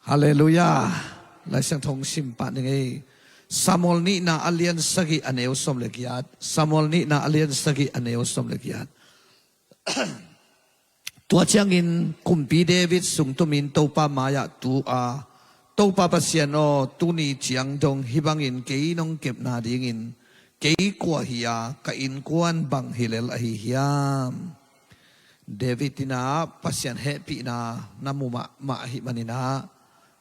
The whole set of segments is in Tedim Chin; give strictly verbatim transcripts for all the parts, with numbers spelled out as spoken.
Halleluiah. Laisiangtho sim pah ning ei. Samuel nihna a lian sagih a neu sawm le giat. Samuel nihna a lian sagih a neu sawm le giat. Tua ciangin kumpi David sungtumin Topa mai-ah tu a, Topa Pasian aw, tuni ciang dong hih bangin kei nong kepna dingin kei kua hi a, ka innkuan bang hi lel ahi hiam? David in ah Pasian hehpihna na mu mahmah ahih manin ah,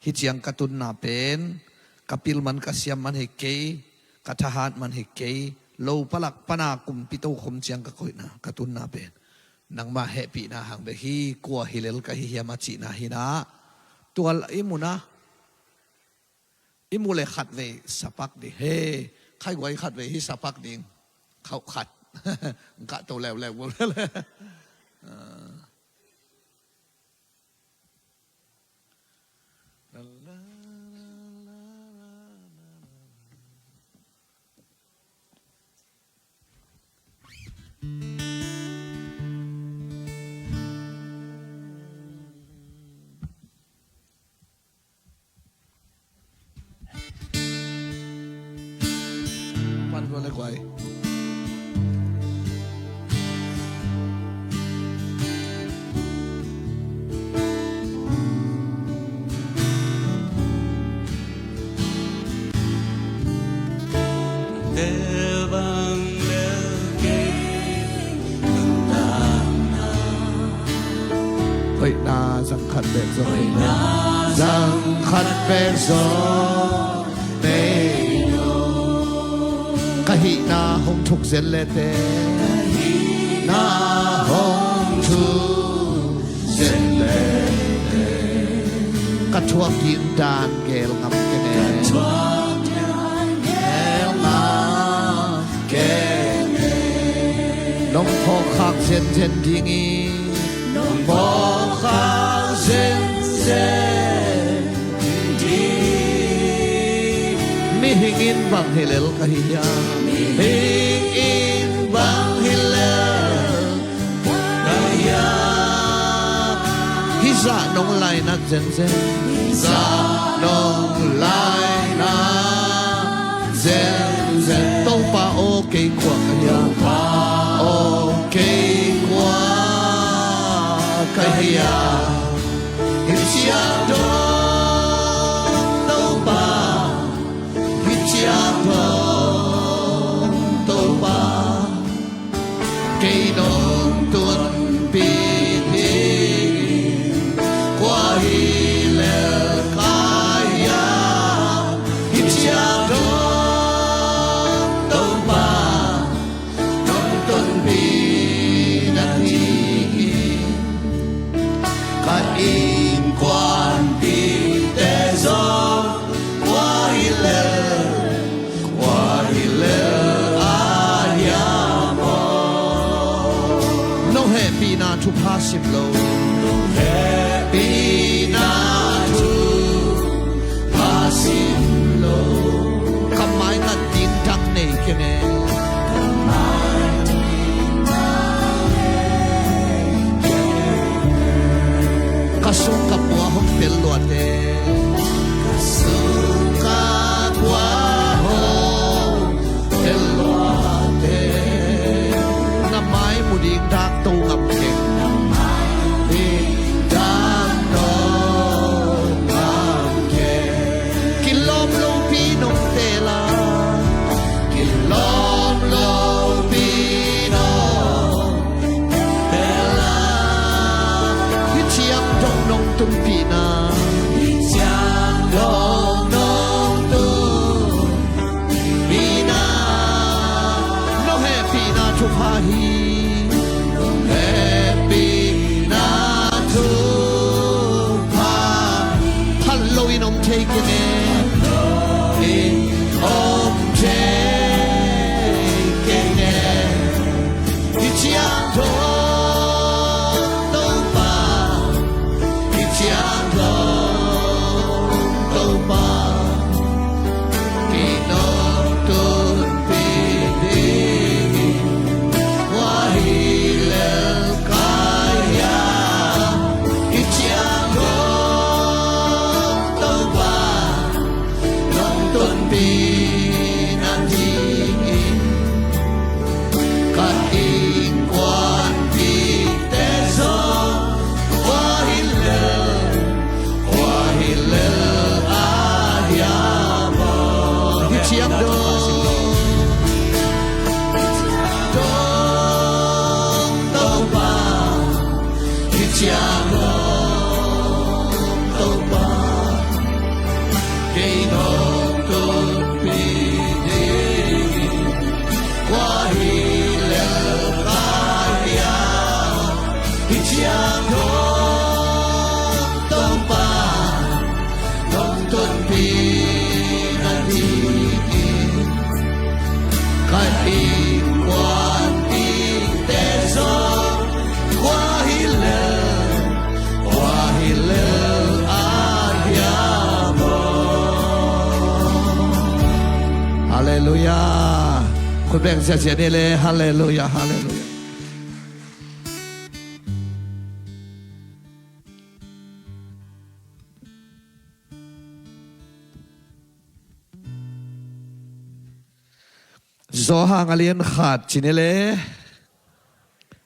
hih ciang ka tunna pen ka pil man ka siam man hi kei, ka thahat man hi kei, lo palak pana kumpi tokhom ciang ka koihna, ka tunna pen nangma hehpihna hang bek hi, kua hi lel ka hi hiam a cihna hi in ah. Tua i mu na, i mu le khatvei sapak ding. He, khaiguai khatvei hi sapak ding. Khauh khat. Kah to leuleu. Pan tua le guai. Hoihna zang khat bek zong nei lo. Zang khat bek zong nei lo. Ka hihna hong thuk zen le te. Ka hihna hong thuk zen le te. Ka thuak ding dan gel ngam keng e. Ka thuak ding dan gel ngam keng e. Nong phawk khak zenzen ding hi. Nong phawk khak zenzen ding hi. Mihing in bang hi lel ka hi hiam? Mihing in bang hi lel ka hi hiam? Hih zah nong lainat zenzen. Hih zah nong lainat zenzen. Topa aw, kei kua ka hiam? Topa aw, kei kua ka hiam? Hih ciang dong Topa, hih ciang dong Topa, kei nong tunpih ding kua hi lel ka hiam? Hih ciang dong Topa, nong tunpih na hi hi. Ka innkuanpihte zong kua hi lel, kua hi lel a hiam aw? Nong hehpihna thupha sim lo. Nong hehpihna thupha sim lo. Ka mai ngat ding tak nei keng e. Ka sung ka pua hong tel luat e. Ka sung ka pua hong tel luat e. Na mai mu ding dak to ngam keng. Na mai mu ding dak to ngam keng. Kilawm lopi nong teel a. Kilawm lopi nong teel a. Hih ciang dong nong tunpihna. Hih ciang dong nong tunpihna. Nong hehpihna thupha hi. Nong hehpihna thupha. Phal loin om thei keng e. Phal loin om thei keng e. Hih ciang dong Topa, hih ciang dong Topa, kei nong tunpih ding kua hi lel ka hiam? Hih ciang dong Nadingin ka innkuanpihte zong, khua hi lel, khua hi lel a hiam aw. Hi ciang dong, dong Topa, hi ciang dong Topa, kei nong tunpih ding, khua hi lel ka hiam, hi ciang dong Topa, nong tunpih nadingin ka innkuanpihte zong, khua hi lel, khua hi lel a hiam aw. Halleluiah. Khut beng ziahziah ni le. Halleluiah, halleluiah. Johan a lian khat ci ni le,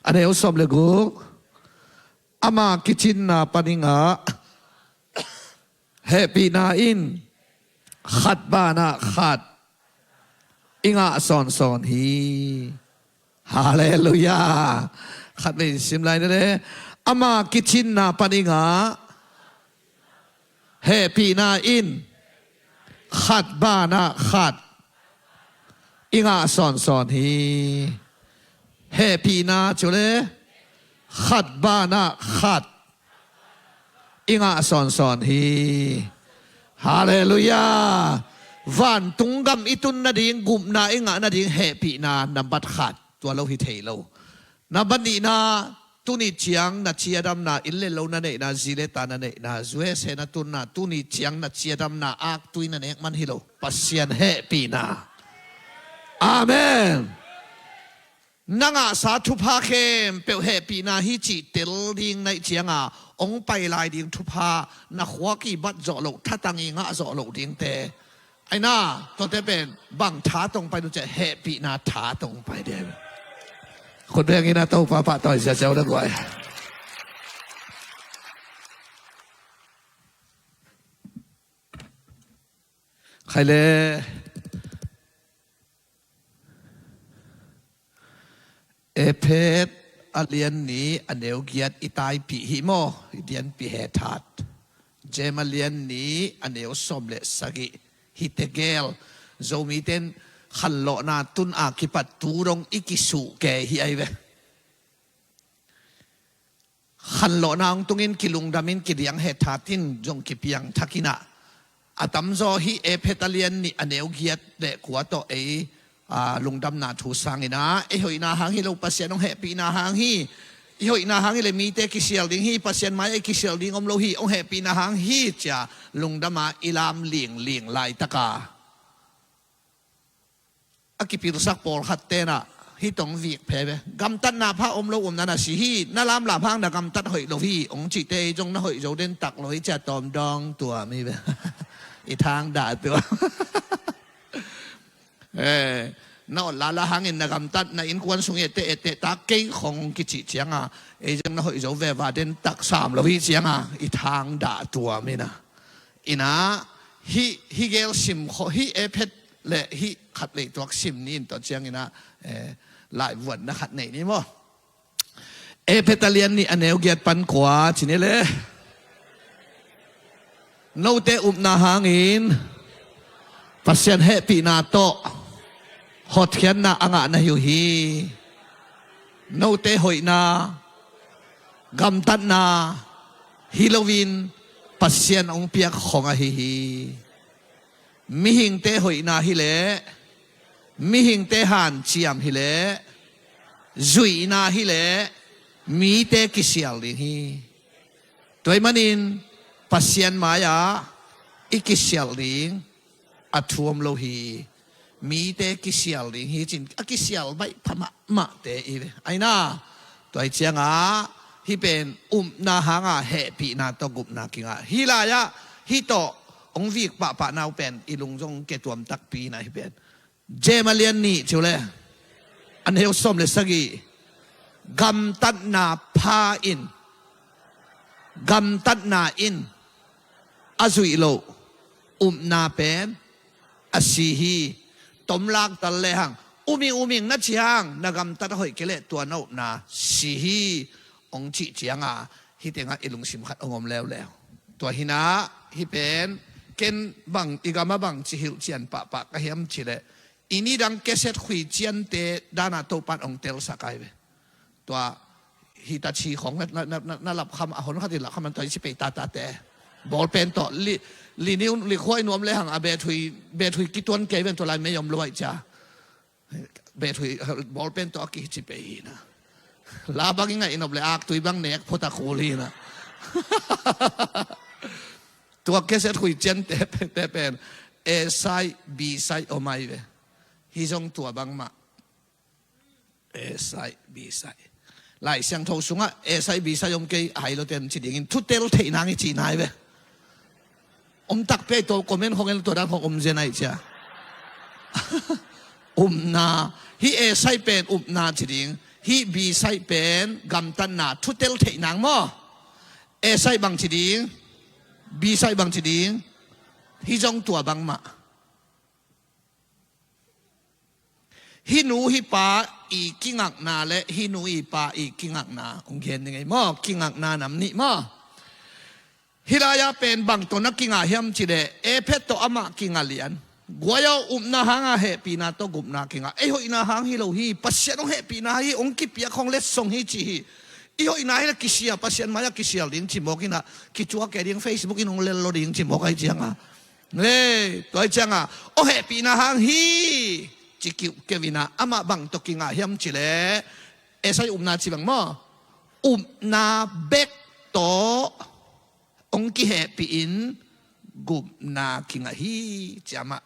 a neu sawm le guk. Ama kicinna pan i ngah hehpihna in khat banah khat i ngah sawnsawn hi. Halleluiah. Khat vei sim lai ni le. Ama kicinna pan i ngah hehpihna in khat banah khat i ngah sawnsawn hi. Hehpihna cu le khat banah khat i ngah sawnsawn hi. Halleluiah. Vantung gam i tun nading, gupna i ngah nading hehpihna nambat khat, tua lo hi thei lo. Nambat nihna, tuni ciang na ciadamna, inn le lo na neihna, zi le ta na neihna, U S A na tunna, tuni ciang na ciadamna aktui na nek man hi lo, Pasian hehpihna. Amen. Na ngahsa thupha khempeuh hehpihna hi cih tel ding na hih cianga, hong pai lai ding thupha, na khua kibat zawh loh, thatang i ngah zawh loh dingte. Aina, tuate pen bang tha tong pai ding uh ciah, hehpihna tha tong pai ding. Khut bengin a Topa pahtawi ziahziah un a guai. Khai le. Efet a lian nih a neu giat i taipih hi maw, i dianpih he that. Jem a lian nih a neu sawm le sagih hi tegel. Zomite in khanlawhna tun a kipat tu dong i kisuh kei hi ai ve. Khanlawhna hong tungin kilungdamin kidiang he thatin zong kipiang thakinah. A tamzaw hih Efet a lian nih a neu giat le kua tawh ei, aa, lungdamna thu sanginah, ei hoihna hang hi lo, Pasian hong hehpihna hang hi. I hoihna hang hi le mite kisial ding hi, Pasian mai ei kisial ding om lo hi, hong hehpihna hang hi cia lungdama i lam lingling laitaka a kipilsak pawlkhat tenah hih tong vik phe ve. Gamtatna pha om lo umna na si hi, na lamlam hang na gamtat hoih lo hi, hong cihte ei zong na hoih zo den tak lo hi cia tawm dong tuam hi ve. I thang dah tuam. Eh, na ot lala hangin na gamtat, na innkuan sung i etteh etteh ta kei khong kicih cianga ei zong na hoih zo veva den tak sam lo hi cianga i thang dah tuam hi na. Ina, hih, hih gel sim kho, hih Efet le hih khat leituak sim ni in tawh ciangina, eh, laivuanna khat nei ni maw? Efet a lian nih a neu giat pan kua ci ni le. Note upna hangin Pasian hehpihna tawh hotkhiatna a ngah na hi uh hi. Note hoihna, gamtatna hi loin Pasian hong piak khong ahi hi. Mihingte hoihna hileh, mihingte hanciam hileh, zuihna hileh, mite kisial ding hi. Tua ahih manin Pasian mai-ah i kisial ding a thu om lo hi. Mite kisial ding hi cin, a kisial baih pha mahmahte i ve. Aina, tua hi cianga hih pen upna hanga hehpihna tawh gupna kingah. Hih lai-ah hih tawh Hong vik pahpah nau pen i lung zong ke tuam takpi na hi pen. James a lian nih ciu le, a neu sawm le sagih. Gamtatna pha in, gamtatna in a zuih loh upna pen a si hi. Tomlak tal lehang, uming uming na cih hang, na gamtat a hoih kei leh tua na upna si hi, hong cih cianga, hih tengah i lungsim khat hong om leuleu. Tua hinah hih pen, ken bang, i gamah bang ci hilhcian pahpah ka hiam cih leh, i nidang cassette khui ciante dana Topan hong telsak ai ve. Tua Hitachi khong na, na, na, na, na lap kham, a hon khat i lap kham, tua i ci pei tatate. Ball pen tawh li, li niu, li khuai nuam lehang a bethui, bethui kituan kei ven, tua lai mei om luai cia. Bethui, ball pen tawh a kici pei hi na. La bang i ngaih nop le aktui bang nek phot a kul hi na. Tua cassette khui ciante pen, te pen A side, B side om ai ve. Hih zong tua bangmah. A side, B side. Lai Siangtho sungah A side, B side om kei, hai lo ten ci dingin thutel theih nang i ci nai ve. Om takpi ai, tua comment khong en, tua dan khong om zen ai cia. Upna. Hih A side pen upna ci ding. Hih B side pen gamtatna, thutel theih nang maw. A side bang ci ding. B side bang ci ding. Hih zong tua bangmah. Hih nu hih pa i kingakna le hih nu hih pa i kingakna hong gen ding ei maw, kingakna nam nih maw. Hih lai-ah pen bang tawh na kingah hiam cih leh, Ephet tawh amah kingah lian. Guai aw, upna hanga hehpihna tawh gupna kingah. Ei hoihna hang hi lo hi, Pasian hong hehpihna hi, hong kipiak hong letsong hi ci hi. I hoihna hi le kisia, Pasian mai-ah kisial ding ci mawk inah, kicuak kei ding, Facebook in hong lel lo ding ci mawk ai cianga. Hei, tua hi cianga, aw hehpihna hang hi, ci kiuhkeuh inah, amah bang tawh kingah hiam cih leh, A side upna ci bang maw. Upna bek tawh hong kihehpih in gupna kingah hi, ci amah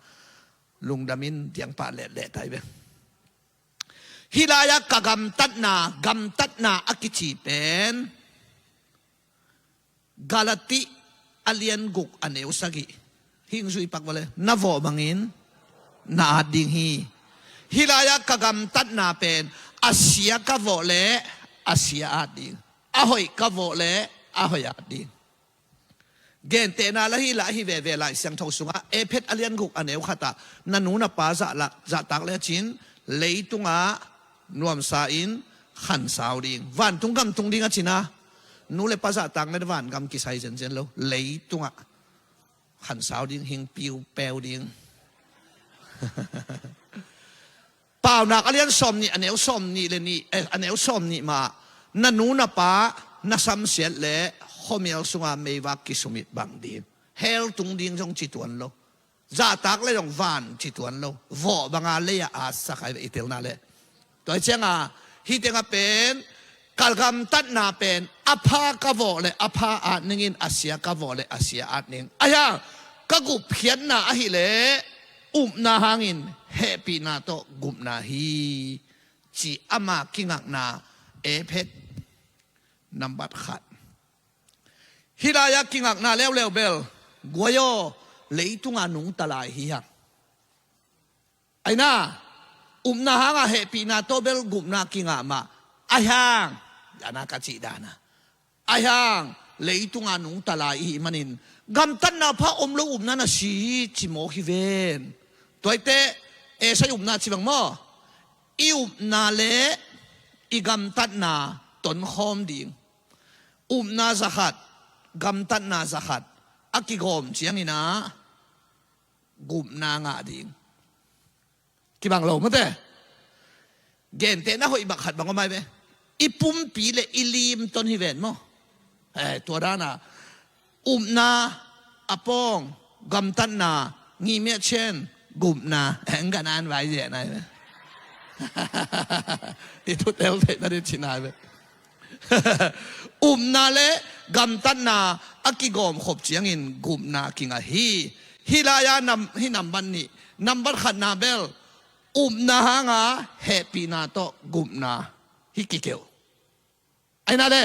lungdamin diangpah lehleh tai ve. Hih lai-ah ka gamtatna, gamtatna a kici pen Galati a lian guk a neu sagih. Hih hong zui pak vawle, na vawh bangin na at ding hi. Hih lai-ah ka gamtatna pen a sia ka vawh leh a sia at ding, a hoih ka vawh leh a hoih at ding. Gentehna la hi lah ahi veve Lai Siangtho sungah, Ephet a lian guk a neu khatah, na nu na pa zahla-, zahtak lecin leitungah nuamsa in khansau ding. Vantung gam tung ding a cina, nu le pa zahtak le vangam kisai zenzen lo. Leitungah khansau ding, hing piupeu ding. Paunak a lian sawm nih, a neu sawm nih le nih, eh, a neu sawm nih mah, na nu na pa na samsiat le khuamial sunga meivak kisumit bang ding. Hell tung ding zong ci tuan lo. Zahtak le zong van ci tuan lo. Vawh banga lei-ah atsak ai ve i telna le. Tua hi cianga, hih tengah pen, ka gamtatna pen, a pha ka vawh le a pha at ningin, a sia ka vawh le a sia at ning. Ahi hang, ka gupkhiatna ahih leh, upna hangin hehpihna tawh gupna hi, ci ama kingakna, Ephet nambat khat. Hih lai-ah kingakna leuleu bel, guai aw, leitunga nungta lai hi hang. Aina, upna hanga hehpihna tawh bel gupna kingah mah. Ahi hang, dana ka cih dana. Ahi hang, leitunga nungta lai i hih manin, gamtatna pha om lo upna na si hi ci mawk hi ven. Tua hi teh, A side upna ci bang maw. I upna le i gamtatna tonkhawm ding. Upna zakhat, gamtatna zakhat a kigawm ciangin ah gupna ngah ding. Kibang lo mate. Gentehna hoih bak khat bang om ai ve. I pumpi le i lim ton hi ven maw. Eh, tua dana, upna a pawng, gamtatna, ngihmiat cen, gupna, eh, hong gan an vai zian ai ve. I thutel theihna ding cina ai ve. Upna le gamtatna a kigawm khop ciangin gupna kingah hi. Hih lai-ah nam, hih nambat nih, nambat khatna bel, upna hanga hehpihna tawh gupna hi kikeuh. Aina le,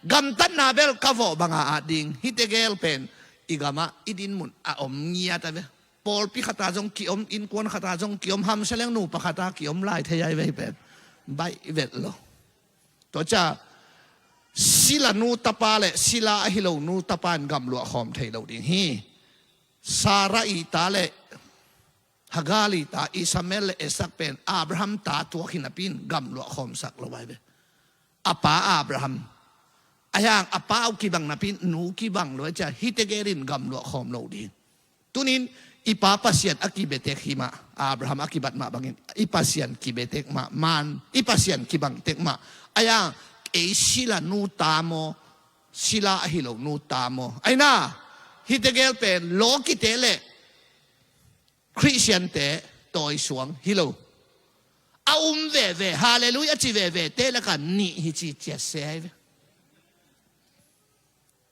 gamtatna bel ka vawh banga at ding, hih tegel pen, i gamah i dinmun a om ngiat a ve. Pawlpi khata zong kiom, innkuan khata zong kiom, hamseleng nupa khata kiom lai thei ai vei pen. Baih vet lo. Tua cia sila nu tapa le sila ahi lo nu tapa in gamluah khawm thei lo ding hi. Sarah i ta le Hagar i ta Ishmael le Isaac pen Abraham ta tuak hi napi in gamluah khawmsak lo ai ve. A pa Abraham a hiang a pa uh kibang napi in nu kibang lo ai cia hihte gel in gamluah khawm lo ding. Tunin i pa Pasian a kibetek hi mah, Abraham a kibat mah bangin i Pasian kibetek mah, man i Pasian kibangtek mah. A hiang ei sila nu ta maw, sila ahi lo nu ta maw? Aina hihte gel pen lawkite le Khristiante tawisuang hi lo. A um veve, halleluiah a ci vevete laka nih hi ci ciat se ai ve.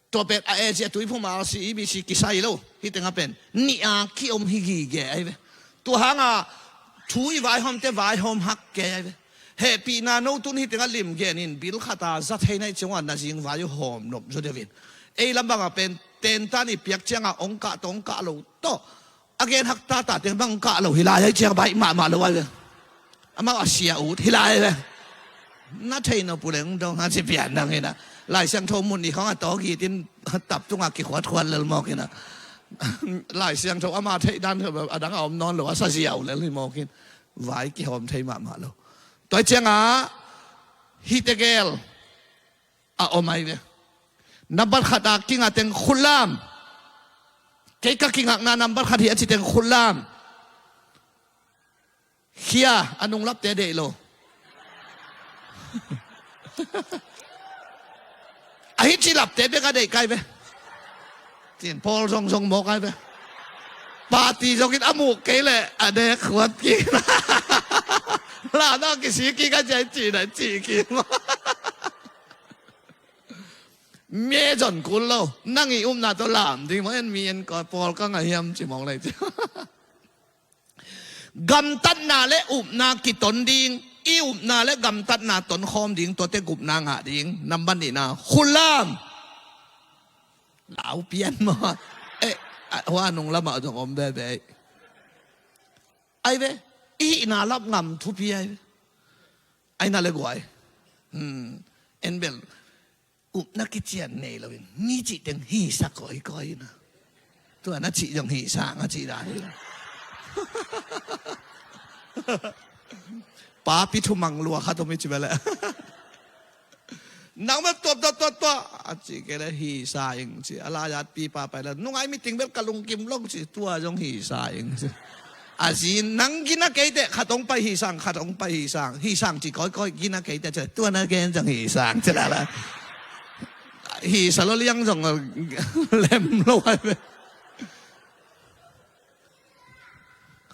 Tua pen a e ci a tuiphum a C E B C kisai lo. Hih tengah pen nih a kiom hi gige ai ve. Tua hanga thu i vaihawmte vaihawm hak kei ai ve. Hehpihna no tun hih tengah lim genin bil khata za thei nai ciangah na zing vai uh hawm nop zaw deuhin. Ei lam bangah pen tentan i piak ciangah ong kah tawh ong kah lo tawh a gen hak tata teng bang kah lo hi lai ai ciang baih mahmah lo ai ve. Amau a sia ut hi lai ve. Na thei nop uh leng dong a ci pian dang hi na. Lai Siangtho mun i khawng a tawk it in tap tungah kikhuatkhuat lel mawk hi na. Lai Siangtho ama theih dan a dang a om nawn lo a sa ziau lel hi mawk hi. Vai kihawm thei mahmah lo. Tua ciangah hihte gel a om ai ve. Nambat khat a kingah teng khutlam. Kei ka kingakna nambat khat hi a ci teng khutlam. Khia a nunglapte deih lo. A hi ci lapte bek a deih kai ve. Cin pawl zongzong mawk ai ve. Party zongin a muk kei leh a dek khuat kik. Lana kisi kik a ci ai ci na ci kik. Mi zon kul lo. Nang i upna tawh lam ding maw en mi en ko pawl ka ngah hiam ci mawk lei ci. Gamtatna le upna kiton ding, i upna le gamtatna tonkhawm ding, tuate gupna ngah ding. Nambat nihna khutlam. Lau pian maw? Eh, hua nung lamah zong om bebe. Ai ve, i hihna lap ngam thupi ai ve. Aina le guai. En bel upna kician nei loin mi cih teng hisa kawikawi na. Tua na cih zong hisa nga cih dan hi. Papi thumang lua khat om i ci bele. Nang bek tuap tuap tuap tuap a ci kei le hisa ing ci a la yat pipa pai le nungai meeting bek ka lungkim long ci tua zong hisa ing ci. A zi nang gina keite khat ong pai hisang khat ong pai hisang hisang ci kawikawi gina keite ci tua na gen zong hisang ci la la. Hisa lo liang zong lem lo ai ve.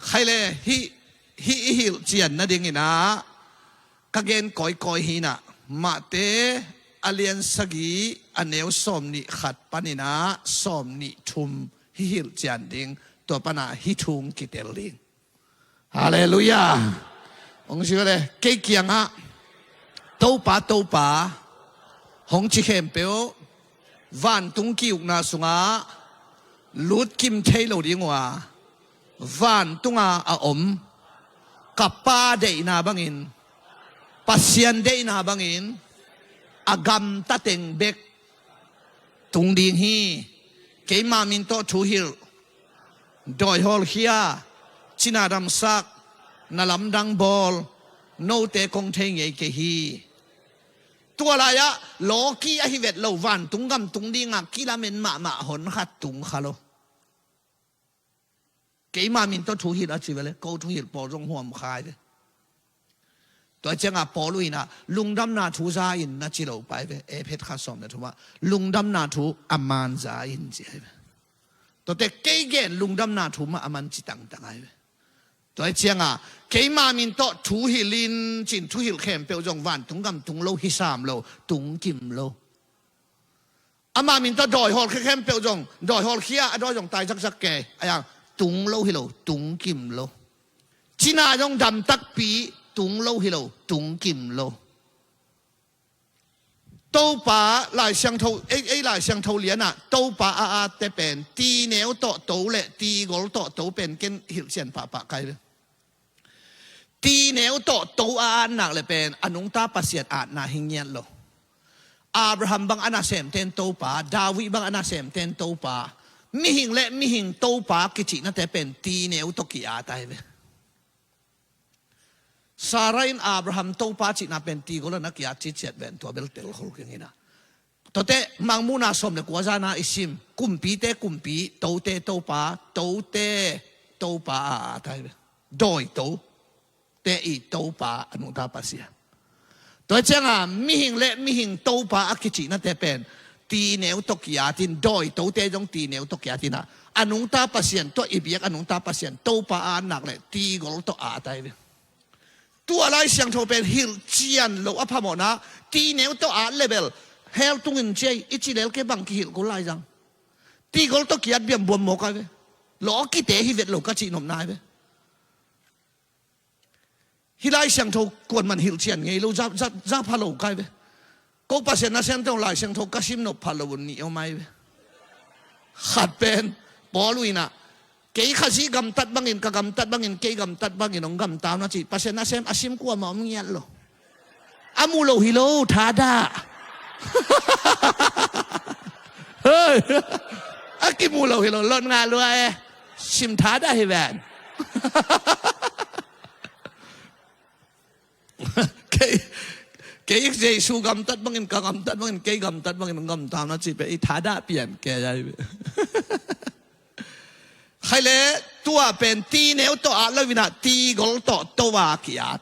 Khai le hih hih i hilh cian nadingin ah ka gen kawikawi hi nah Mahte a lian sagih a neu sawmnih khat panin ah sawmnih thum hih hilh cian ding tua panah hih thu kitel ding. Halleluiah. Hong si le kei kiangah Topa Topa hong ci khempeuh vantung ki-ukna sungah lutkim thei lo ding uh a vantunga a om ka Pa deihna bangin Pasian deihna bangin a gamtateng bek tung ding hi. Keima min tawh thuhilh dawi hawlkhia cina damsak na lamdang bawl note kong thei ngei kei hi. Tua lai-ah lawki ahi vet lo vantung gam tung dingah kilamen mahmah hon khat tung kha lo. Keima min tawh thuhilh a ci vele ko thuhilh pawl zong huam khai ve. Tua ciangah Paul uh inah lungdamna thu za in na ci lo pai ve. Ephet kha sawm na thumah lungdamna thu a man za in ci ai ve. Tuate kei gen lungdamna thu mah a man ci tangtang ai ve. Tua ciangah keima min tawh thuhilh in cin thuhilh khempeuh zong vantung gam tung lo hisam lo tungkim lo. Ama min tawh dawi hawlkhia khempeuh zong dawi hawlkhia a dawi zong tai zakzak ke a yang tung lo hi lo tungkim lo. Cina zong dam takpi tung lo hi lo tungkim lo. Topa Lai Siangtho, ei, ei Lai Siangtho lianah Topa a atte pen tineu tawh to le tigol tawh to pen ken hilhcian pahpah kai ve. Tineu tawh to a atnak le pen a nungta Pasian atna hi ngiat lo. Abraham bang a nasemten Topa, David bang a nasemten Topa, mihing le mihing Topa kicihnate pen tineu tawh ki-at ai ve. Sarah in Abraham Topa cihna pen tigol a na ki-at ciciat ven tua bel telkhol keng inah. Tuate Mangmuhna sawm le kua zana i sim, kumpite kumpi, tote Topa, tote Topa a at ai ve. Dawi to te i Topa a nungta Pasian. Tua cianga mihing le mihing Topa a kicihnate pen tineu tawh ki-at in, dawi tote zong tineu tawh ki-at inah, a nungta Pasian tawh i biak a nungta Pasian Topa a atnak le tigol tawh a at ai ve. Tua Lai Siangtho pen hilhcian lo a phamawhna, tineu tawh at le bel hell tungin ciai i ci lel kei bang kihilh kul lai zang. Tigol tawh ki-at biambuam mawk ai ve. Lawkite hi vet lo ka cihnopna ai ve. Hih Lai Siangtho kuanman hilhcian ngei lo, za, za, za pha lo kai ve. Ko Pasian nasemte hong Lai Siangtho ka simnop pha lo un nih om ai ve. Khat pen Paul uh inah, kei Khazih gamtat bangin, ka gamtat bangin, kei gamtat bangin hong gamta un a ci. Pasian nasem a sim kuamah om ngiat lo. A mu lo hi lo, thadah. Hei. A kimu lo hi lo, lot ngah lua e. Sim thadah hi ven. Kei, kei Jesu gamtat bangin, ka gamtat bangin, kei gamtat bangin hong gamta un a ci pen i thadah pian kei ai ve. Khaile, tua pen tineu tawh at lo inah tigol tawh to a ki-at.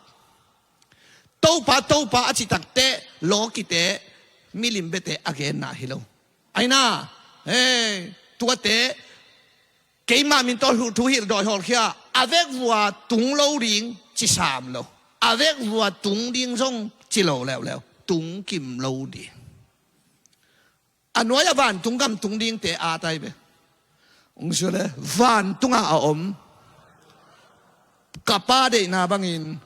Topa, Topa a cih takteh lawkite milim biate a genna hi lo. Aina, hei, tuate keima min tawh thu hilh dawi hawlkhia, a vekvua tung lo ding ci sam lo. A vekvua tung ding zong ci lo leuleu, tung kim lo ding. A nuai a vantung gam tung dingte a tai ve. Ung sule, vantungah a om ka Pa deihna bangin,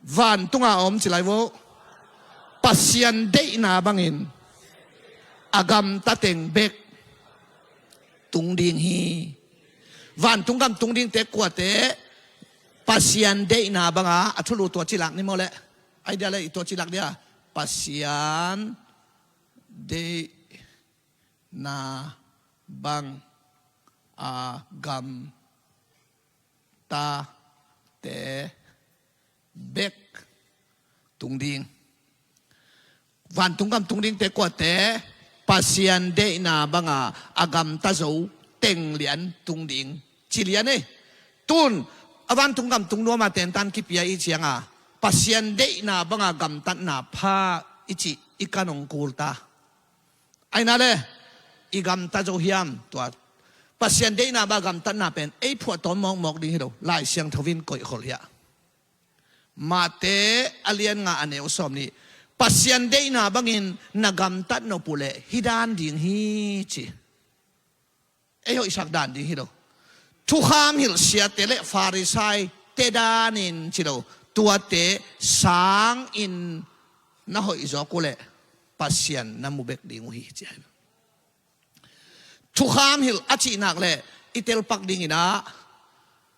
vantungah a om ci lai vo, Pasian deihna bangin a gamta teng bek tung ding hi. Vantung gam tung dingte kuate? Pasian deihna banga, a thulu tua cilak ni maw leh? Ai dia leh i tua cilak dia. Pasian deihna bang a gamtate bek tung ding. Vantung gam tung dingte kuate? Pasian deihna banga a gamta zo teng lian tung ding. Ci lian ei. Tun a vantung gam tung nuama tentan kipia i cianga Pasian deihna banga gamtatna pha i cih i kan hong kulta. Aina le, i gamta zo hiam? Tua Pasian deihna banga gamtatna pen ei phuahtawm mawkmawk ding hi lo. Lai Siangtho in koihkholh hiah. Mate a lian nga a neu sawm nih, Pasian deihna bangin na gamtat nop uh leh hih dan ding hi ci. Ei hoihsak dan ding hi lo. Thukham hilh siate le Farisai te danin ci lo. Tuate sangin na hoih zawk uh leh Pasian na mu bek ding uh hi ci. Thukham hilh a cihnak le i telpak dinginah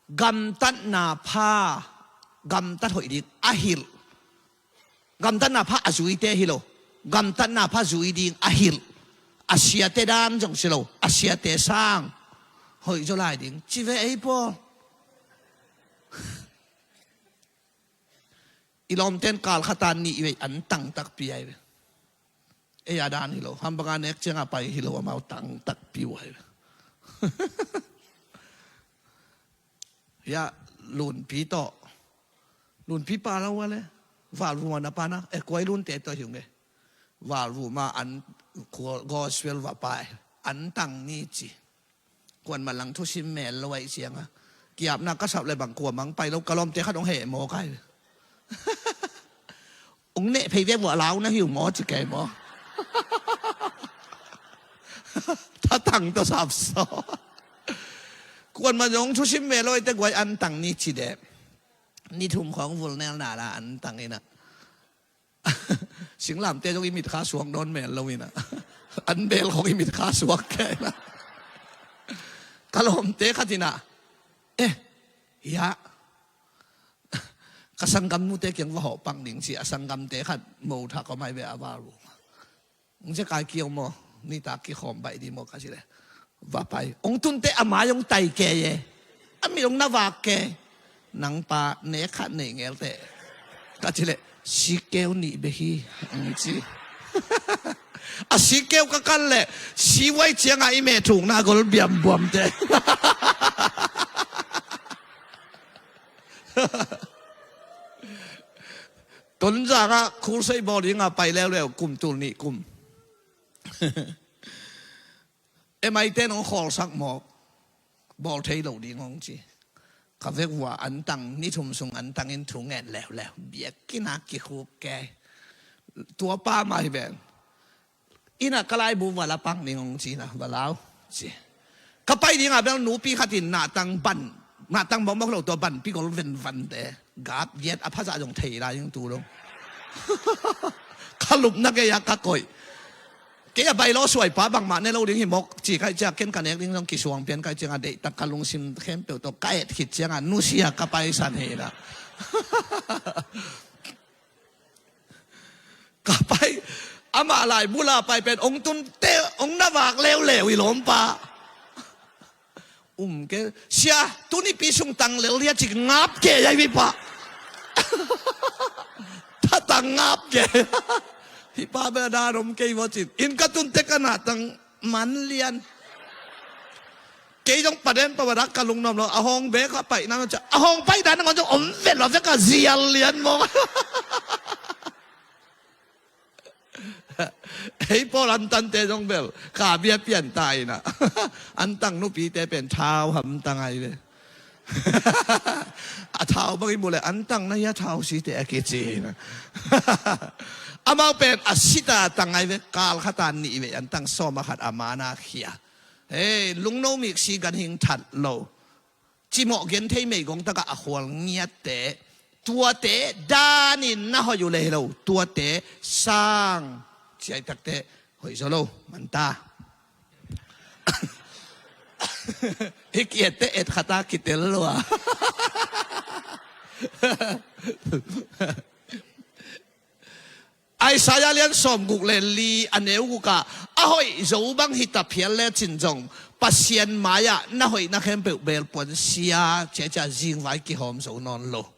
gamtatna pha, gamtat hoih ding a hilh. Gamtatna pha a zuite hi lo. Gamtatna pha zui ding a hilh. A siate dan zong si lo. A siate sang hoih zaw lai ding ci ve ei pawl. I lawmten kal khata nih vei an tang takpi ai ve. Ei a dan hi lo. Hambanga nek cianga pai hi lo, amau tang takpi uh ai ve. Hiah Lunpi tawh, Lunpi pa lo a le, Valvuma na pana, e kuai Lunte tawh hi ung e. Valvuma an gospel va pa e, an tang ni ci. Kuan malang thusim mel lo aih cianga kiapna ka sap le bang kuamang pai lo, ka lawmte khat hong heh maw kai. Ung neh phei vek vua lau na hiu maw ci kei maw. Thatang tawh sapsaw. Kuan ma zong thusim mel lo aih te guai an tang ni ci deh. Ni thum khawng vul nel na la an tang inah. Singlamte zong i mitkha suak nawn mel lo inah, an bel khong i mitkha suak kei inah. Ka lawmte khat inah, eh, hiah ka sanggamnute kiang va hawh pak ning ci a, sanggamte khat mo thak om ai ve a va ru. Hong zia kai kiau maw, nitak kikhawm baih dih maw ka ci leh, va pai. Hong tunte a mai hong tai kei e, a mit hong na vak kei. Nang pa nek khat nei ngel teh ka ci leh, sikeu nih bek hi hong ci. A sikeu ka kan leh, siuai ciangah i meh thukna gol biambuam teh. Tonzangah khulsei bawl dingah pai leuleu kum tul nih kum. Emaite nong khawlsak mawk, bawl thei lo ding hong ci. Ka vek vua antang ni thum sung antang in thu ngen leuleu, biakinn ah kikhuk kei. Tua pa mah hi ven. Innah ka laibu va la pak ning hong ci inah, va lau ci. Ka pai dingah bel nupi khat in nahtang ban, nahtang bawkbawk lo tua banpi gol venvante gap yet a phazah zong thei lai ing tu lo. Ka lupna kei a ka koih. Kei a bailo suaipa bangmah ne lo ding hi mawk ci kai ciah ken ka nek ding zong kisuang pian kai ciangah deihtak ka lungsim khempeuh tawh ka et khit ciangah nusia ka paisan hi inah. Ka pai, amah lai bula pai pen hong tunte hong na vak leuleu i lawmpa. Um ke sia, tunipi sung tang lel hia cik ngap ke yai vipa. Tha tang ngap ke. Hi pa bel a dan om kei vawcin in ka tunte ka nahtang man lian. Kei zong paden pawadak ka lungnuam lo a hong bek a paih nang a hong paih dan nangawn zong om vet lo vek a zial lian mawng. Hei pawl antante zong bel ka bia pian ta inah. Antang nupite pen thau hamtang ai ve. A thau bang i mu le antang na hia thau site a kici inah. Amau pen a sita tang ai ve, kal khata nih ve antang sawm a khat a mana khia. Hei lungno miksi ganhing that lo. Cimawh gen thei meigong takah a khual ngiatte, tuate danin na hoih uh le hi lo, tuate sang ciaitakte hoih zaw lo manta. Hi kiette et khata kitel lo a. Isaiah lian sawmguk le li a neu gukah a hoih zo bang hi ta phial lecin zong Pasian mai-ah na hoihna khempeuh belpuan sia ciacia zingvai kihawm zo nawn lo.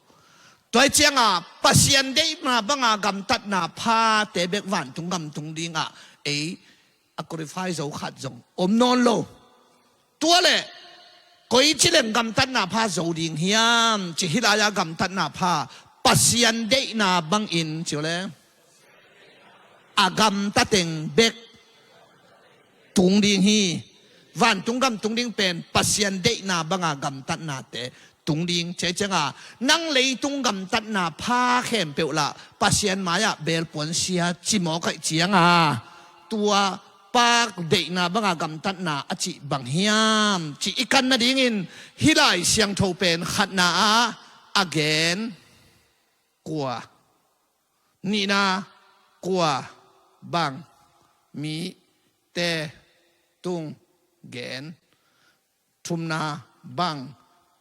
Tua hi cianga Pasian deihna banga gamtatna phate bek vantung gamtung dingah ei a qualify zo khat zong om nawn lo. Tua le koi ci leng gamtatna pha zo ding hiam ci, hih lai-a gamtatna pha Pasian deihna bangin ci uh le a gamtateng bek tung ding hi. Vantung gam tung ding pen Pasian deihna banga gamtatnate tung ding. Cei cianga nang leitung gamtatna pha khempeuh lah Pasian mai-ah belpuan sia ci mawk aih cianga tua pa deihna banga gamtatna a cih bang hiam cih i kan nadingin hih Lai Siangtho pen khatna ah a gen kua, nihna kua bang, mite tung gen, thumna bang,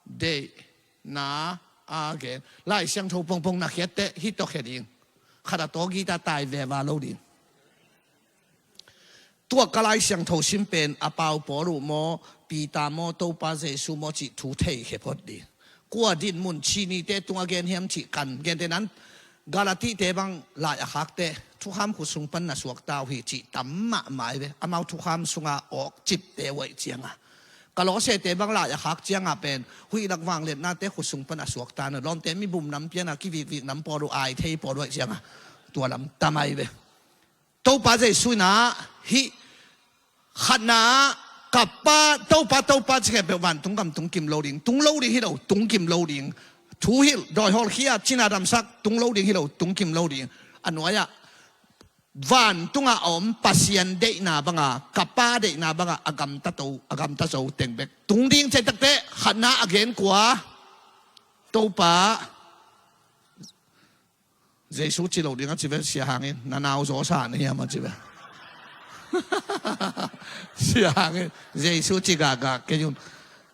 deihna a gen. Lai Siangtho pongpong na khiatte hih tawh khia ding. Khat a tawh gita tai veva lo ding. Tua ka Lai Siangtho sim pen a pau Paul uh maw, Peter maw, Topa Jesu maw cih thu thei khia phot ding. Kua dinmun cinite tung a gen hiam cih kan gente nan Galatite bang lai a khakte thukham khut sung pan na suakta uh hi cih tam mahmah hi ve. Amau thukham sunga awk cipte uh aih cianga Kolosete bang lai a khak cianga pen huih lak vangliatnate khut sung pan a suakta na lawmte mi bum nam piana kivikvik nam pawl uh ai thei pawl uh aih cianga tua lam tam ai ve. Topa Jesu inah hih khatna ah ka Pa, Topa, Topa ci khempeuh vantung gam tung kim lo ding, tung lo ding hi lo, tung kim lo ding. Thuhilh, dawi hawlkhia, cina damsak, tung lo ding hi lo, tung kim lo ding. A nuai-ah vantungah a om Pasian deihna banga, ka Pa deihna banga a gamta to, a gamta zo teng bek tung ding. Ceitakte khatna a gen kua, Topa Jesu ci lo ding a ci ve, Sia Hang in, na nau zaw sa na hiam a ci ve. Sia Hang in, Jesu ci gagak kei un.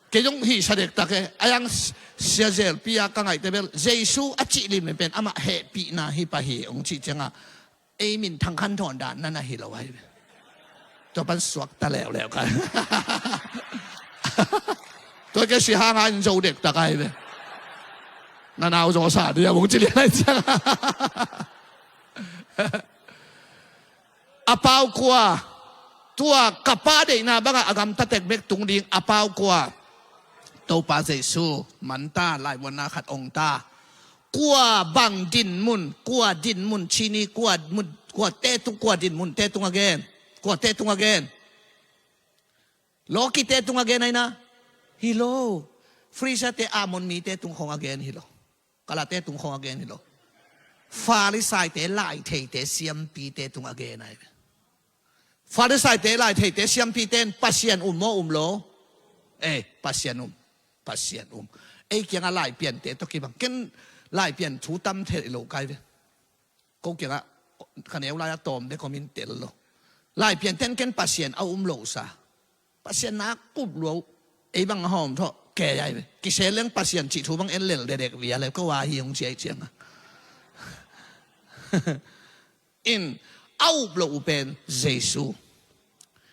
Kei zong hihsa dektak e, a yang Sia Zelpi a ka ngaihte bel, Jesu a cih lim pen amah hehpihna hi pah hi, hong cih ciangah, ei minthang khan thawn dan na na hi lo ahi ve. Tua pan suakta leuleu ka. Tua ke Sia Hang a in zo dektak ahi ve. Na nau zaw sa dia bung ci lian ahi ciang. A pau kua, tua ka Pa deihna bangah a gamta tek bek tung ding a pau kua. Topa Jesu, manta laivuanna khat ong ta. Kua bang dinmun, kua dinmun cini, kua mun, kua te tung, kua dinmun te tung a gen. Kua te tung a gen. Lawki te tung a gen aina. Hi lo. Frisia te, Amon mi te tung khong a gen hi lo. Kala te tung khong a gen hi lo. Farisai te, lai thei te, siampi te tung a gen ahi. Farisai te, lai thei te, siampi ten Pasian um maw um lo? Eh, Pasian um. Pasian um. Ei kiangah laipian te tawh kibang. Ken laipian thu tam thei lo kai ve. Ko kiangah ka neu lai a tawm bek om in tel lo. Laipian ten ken Pasian a um lo sa. Pasian na kup lo. Ei bang a hawm thawh. Ke ai ve. Kise leng Pasian cih thu bang en lel dedek via le ko a hi hong ciai ciang a. In a up lo uh pen Jesu.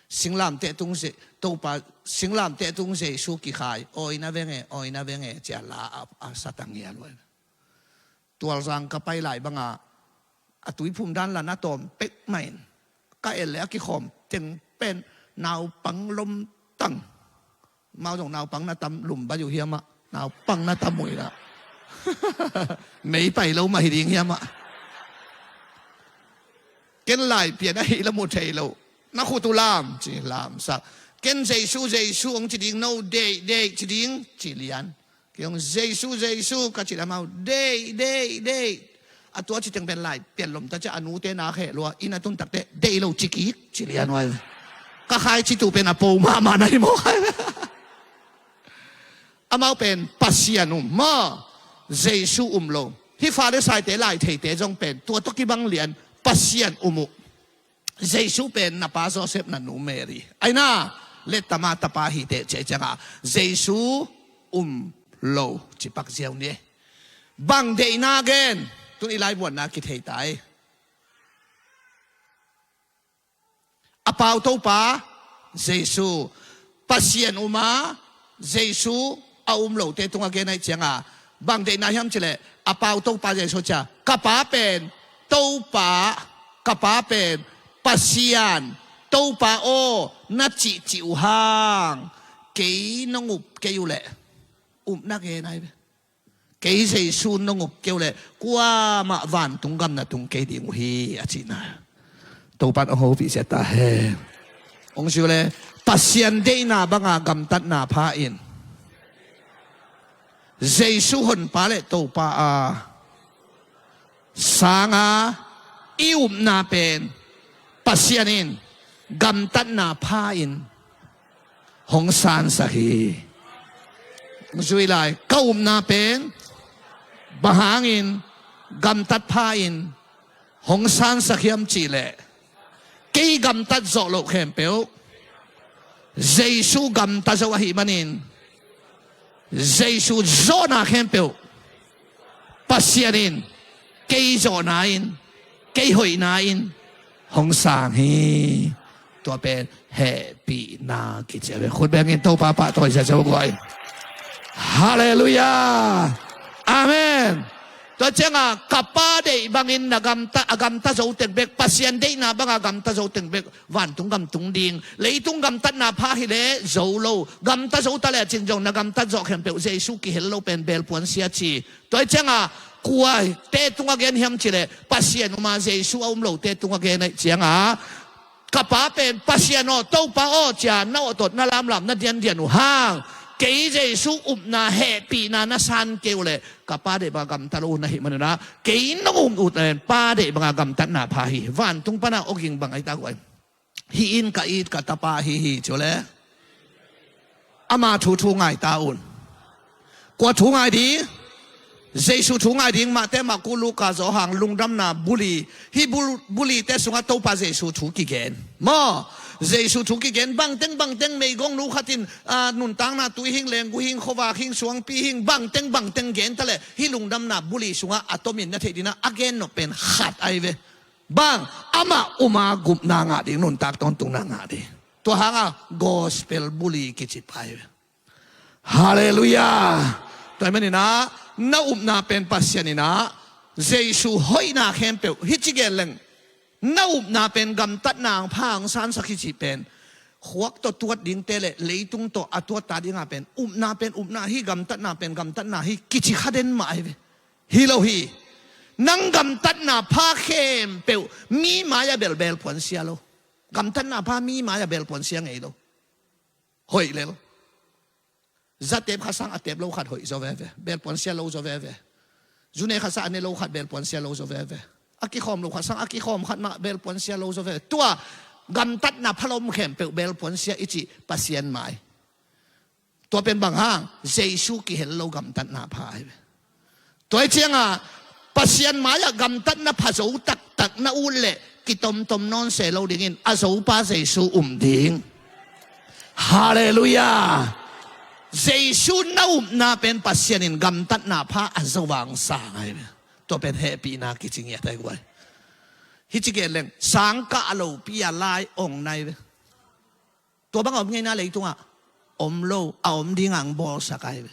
Singlamteh tung Je-, Topa, singlamteh tung Jesu kikhai. Oi na venge, oi na venge, cia la a, a satang hia luai. Tualzang ka pai lai banga a tuiphum dan la na tawm pek main. Ka el le a kikhawm teng pen naupang lom tang. Mau zong naupang na tam lum ba yu hiam ah. Naupang na tam ui la. Mei pai lo mah hi ding hiam ah. Ken laipian ahi la mu thei lo. Na khut uh lam, ci lam sak. Ken Jesu, Jesu hong ci ding no, deih, deih, ci ding, ci lian. Kei hong Jesu, Jesu, ka ci lam au, deih, deih, deih. A tua ci teng pen laipian lom ta cia a nute na khe lua, inn a tun takte, deih lo ci kik, ci lian uai. Ka khai ci tu pen a po mahmah na hi maw khai. Amau pen Pasian um maw, Jesu um lo. Hih Farisai te, lai thei te zong pen tua tawh kibang lian, Pasian um uh. Jesu pen na pa Joseph, na nu Mary. Aina, lettama tapa hi te cei ciangah Jesu um lo, cipak ziau ni. Bang deihna gen, tun i laivuanna kithei tai. A pau Topa Jesu, Pasian um a, Jesu a um lote tungah gen aih cianga, bang deihna hiam cileh, a pau Topa Jesu cia, ka Pa pen Topa, ka Pa pen Pasian, Topa aw na cihcih uh hang, kei nong up kei uhleh, upna gen aih ve. Kei Jesu nong up kei uhleh kuamah vantung gam na tung kei ding uh hi, a cihna. Topan a hopih sia ta hen. Hong si uhleh Pasian deihna banga gamtatna pha in, Jesu honpa le Topa a sanga i upna pen Pasian in gamtatna pha in hong sansak hi. Zui lai, ka upna pen bang hangin gamtat pha in hong sansak hiam cihleh, kei gamtat zawh loh khempeuh Jesu gamta zo ahih manin, Jesu zawhna khempeuh Pasian in kei zawhna in, kei hoihna in hong sang hi. Tua pen hehpihna kici a ve. Khut bengin Topa pahtawi sia sia guai. Halleluiah. Amen. Tua cianga ka Pa deih bangin na gamta, a gamta zo teng bek, Pasian deihna banga gamta zo teng bek vantung gam tung ding. Leitung gamtatna pha hileh zo lo, gamta zo ta le cin zong na gamtat zawh khempeuh Jesu kihel lo pen belpuan sia ci. Tua hi cianga kua te tunga gen hiam cileh, Pasian uma Jesu a um lote tunga gen aih cianga, ka Pa pen Pasian aw, Topa aw cia na awtawt, na lamlam, na diandian uh hang, kei Jesu upna hehpihna na san kei uhleh ka Pa deih banga gamta lo uh na hih manunah, kei nong um uh pen Pa deih banga gamtatna pha hi. Vantung pana awging bang aih ta guai. Hih in ka it ka tapa hi hi cihleh, ama thu thu ngai ta un. Kua thu ngai ding? Jesu thu ngai ding, Mate, Maku, Luka, Johan, lungdamna buli. Hih bul-, bulite sungah Topa Jesu thu kigen. Maw, Jesu thu kigen, bangteng bangteng meigong nu khatin, ah, nuntakna tui hing, lenggu hing, khuavak hing, suangpi hing, bangteng bangteng gen ta leh, hih lungdamna buli sungah a tomin na theih dinah a gen nop pen khat ai ve. Bang, amah uma gupna ngah ding, nuntak tawntungna ngah ding. Tua hanga gospel buli kici pai ve. Halleluiah. Tua hi maninah na upna pen Pasian inah Jesu hoihna khempeuh hih ci gen leng, na upna pen gamtatna ang pha ang sansak hi cih pen khuak tawh tuat dingte le leitung tawh a tuatta dinga pen upna pen upna hi, gamtatna pen gamtatna hi kici kha den mah ai ve. Hi lo hi. Nang gamtatna pha khempeuh mi mai-ah belbel puansia lo. Gamtatna pha mi mai-ah bel puansia ngei lo. Hoih lel. Za tep kha sang a tep lo khat hoih zaw veve, bel puansia lo zaw veve. Zu ne kha sang a ne lo khat bel puansia lo zaw veve. A kikhawm lo kha sang a kikhawm khat mah bel puansia lo zaw veve. Tua gamtatna phalom khempeuh bel puansia i cih Pasian mai. Tua pen bang hang, Jesu kihel lo gamtatna pha ai ve. Tua hi cianga Pasian mai-ah gamtatna pha zo taktak na ut leh kitomtom nawn se lo dingin a zopa Jesu um ding. Halleluiah. Jesu na upna pen Pasian in gamtatna pha a zo vang sang ai ve. Tua pen hehpihna kici ngiat ai guai. Hih ci gen leng sangkah a lopi a lai ong nai ve. Tua bang a om ngeina leitungah om lo, a om dinga ang bawlsak ai ve.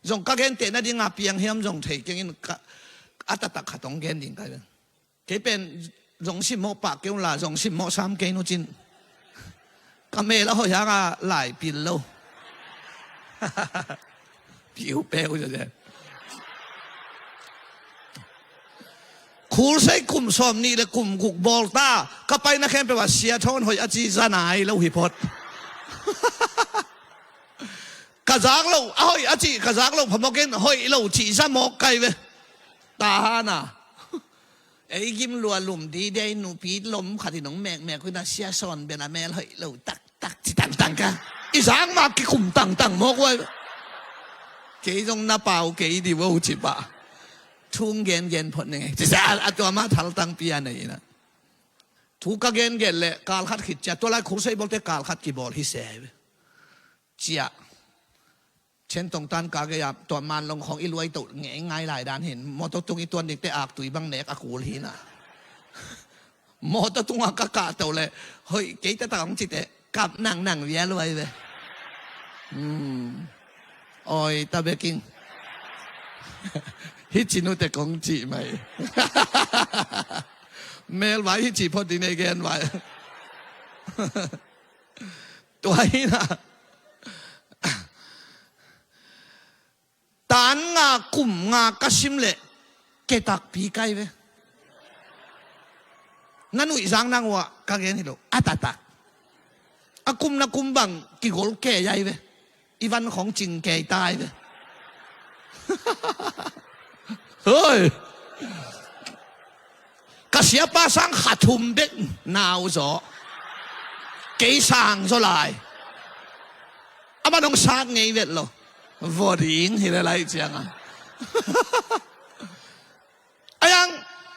Zong ka genteh nadinga piang hiam zong thei kengin ka, a taktak khat hong gen ding kai ve. Kei pen zong simmawh pah kei unla zong simmawh sam kei nucin ka mel a hoih hanga lai pil lo. Piu peu zia. Khulsei kum sawm nih le kum guk bawl ta, ka paina khempeuh ah sia thawn hoih a ci za nai lo hi phot. Ka zak lo a hoih a ci, ka zak lo phamawkin hoih lo ci za mawk kai ve. Tahana ei gim lua lum didei nupi lom khat in hong mekmek huina sia sawn bena mel hoih lo tak tak ci tangtang ka. I zak ma kikum tangtang mawk uai. Kei zong na pau kei di vo ci pah. Thung gen gen phot ning ei ci sa a tua ma thaltang pia nei ina. Thu ka gen gen le kal khat khit cia tua lai khulsei bawlte kal khat kibawl hi se ve. Cia Chen tong tan ka gei a tua man long khong i luai toh ngei ngai lai dan hin mawtaw tung i tuan dikte aktui bang nek a kul hina. Mawtaw tungah ka kah to le hoih kei taktak hong cite kap nang nang via luai ve. Oi ta beking. Hi ci nute kong ci mai. Mel vai hi ci phot dine gen vai. Tua hina. Tan nga kum nga ka sim leh ketakpi kai ve. Na nuihzang nang uah ka gen hi lo a taktak. A kum na kum bang kigol kei ai ve. I van khong cing kei tai ve. Hoi. Ka siapa sang kha thum bek nau zaw. Kei sang zaw lai. Amah nong sat ngei vet lo. Vo ding hi le lai cianga. Ayang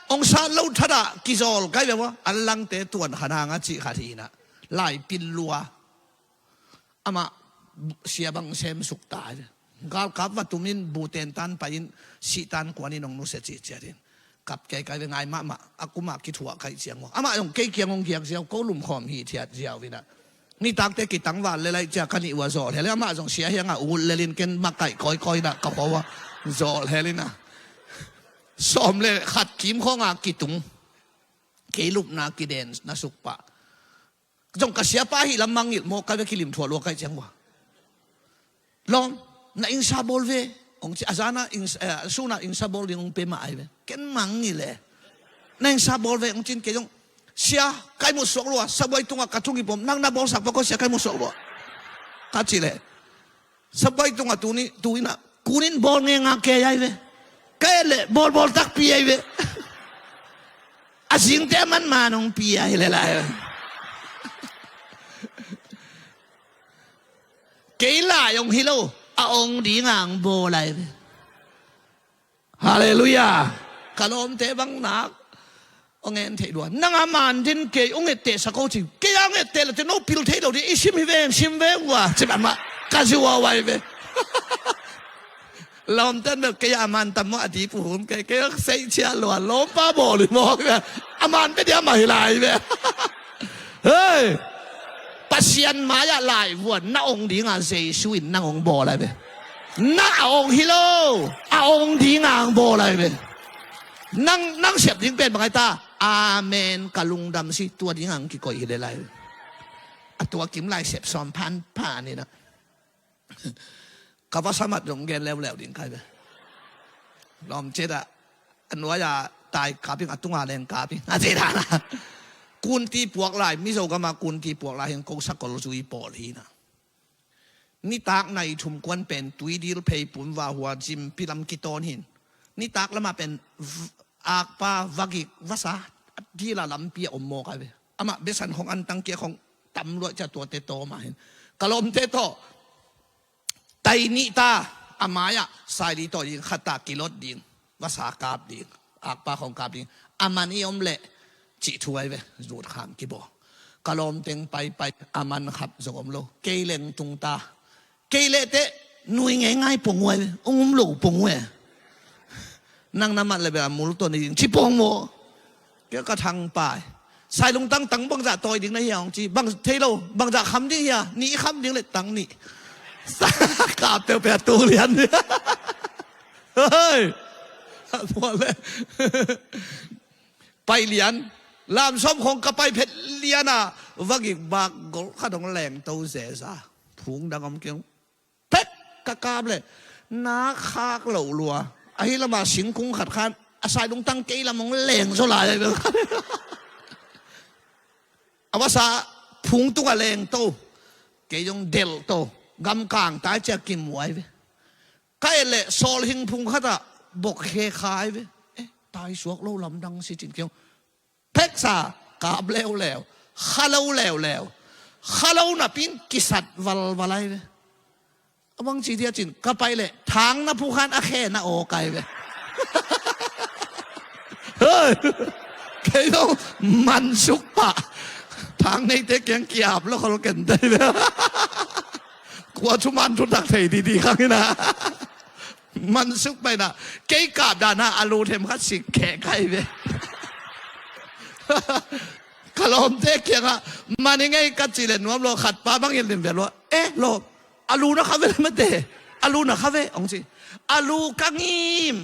ong sat lo thada kizawl kai ve maw. An langte tuan khananga cih khat hina. Lai pil lua. Amah sia bang sem suk ta. Galkap va tumin buten tan pai in sih tan kuan in ong nusia cih ciatin. Kap kei kai ve ngai mahmah a kumah kithuah kai ciang maw. Amah ong kei kiang ong giak ziau ko lumkhawm hi thiat ziau ina. Nitakte kitang val le lai cia ka nih ua zawh hel amah zong sia hiangah ut lelin ken makaih kawikawi ina ka khua ua zawh hel ina. Sawm le khat kim khawnga kitung. Kei lupna kiden na suk pah. Zong ka siapa hi lam mangngilh maw ka ve kilim thuah lua kai ciang ua. Lawm, na ingsa bawl ve. Ong ci a zana suna ingsa bawl ding ong pe mah ai ve. Ken mangngilh e. Na ingsa bawl ve ong cin kei zong. Sia, kai mut suak lua, sabuai tungah ka thung i pom, nang na bawlsak pa ko sia kai mut suak lua. Ka ci leh. Sabuai tungah tuni, tuina, kunin bawl ngenga kei ai ve. Ka et leh, bawlbawl takpi ai ve. A zingte a man ma nong pi ai le lai. Kei lai ong hi lo. a ong ding ang bawl lai ve. Halleluiah. Ka lawmte bang nak ong en theih lua. Nang a man din kei ong etteh sak ko ci. Kei a ong etteh lo te no pil thei lo di i sim hi veng sim veng ua ci ban mah ka zuau ai ve. Lawmten bel kei a man tam maw a di puhum kei kei sei cia lua lawmpa bawl hi maw a man pe dia mah hi lai ve. Hei. Pasian mai-ah laivuan na ong dingah Jesu in nang ong bawl ai ve. Na a ong hi lo a ong dingah ang bawl ai ve. Nang nang siap ding pen bang ai ta. Amen ka lungdam si tua dingah ang kikoih hi le lai ve. A tua kim lai siap sawm phan phan hi na. Ka va samat dong gen leuleu ding kai ve. Lawm chet ah a nuai a tai kaping a tunga leng kaping a chet ah na. Kunti puak lai Mizo gama kunti puak lai hin ko sakol zui pawl hi na. Nitak nai thum kuan pen tui dil phei pun va hua zim pilam kiton hin. Nitak lama pen akpa vagik vasa dila lampi a om maw kai ve. Amah besan hong antang kia hong tam luat cia tuate tawm ah hin. Ka lawmte tawh tai nih ta a mai-ah saili tawh ding khata kilot ding vasa kap ding akpa khong kap ding a man i om leh cih thu ai ve. Zut kham kibaw ka lawm teng paipai a man khap zong om lo kei leng tung ta. Kei leh teh nui ngei ngai pong uai ong um lo pong uai. Nang na mat leh bia mul ton i ding ci pong maw. Kei ka thang pai. Sailung tangtang bangzah tawi ding na hia hong ci bang thei lo bangzah kham ding hia nih kham ding le tang nih. Sa kap teu pia tu lian. Hei. Tua le. Pai lian. Lam sawm khong ka pai phet lian a vagik bak gol khat hong leng to zeza. Phung dang om keng. Pek ka kap leh na khak loh lua. Ahi lama singkung khat khan a sai lungtang kei lam hong leng zaw lai. A vasa phung tungah leng to kei zong delh to gamkang tai cia kimuai ve. Ka et leh sawl hing phung khatah bok khe khai ve. Eh, tai suak lo lamdang si cin kei hong Pheksa kap leuleu kha lo leuleu kha lo napin kisat valvalai ve. A bangci dia cin ka pai leh thang na phukhan a khe na aw kai ve. Kei dong mansuk pah thang neite kiang kiap lo khol ken dai ve. Kua thuman thutak thei didi khang ina. Mansuk paina kei kap dana a lu them khat sik kheh kai ve. Ka lawmte kiangah man i ngei ka cih le nuam lo khat pa bangin lim ve lua. Eh lawm a lu na kha ve le mate a lu na kha ve ong ci. A lu ka ngim.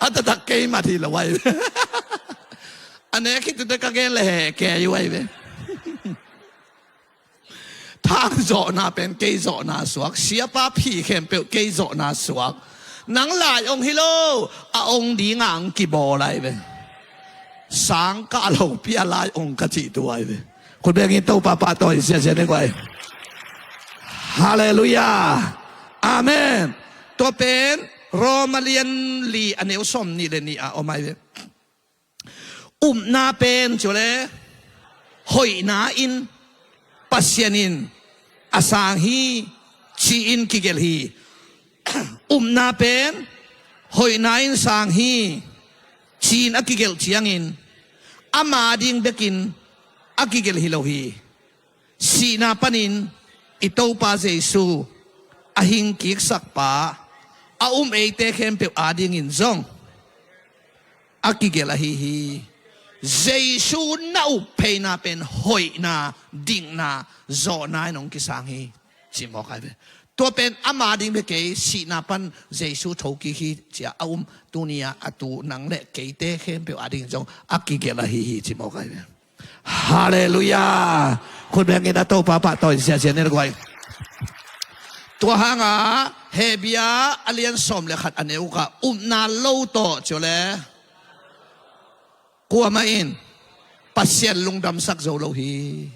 A taktak kei mat hi lo ai ve. A nek hi tute ka gen le he kei uai ve. Thang zawhna pen kei zawhna suak siapa phi khempeuh kei zawhna suak. Nang lai ong hi lo a ong dinga ang kibawl ai ve. Sang ka a lopi a lai ong ka cih tu ai ve. Khut bengin Topa pahtawi ziazia ne guai. Halleluiah. Amen. Tua pen Roma lian li a neu sawm nih le nih a om ai ve. Upna pen cu le hoihna in Pasian in a sang hi ci-in kigelh hi. Upna pen hoihna in sang hi ci-in a kigelh ciangin ama ding bekin a kigelh hi lo hi. Sihna panin i Topa Jesu a hingkiksak pa a um eite khempeuh adingin zong a kigelh ahi hi. Jesu na up pheina pen hoihna dikna zawhna in hong kisang hi. Cimawk ai ve. Tua pen ama ding bia kei sihna pan Jesu thokik hi cia a um tunia a tu nang le keite khempeuh adingin zong a kigelh ahi hi. Cimawk ai ve. Halleluiah. Khut bengin a Topa pahtawi ziazia ne guai. Tua hanga Hebia a lian sawm le khat a neukah upna lo tawh cio le kuamah in Pasian lungdamsak zo lo hi.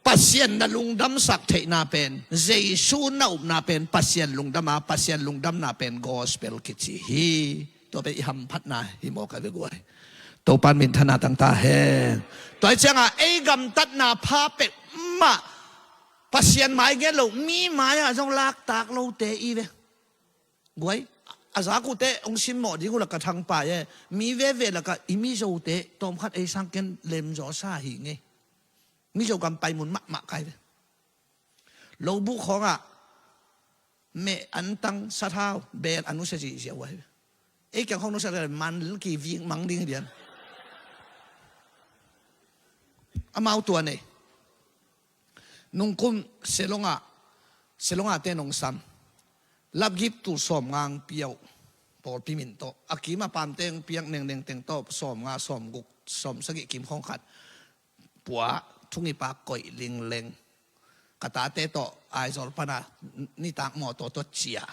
Pasian na lungdamsak theihna pen Jesu na upna pen Pasian lungdama Pasian lungdamna pen gospel kici hi. Tua pen i hamphatna hi mawk a ve guai. Topan minthana tangta hen. Tua hi cianga ei gamtatna pha pekmah Pasian mai gen lo, mi mai-ah zong laktak lote i ve. Guai, a zak uhte hong simmawh ding uh lak ka thangpai e. Mi veve lakah i mizote tawmkhat ei sang ken lemzaw sa hi ngei. Mizo gam paimun mahmah kai ve. Lobuk khawngah meh, antang, sathau, beel a nusia zihziah uh ahi ve. Ei kiang khawng nusia le man ki vik mang ding hi dian. Amau tua nei. Nungkum Selonga, Selonga te nong sam. Lapgip tul sawm ngang piau. Pawlpi min tawh a kim a pamteng piak nengneng teng tawh sawm nga, sawm guk, sawm sagih kim khawng khat. Pua thungipa koih lingleng. Ka tate tawh Aizawl pana nitak mawtaw tawh cia.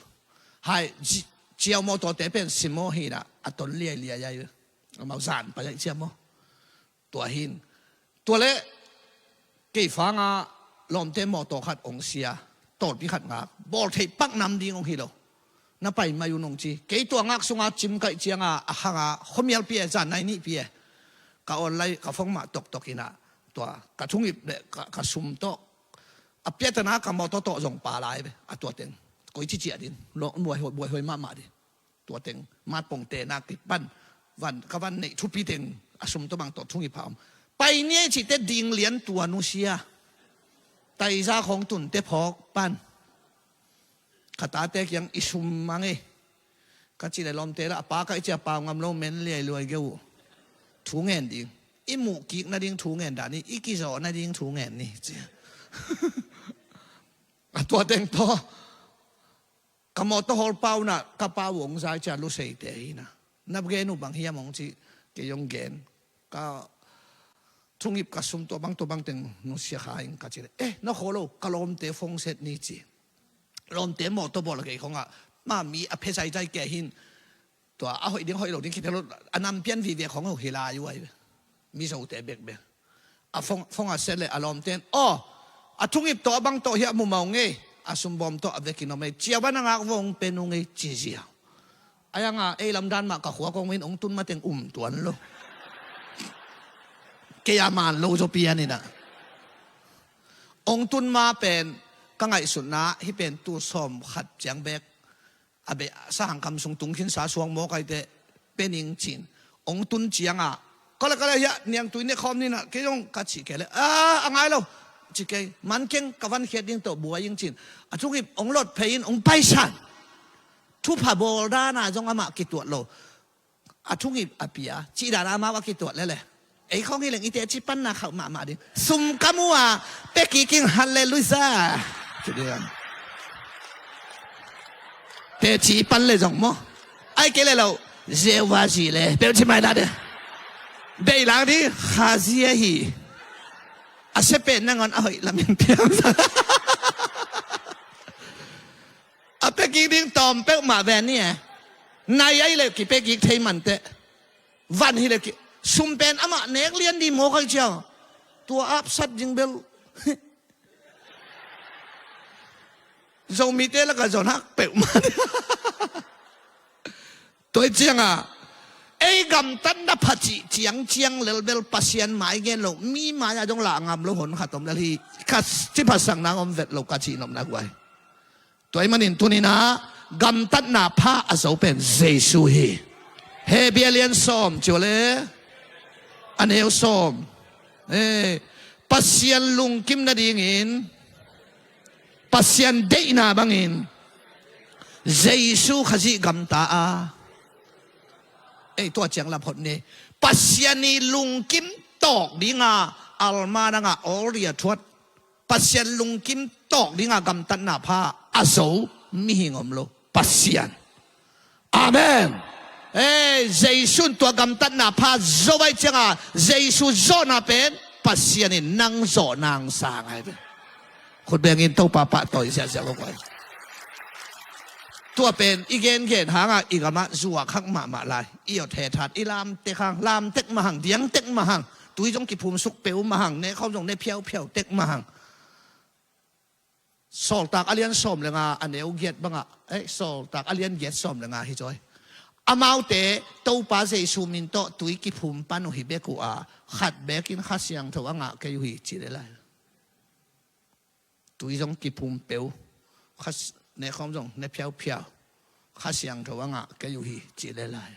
Hai, ci-, ciau mawtawte pen simo hinah a ton liailiai ai. Amau zan pai ai cia maw. Tua hin. Tua le kei fanga lawmte mawtaw khat ong sia. Tawlpi khat ngak. Bawl theih pak nam ding ong hi lo. Na pai mai un ong ci. Kei tua ngak sunga cim kaih cianga a hanga khuamialpi e, zan nai nihpi e. Ka online, ka phone mah toktok inah. Tua, ka thungip le ka, ka sum tawh. A piatana ka mawtaw tawh zong pa lai ve. A tua teng. Koi ciciah din. Lo, buaihuai, buaihuai mahmah din. Tua teng. Matpongte nak kipan. Van, ka van neih thupi teng. A sum tawh bang tawh thungip pha om. Pai niai cihte ding lian tua nusia. Taiza khawng tunte phawk pan. Ka tate kiang i sum mang e. Ka cih le lawmte la a pa ka i cia pau ngam lo men liai luai geu. Thu ngen ding. I muh kik nading thu ngen dah ni. I kizawh nading thu ngen ni. Ci. A tua teng tawh. Ka mawtaw hawl pau na ka pau ong zai cia luseite hi na. Na gen uh bang hiam ong ci kei ong gen. Ka thungip ka sum tua bang tua bang teng nusia kha ing ka ci le. Eh, na khaw lo, ka lawmte phone set ni ci. Lawmte mawtaw bawl a kei khawngah. Ma mi a phe zaizai kei hin. Tua a hoih ding hoih lo ding kiphel lo. A nam pian vive khawng uh hi lai uh ai. Mizote bekbek. A phone, phone a set le a lawmten. Aw, a thungip tawh a bang tawh hi a mumau ngei. A sumbawm tawh a vekin om ei. Ciaban a ngak vong pen uh ngei ci zia. Ai anga ei lamdan mah ka khua kong min ong tun mateng um tuan lo. Kei a man lo zo pian inah. Ong tun ma pen ka ngaihsutna hi pen tu sawm khat ciang bek. A be sahang kam sung tung khinsa suang mawkaite pening cin. Ong tun cianga. Kale kale hia niang tui ne khawm nina kei zong ka cih kei le. A, a ngai lo. Ci kei. Man keng ka van khiat ding tawh buai ing cin. A thungip ong lot phei in ong paisan. Thupha bawl dana zong amah kituat lo. A thungip a pia. Cih dana amau a kituat lele. Ei khawng hi leng i teci panna khauh mahmah ding. Sum ka mu a. Pia kik ing halleluiah. Ci ding. Teci pan le zong maw. Ai kei le lo. Zeuva zi le. Bel ci mai na de. Bei lang ding. Kha zia hi. A sia pen nangon a hoih lamin piang. A pia kik ding tawm peuhmah ve ni e. Nai ai le kipia kik thei manteh. Van hi le ki. Sum pen amah nek lian di mawk ai ciang. Tua apsat ding bel. Zomite laka zon hak peuhmah. Tua cianga. Ei gamtatna pha cih ciangciang lelbel Pasian mai gen lo. Mi mai-ah dong lah ngam lo hon khat om lel hi. Ka ci phasak nang om vet lo ka cih nopna guai. Tua ahih manin tuninah gamtatna pha a zo pen Jesu hi. Hebru a lian sawm ciu le a neu sawm. Eh, Pasian lungkim nadingin Pasian deihna bangin Jesu Khazih gamta a. Ei, tua ciang lam hot ni. Pasian i lungkim tawk dinga Alma nanga awlria thuat. Pasian lungkim tawk dinga gamtatna pha a zo mihing om lo. Pasian. Amen. Ei, Jesu in tua gamtatna pha zo ai cianga Jesu zawhna pen Pasian in nang zawh nang sang ai ve. Khut bengin Topa pahtawi ziahziah lo guai. Tua pen i gengen hangah i gamah zuak hak mahmah lai. I awt hethat i lamtek hang, lamtek mahang, diangtek mahang. Tui zong kiphumsuk peuh mahang, nekhawm zong ne phiauphiau tek mahang. Sawltak a lian sawm le nga a neu giat bangah, eh, Sawltak a lian giat sawm le nga hi zaw. Amaute Topa Jesu min tawh tui kiphum pan uh hi bek uh a, khat bekin Kha Siangtho a ngah kei uh hi ci le lai. tui zong kiphum peu, kha s-, ne khawm zong ne phiauphiau, Kha Siangtho a ngah kei uh hi, ci le lai.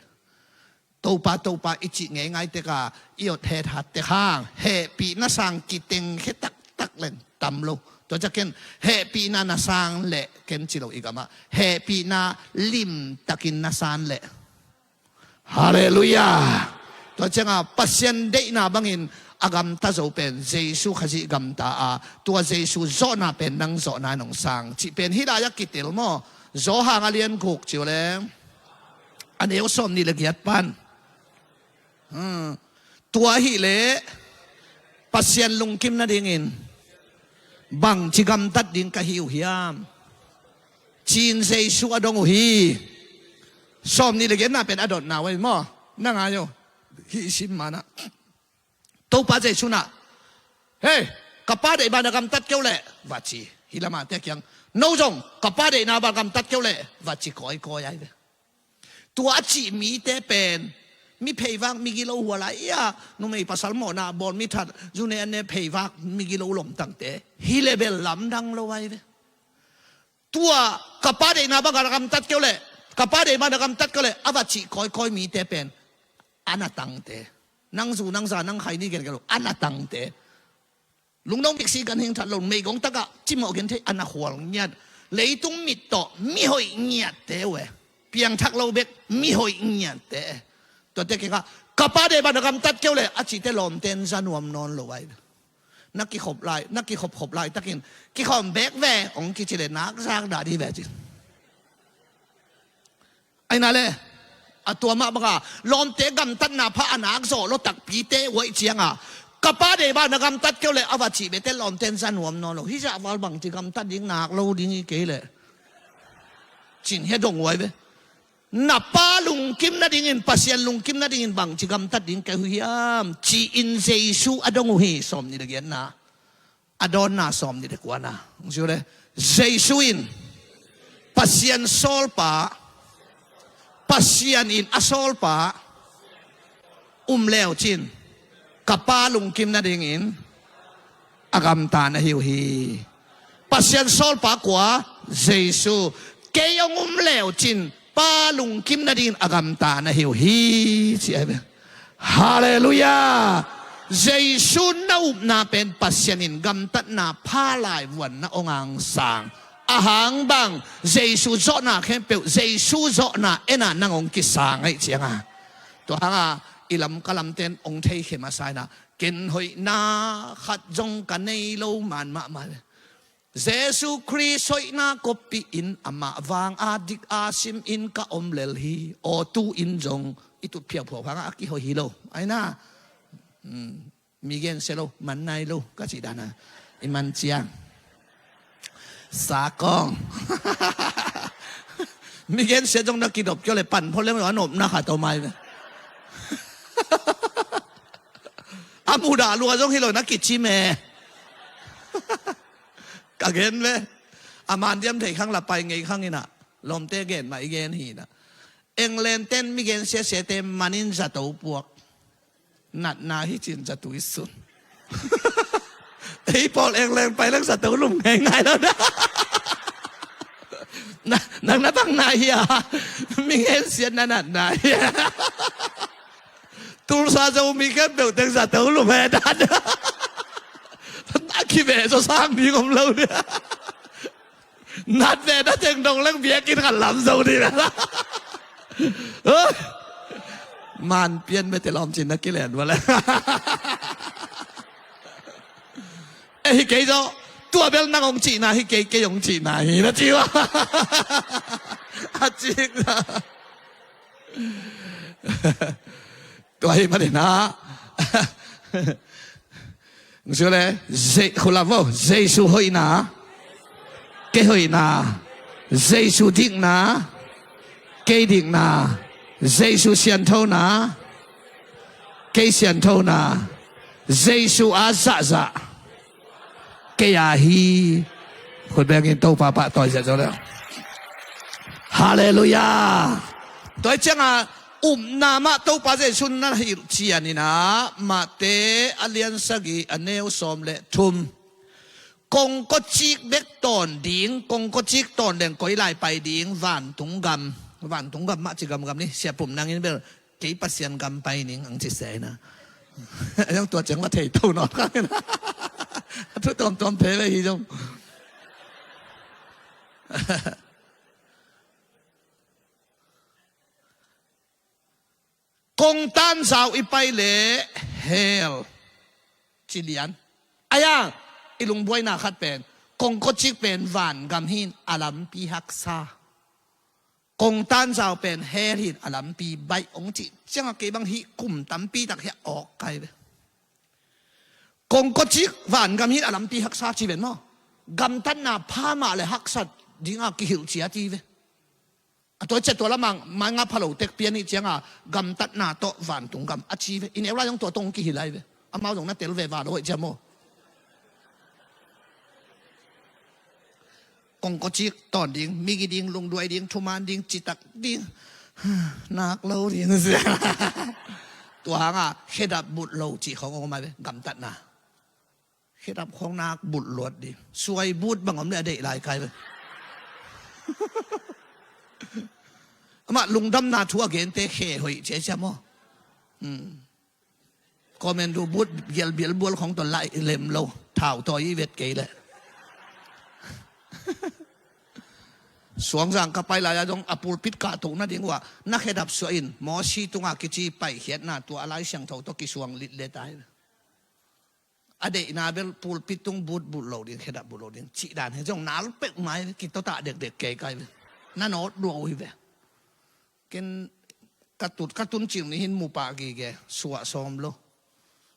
Topa, Topa i cih ngeingai teka i ot hethat tek hang hehpihna sang kitengkhia taktak leng tam lo. Tua ciang ken hehpihna na sang leh ken ci lo, i gamah hehpihna limtakin na san leh. Halleluiah. Tua cianga Pasian deihna bangin a gamta zo pen Jesu Khazih gamta a, tua Jesu zawhna pen nang zawhna in hong sang cih pen hih lai-ah kitel maw? Johan a lian guk ci uh leh, a neu sawmnih le giat pan. Hmm. Tua ahih leh Pasian lungkim nadingin bangci gamtat ding ka hi uh hiam, ci-in Jesu a dong uh hi. Sawmnih le giatna pen a dotna uh ahi maw? Na ngai uh. Hih i sim manah Topa Jesu nah, "Hei, ka Pa deih bang na gamtat kei uh leh," va ci. Hih lamah te kiang, "No zong ka Pa deihna bang gamtat kei uh leh," va ci kawikawi ahi ve. Tua a cih mite pen mi pheivak, mi gilo hua lai ia, numei pasal mawhna bawl mi that, zu ne an ne pheivak, mi gilo lomtangte. Hih leh bel lamdang lo ahi ve. Tua ka Pa deihna bang a gamtat kei uh leh, ka Pa deih bang a gamtat kei uh leh, a va cih kawikawi mite pen a na tangte. Nang zu, nang za, nang khaini gelgel uh a na tangte. Lungdong biksi ganhing that lo, meigong takah cimawh genthei a na khual ngiat, leitung mit tawh mihoih ngiatte uh e. Piangthak lo bek mihoih ngiatte. Tuate kikah ka Pa deih bang a gamtat kei uh leh a cihte lawmte in za nuam nawn lo ahi. Na kikhop lai, na kikhopkhop laitakin kikhawm beek ve hong kici leh nak zak dah dih ve ci. Aina le, a tua mah banga lawmte gamtatna pha a nak zawh lo takpite uh aih cianga, ka Pa deih bang na gamtat kei uh leh a va cih bete lawmte in za nuam nawn lo. Hih zah val bangci gamtat ding nak lo ding hi kei leh, ci-in hia dong uh ahi ve. Na Pa lungkim nadingin, Pasian lungkim nadingin bangci gamtat ding ka hi uh hiam, ci-in Jesu a dong uh hi. Sawmnih le giatna. A dawnna sawmnih le kuana. Hong ci uh leh, Jesu in Pasian sawlpa, Pasian in a sawlpa um leucin ka Pa lungkim nadingin a gamta na hi uh hi. Pasian sawlpa kua? Jesu. Kei hong um leucin Pa lungkim nadingin a gamta na hi uh hi, ci ahi ve. Halleluiah. Jesu na upna pen Pasian in gamtatna pha lai vuan na hong angsang. A hang bang, Jesu zawhna khempeuh, Jesu zawhna en a nang hong kisang aih cianga, tua hanga i lam ka lamten hong thei khe masa in ah, ken hoihna khat zong ka nei lo man mahmah. Jesu Khrist hoihna koppih in amah vang a dik a sim in ka om lel hi. Aw, tu in zong i tut phiauphau hangah a kihoih hi lo. Aina, hmm, mi gensia lo, man nai lo ka cih dana i man ciang. Sakong. Mi gensia zong na kidop kio le pan pho lem lo a nopna kha to mai ve. A mudah lua zong hi lo na kici me. Ka gen ve. A man diam thei khang la pai ngei khang in ah, lawmte gen mah i gen hi in ah. England ten mi gen siasiate manin zato puak. Natna hi cin zato i sun. Ei pawl England pai leng zato lum ngeingai lo na. Na, nang na bang na hi a, mi gen siat na natna hi a. Tulsa Zomi khempeuh teng zato lum he dan. A kive zaw sang ding om lo dia. Nat ve na teng dong leng biakinn khat lam zo ding. Man pian mete lawm cin na kilen va le. E hi kei zaw, tua bel nang hong cihna hi kei, kei hong cihna hi na ci uh a. A cik na. Tua hi manin ah. Hong ci uh le, Je-, khulap vo, Jesu hoihna, kei hoihna, Jesu dikna, kei dikna, Jesu sianthona, kei sianthona, Jesu a zahzah, kei a hi. Khut bengin Topa pahtawi ziahziah le. Halleluiah. Tua hi cianga upna mah Topa Jesu na hilh cian in ah, Mate a lian sagih a neu sawm le thum. Kongkocik bek tawn ding, kongkocik tawn deng koi lai pai ding, vantung gam. Vantung gam mah ci gamgam ni, siapum nangin bel, kei Pasian gam pai ning ang ci se na. Ayang tua ciang va thei to nawn kang in. Thu tuamtuam thei ve hi zong. Kongtan zau i pai le hell ci lian. Aya, i lungbuaina khat pen, kongkocik pen van gam hin a lampi haksa. Kongtan zau pen hell hin a lampi baih ong cih ciangah kei bang hih kum tampi tak hiah awk kai ve. Kongkocik van gam hin a lampi haksa ci ven maw? Gamtatna pha mah le haksat dingah kihilh ciat hi ve. A tua ciah tua lamang mai nga phalo tek pian ih cianga gamtatna tawh vantung gam a ci ve. I neu lai zong tua tawh hong kihilh lai ve. Amau zong na tel ve va lo ih ciah maw? Kongkocik tawn ding, migi ding, lungduai ding, thuman ding, citak ding, nak lo ding. Tua hanga khedap bulh lo cih khong om mai ve, gamtatna. Khedap khong nak bulh luat ding. Suai but bang om le a deih lai kai ve. Amah lungdamna thu a gente khe hoih ciacia maw? Comment du but gial bial bual khong tawh laih lem lo. Thau tawh i vet kei leh. Suangzang ka pai lai-a zong a pulpit kahto nading uh ah na khedap suah in Mawsi tunga kici paikhiatna tua a Lai Siangtho tawh kisuang litlet ai. A deihna bel pulpit tung but bulh lo ding, khedap bulh lo ding cih dan hi zong nal pek mai ve, kitotah dekdek kei kai ve. Na nawt lua uh hi ve. Ken ka tut ka tun cil ni hin mu pah gige, suah sawm lo.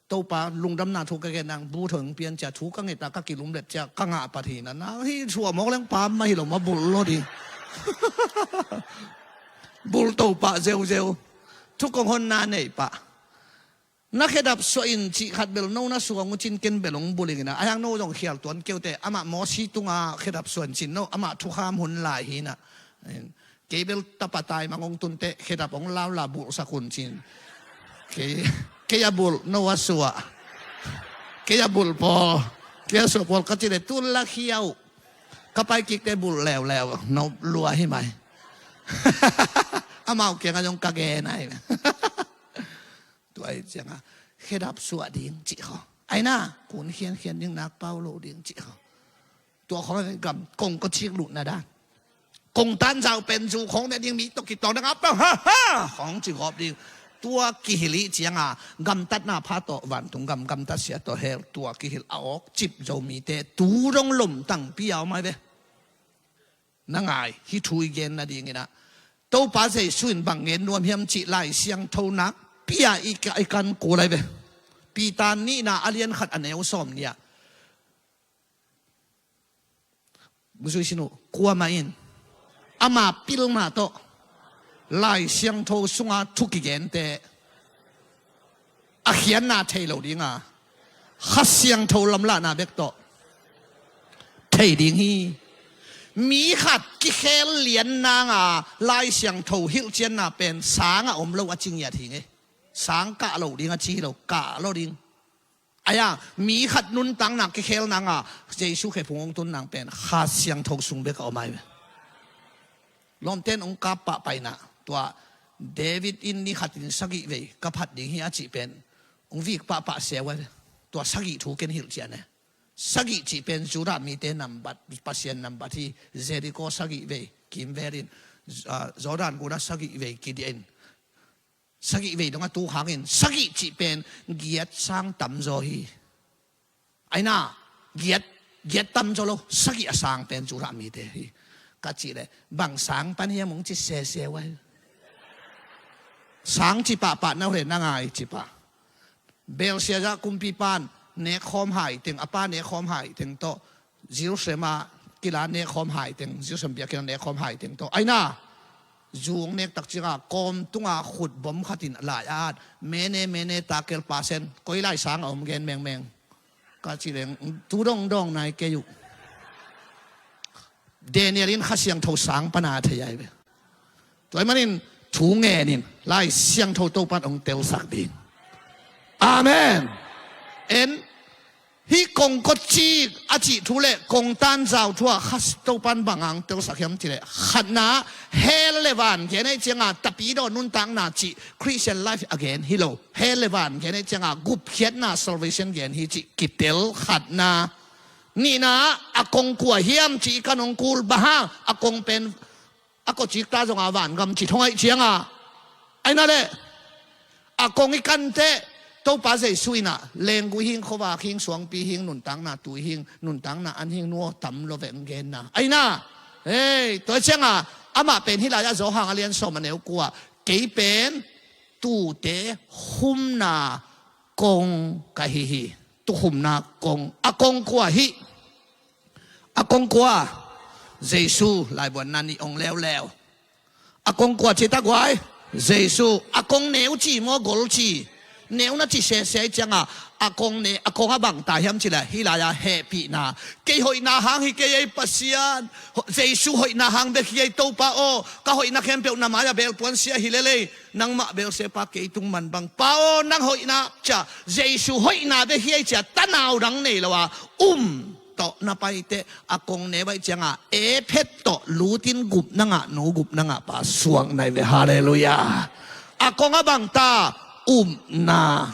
Topa lungdamna thu ka gen nang, bu thong pian cia thu ka nget a ka kilumlet cia ka ngah pat hi na, nang hi suah mawk leng pam mah hi lo mah bulh lo ding. Bulh to pah zeuzeu. Thu kong honna nei pah. Na khedap suah in cih khat bel no na suang uh cin ken bel hong bulh ing ina. Ahiang no zong khial tuan keute, amah Mawsi tunga khedap suah in cin no, amah thukham hun lai hi na. Kei bel tapa taimang hong tunte khedap hong laula bulhsak hun cin. Kei, kei a bulh, no a suah. Kei a bulh pawl, kei a suah pawl ka ci le tun la khiau. Ka pai kikte bulh leuleu, no lua hi mai. Amau kiangah zong ka gen ai. Tua hi ciangah khedap suah ding cih khaw. Aina, kun khiankhian ding nak pau lo ding cih khaw. Tua khawng gam kong kawcik luhna dan. Kong tanzau pen zu khawng ne ding mi tawh kitawng dang a pau ha ha khawng ci gawp ding. Tua kihilh ih cianga gamtatna pha tawh vantung gam gamtat sia tawh hell tua kihilh a awk cip zo mite tu dong lomtang pi a om ai ve. Na ngai, hih thu i gen nadingin ah Topa Jesu in bang gen nuam hiam cih Lai Siangtho nakpi-a i ka, i kan kul ai ve. Peter nihna a lian khat a neu sawm nih ah. Zui sin uh, kuamah in ama pilna tawh Lai Siangtho sunga thu kigente a khiatna thei lo dinga Kha Siangtho lamlahna bek tawh thei ding hi. Mi khat kikhel lian nanga Lai Siangtho hilhcianna pen sangah om lo a ci ngiat hi ngei. Sang kah lo ding a ci hi lo, kah lo ding. Aia, mi khat nuntakna kikhel nanga Jesu khephung hong tun nang pen Kha Siangtho sung bek a om ai ve. Lawmten hong kap pahpaina tua David in ni khatin sagih vei ka phat ding hi a cih pen hong vik pahpah siau ai ve. Tua sagih thu ken hilhcian e. Sagih cih pen Judah mite nambat, Pasian nambat hi. Jericho sagih vei kimvelin, ah, Jordan guna sagih vei kidiahin sagih vei dong a tu khangin sagih cih pen giat sang tamzaw hi. Aina, giat, giat tamzaw lo, sagih a sang pen Judah mite hi. Ka cih leh bang sang pan hiam hong ci sese uh ai. Sang ci pahpah na uh le na ngai ci pah. Belshazzar kumpipan nekkhawm hai teng, a pa nekkhawm hai teng tawh Jerusalem ah kila nekkhawm hai teng, Jerusalem bia kila nekkhawm hai teng tawh aina, zu hong nek takcianga kawm tunga khut bom khatin lai a at, mene mene tekel parsin, koi lai sang a om gen mengmeng. Ka ci leng tu dongdong nai kei uh. Daniel in Kha Siangtho sang pana thei ai ve. Tua ahih manin thu ngenin Lai Siangtho Topan hong telsak ding. Amen. En Hih kongkocik a cih thu le kongtan zau thu ah kha Topan bang hang telsak hiam cih leh, khatna, hell le van gen ahih ciangin tapidaw nuntakna cih Christian life a gen hi lo. Hell le van gen ahih ciangin gupkhiatna salvation gen hi cih kitel khatna. Nihna, a kong kua hiam cih i kan hong kul, bang hang, a kong pen a kawcik ta zongin vangam ci thong ahih ciangin. Ahi na le, a kong i kan teh, Topa Jesu in ah lenggui hing, khuavak hing, suangpi hing, nuntakna tui hing, nuntakna an hing, nu aw tam lo veng genna. Ahi na, hei, tua ciangin amah pen hih lai-ah Johan a lian sawm a neu kua, kei pen tuute humna kong ka hi hi. Tukhumna kong. A kong kua hih? A kong kua? Jesu. Laibuan na nih ong leuleu. A kong kua ci ta guai? Jesu. A kong neu ci maw, gol ci? Neu na ci sese ahih ciangin, a kong ne, a kong a bang ta hiam cih leh, hih lai-ah hehpihna. Kei hoihna hang hi kei ei Pasian. Ho-, Jesu hoihna hang bek hi ei Topa aw. Ka hoihna khempeuh na mai-ah belpuan sia hi lel ei. Nangmah belsepa kei tung man bang. Pa aw, nang hoihna, ci-a, Jesu hoihna bek hi ei ci-a, tanau dang nei lo a, um tawh na pai teh, a kong neu ahih ciangin, Ephet tawh lutin gupna ngahnu, gupna ngahpa suak na hi ve. Halleluiah. A kong a bang ta? Upna.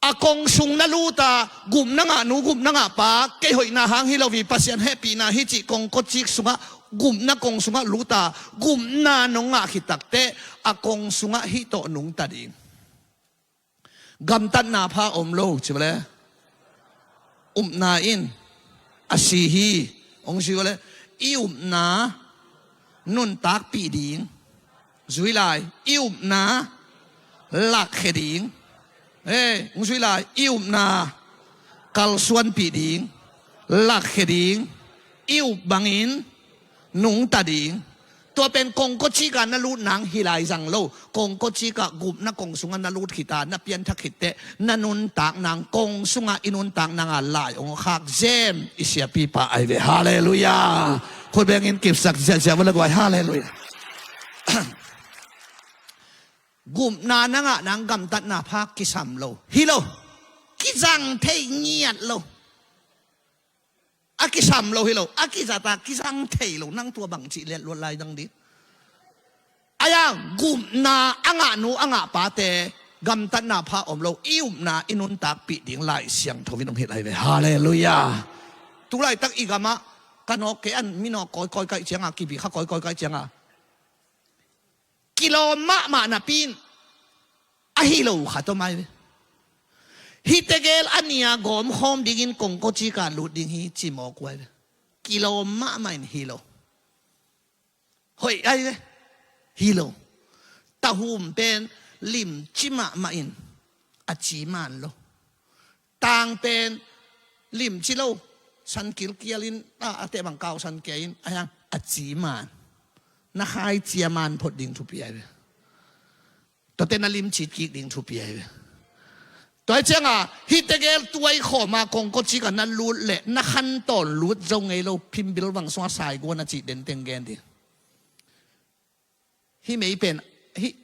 A kong sung na lut a, gupna ngahnu, gupna ngahpa, kei hoihna hang hi lo hi, Pasian hehpihna hi cih kongkocik sungah, gupna kong sungah lut a, gupna nong ngah khit takteh, a kong sungah hih tawh nungta ding. Gamtatna pha om lo, ci bale. Upna in a si hi, hong si bale. I upna nuntakpih ding. Zui lai, i upna lakkhia ding. Hei, hong zui lai, i upna kalsuanpih ding, lakkhia ding, i up bangin nungta ding. Tua pen kongkocik ah na lut nang hi lai zang lo. Kongkocik ah gupna kong sungah na lut khit a, na pianthak khit teh, na nuntak nang kong sungah i nuntak nang a lai hong khak zem i siapipa ahi ve. Halleluiah. Khut bengin kipsak ziahziah vua le guai. Halleluiah. Gupna na ngah nang gamtatna pha kisam lo hi lo. Kizang thei ngiat lo. A kisam lo hi lo. A kizat a kizang thei lo. Nang tua bang cih let luat lai dang ding. Ahi zongin gupna a ngahnu a ngahpate gamtatna pha om lo. I upna i nuntakpih ding Lai Siangtho in hong hilh ahi ve. Halleluiah. Tulaitak i gamah ka nawk kei an, mi nawk kawikawi ka hih ciangin, kibi kha kawikawi ka hih ciangin, kilawm mahmah napi in a hi lo khat om ahi ve. Hih tegel a nih a gawmkhawm dingin kongkocik ah lut ding hi ci mawk uh ahi ve. Kilawm mahmah in hi lo. Hoih ahi ve. Hi lo. Tahum pen limci mahmah in a ci man lo. Tang pen limci lo, san kilkial in, a, a teh bang kau san kia in, a hiang a ci man. Na khai cia man phot ding thupi ahi ve. Tuate na limci kik ding thupi ahi ve. Tua hi ciangin, hih tegel tuai khawm a kongkocik ah na lut leh, na khantawn lut zo ngei lo, phimbil vang sungah saiguan a cih denteng gen ding. Hih mei pen, hih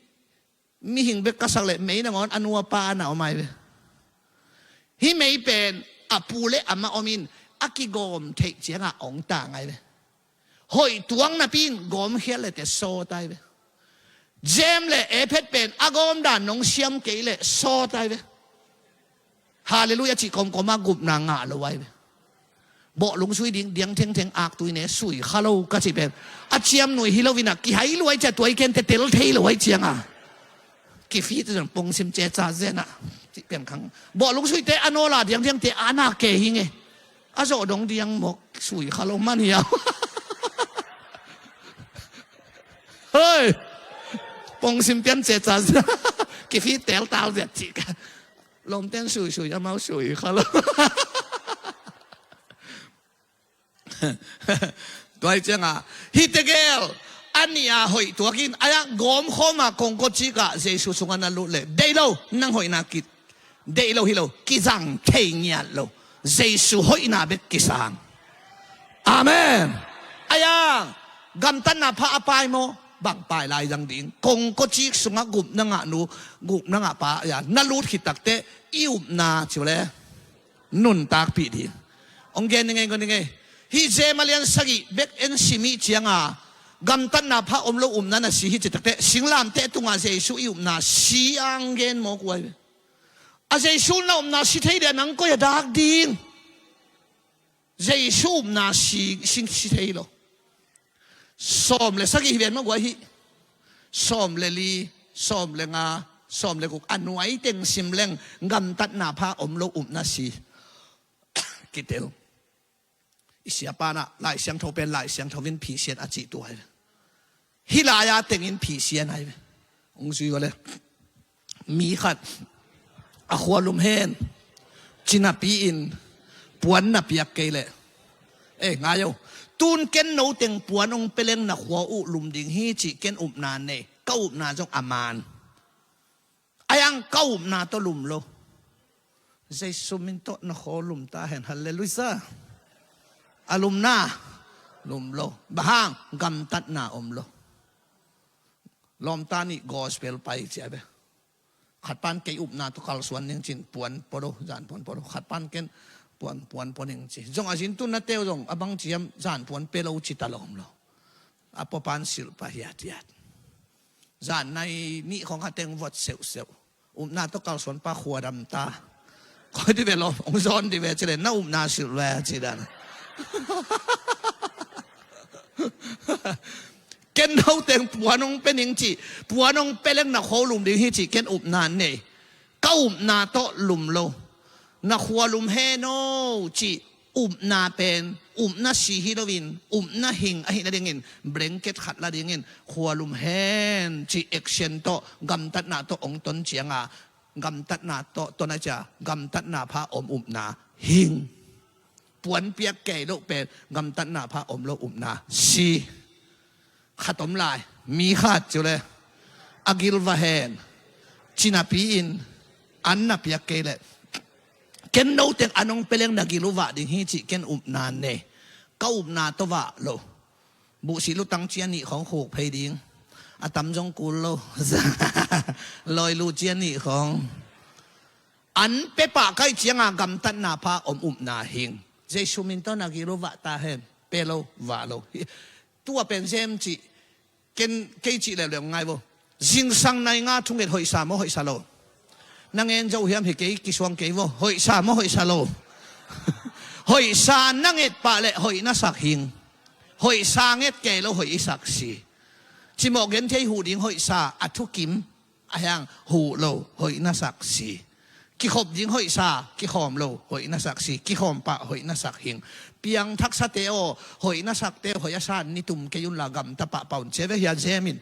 mihing bek ka sak leh mei nangawn a nu a pa a na om ahi ve. Hih mei pen a pu le a mah om in a kigawm theih ciangin hong tang ahi ve. Hoih tuak napi in gawmkhiat leh teh sawt ahi ve. Jem le Ephet pen a gawm dan nong siam kei leh sawt ahi ve. Halleluiah cih kawmkawm a gupna ngah lo ahi ve. Bawhlung sui ding, diang thengtheng, aktui ne, sui kha lo ka cih pen a ciamnuih hi lo in a kihai luai cia, tuai ken teh tel thei lo ahi ciangin. Kifit zong pongsim ceca zen a cih pen khang. Bawhlung sui teh a nawl a, diang theng teh a na ke hi nge. A zawh dong diang mawk sui kha lo man hiam. Hei! Pongsim pian ceca zen. Kifit tel tal zen cih ka. Lawmten suisui, amau sui kha lo. Tua hi ciangin, hih tegel a nih a hoih tuak in, a hiang gawmkhawm a kongkocik ah Jesu sungah na lut leh, deih lo, nang hoihna kit. Deih lo hi lo, kizang thei ngiat lo. Jesu hoihna bek kisang. Amen. A hiang gamtatna pha a pai maw? Bang pai lai zang ding. Kongkocik sungah gupna ngahnu, gupna ngahpa, a hiang na lut khit takteh, i upna, ci uh leh, Nuntakpih ding. Hong gen ni ngei, ngei, ngei. Hih James a lian sagih bek en sim ih cianga gamtatna pha om lo upna na si hi ci takteh, singlamteh tungah Jesu i upna si ang gen mawk uh ahi ve. A Jesu na upna si thei dia nang koi a dak ding? Jesu upna si, si, si thei lo. Sawm le sagih hi ven maw guai hih. Sawm le li, sawm le nga, sawm le guk, a nuai teng sim leng gamtatna pha om lo upna si. Kitel. I siapa nah Lai Siangtho pen Lai Siangtho in phisian a cih tua hi. Hih lai-a tengin phisian ahi ve. Hong zui uh le mi khat a khua lum hen, ci napi-in puan na piak kei leh. Eh, ngai o. Tun ken no teng puan hong pia leng na khua uh lum ding hi cih ken upna nei. Ka upna zong a man. A yang ka upna tawh lum lo. Jesu min tawh na khua lum ta hen. Halleluiah. A lumna lum lo. Bang hang? Gamtatna om lo. Lawmta nih gospel pai cia ve. Khat pan kei upna tawh kalsuan ning cin puan pua lo, zan puan pua lo. Khat pan ken puan, puan pua ning ci. Zong a zin tun na teu zong a bang ciam zan puan pe lo ci ta lawm lo. A pua pan silh pa hiat hiat. Zan nai nih khong khat teng vot seuhseuh. Upna tawh kalsuan pa khua dam ta. Koi di ve lo, hong zawn di ve ci le, na upna silh ve ci dan. Ken no teng puan hong pe ning ci, puan hong pe leng na khua lum ding hi ci, ken upna nei. Ka upna tawh lum lo. Na khua lum hen o ci, upna pen upna si hi loin, upna hing ahi nadingin, blanket khat la dingin, khua lum hen ci action tawh, gamtatna tawh hong ton cianga, gamtatna tawh ton a cia, gamtatna pha om upna hing. Puan piak kei loh pen gamtatna pha om lo upna si. Khat om lai, mi khat ci uh le, a gil va hen, ci napi-in an na piak kei leh, ken no teng an hong pia leng na gil uh vah ding hi cih ken upna nei. Ka upna tawh vah lo. Buhsih lutang cia nih khong khuk phei ding. A tam zong kul lo. Lawi lu cia nih khong. An pe pah kai cianga gamtatna pha om upna hing. Jesu min tawh na gil uh vah ta hen. Pe lo, vah lo. Tua pen James cih, ken kei cih leuleu ngai vo. Zingsang nai nga thunget hoihsa maw hoihsa lo? Na ngen zo hiam hi kei kisuang kei vo. Hoihsa maw hoihsa lo? Hoihsa na nget pah leh hoih na sak hing. Hoihsa nget kei lo hoih i sak si. Cimawh genthei huh ding hoihsa a thukim. A hiang huh lo, hoih na sak si. Kikhop ding hoihsa, kikhawm lo, hoih na sak si. Kikhawm pah, hoih na sak hing. Piangthaksate aw, hoih na sakte, hoih a san ni tum kei unla gamta pah paun cia ve hia James in.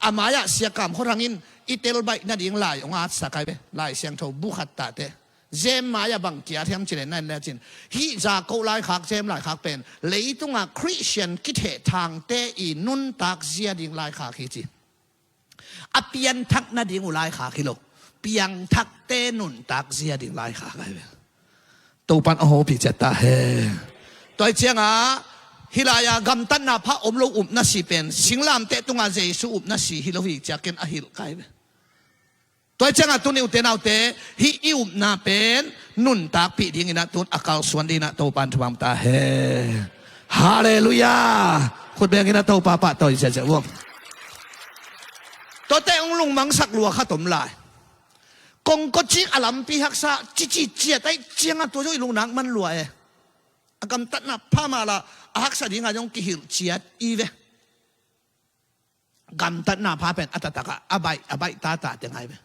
A mai-ah siakam khuarang in i tel baih nading lai hong atsak ai ve. Lai Siangtho bu khat tahte. James mai-ah bang kiat hiam ci le na en lecin. Hih Jakob laikhak, James laikhak pen. Leitungah Christian kitheh thangte i nuntak zia ding laikhak hi ci. A pianthak nading uh laikhak hi lo. Piangthakte nuntak zia ding laikhak ahi ve. Topan a hopih ciat ta he. Tua hi cianga, hih lai-a gamtatna pha om lo upna si pen, singlamteh tunga Jesu upna si hi lo hi cia ken a hilh kai ve. Tua hi cianga tuni ute naute, hih i upna pen, nuntakpih dingin a tun a kalsuan dingin a Topan thupha ta he. Halleluiah. Khut bengin a Topa pahtawi ziazia uh. Tuate hong lungmangsak lua khat om lai. Kongkocik a lampi haksa cici ciat aih cianga tua zong i lungnak man lua e. A gamtatna pha mah la a haksa dinga zong kihilh ciat i ve. Gamtatna pha pen a taktakah a baih, a baih tata teng ahi ve.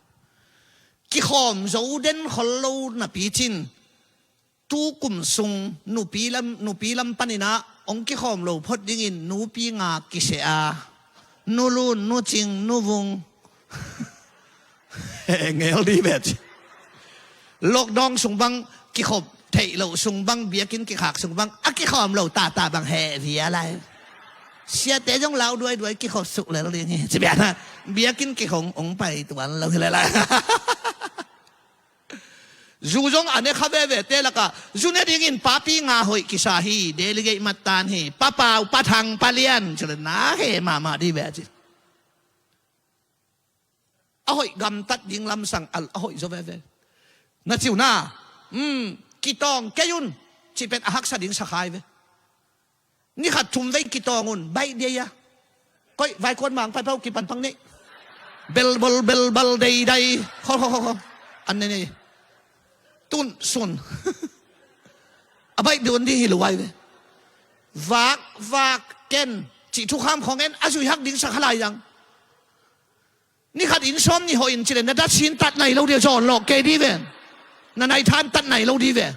Kikhawm zo den khol lo napi cin, tu kum sung nupi lam, nupi lam paninah hong kikhawm lo phot dingin nupi nga kiseh a, nu lun, nu cing, nu vung. Ngel di bet. Lockdown sung bang kikhop theih loh sung bang, biakinn kikhak sung bang a kikhawm lo tata bang heh via lai. Siate zong lau duaiduai kikhop suk lel ding hi. Ci biana biakinn kikhong hong pai tuan lo hi lai lai. Zu zong a ne kha vevete lakah zu ne dingin papi nga hoih kisa hi, delegate mattan hi, papau, pathang, palian, cule na he mahmah di ve a ci. A hoih gamtat ding lamsang a, a hoih zaw veve. Na ciu na, um, Kitawng kei un, cih pen a haksa ding sa kha hi ve. Ni khat thum vei kitawng un, baih dia ia. Koih, vaikuan mang paipau kipan pang nih. Bel bol bel bal dei dai. Ho ho ho ho. An ne ne. Tun sun. A baih dia un ding hi lo ai ve. Vak vak ken, cih thukham khawng en, a zui hak ding sa kha lai zang. Ni khat inn sawm ni hawh in cileh na datsin tat nai lo dih, zawn lawh kei dih ve. Na naithan tat nai lo dih ve.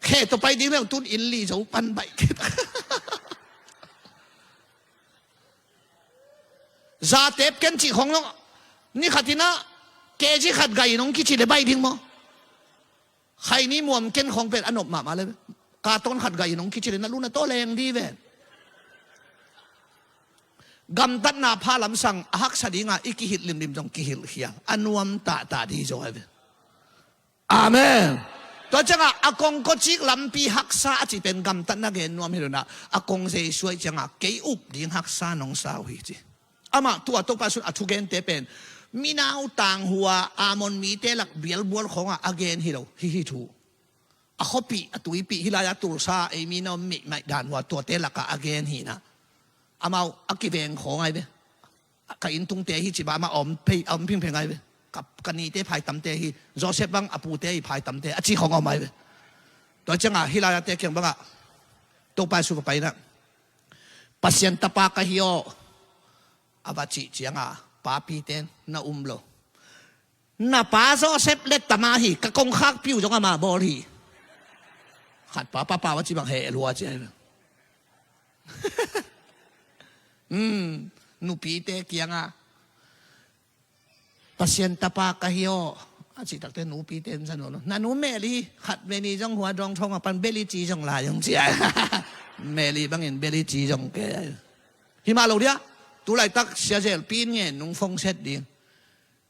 Khe tawh pai ding ve, tun inn li zo pan baih kei. Zatep ken cih khong lo. Ni khat in ah kg khat gai in hong kici leh baih ding maw? Khaini muam ken khawng pen a nop mahmah le. Katon khat gai in hong kici leh na lu na taw leng dih ve. Gamtatna pha lamsang a haksa dingah i kihilh limlim zong kihilh khial a nuam tahtah dih zaw ai ve. Amen. Tua ciangah a kongkocik lampi haksa a cih pen gamtatna gen nuam hi lo in ah, a kong Jesu aih ciangah kei up ding haksa nong sa uh hi ci. Amah tua Topa Jesu in a thugente pen minau tanghua Ammon mite lak bialbual khawngah a gen hi lo hi, hi thu. A khuapih, a tuipih, hih lai-ah Tulsa ei mi na om mihmaih dan hua tuate lakah a gen hi in ah, amau a kiveng khawng ai ve. Ka inntungte hi ci bang amah a om phei, a om phingpheng ai ve. Ka, ka nite phaitamte hi, Joseph bang a pute hi phaitamte a ci khawng a om ai ve. Tua ciangah hih lai-ate kiang bangah Topa Jesu va pai in ah, Pasian tapa ka hi aw, a va cih ciangah papite na um lo. Na pa Joseph leh tama hi, ka kongkhakpi uh zong amah bawl hi. Khat pa, pa, pa va ci bang heh lua ci ai ve. Hmm, nupite kiangah Pasian tapa ka hi aw a cih takte nupite in sa nawn lo. Na nu Mary khat vei ni zong hua dawng thong a pan beli ci zong lai zong ci ai. Mary bangin beli ci zong kei ai. Hi mah lo dih ah, tu laitak sia zelpi in ngen nung phongset ding.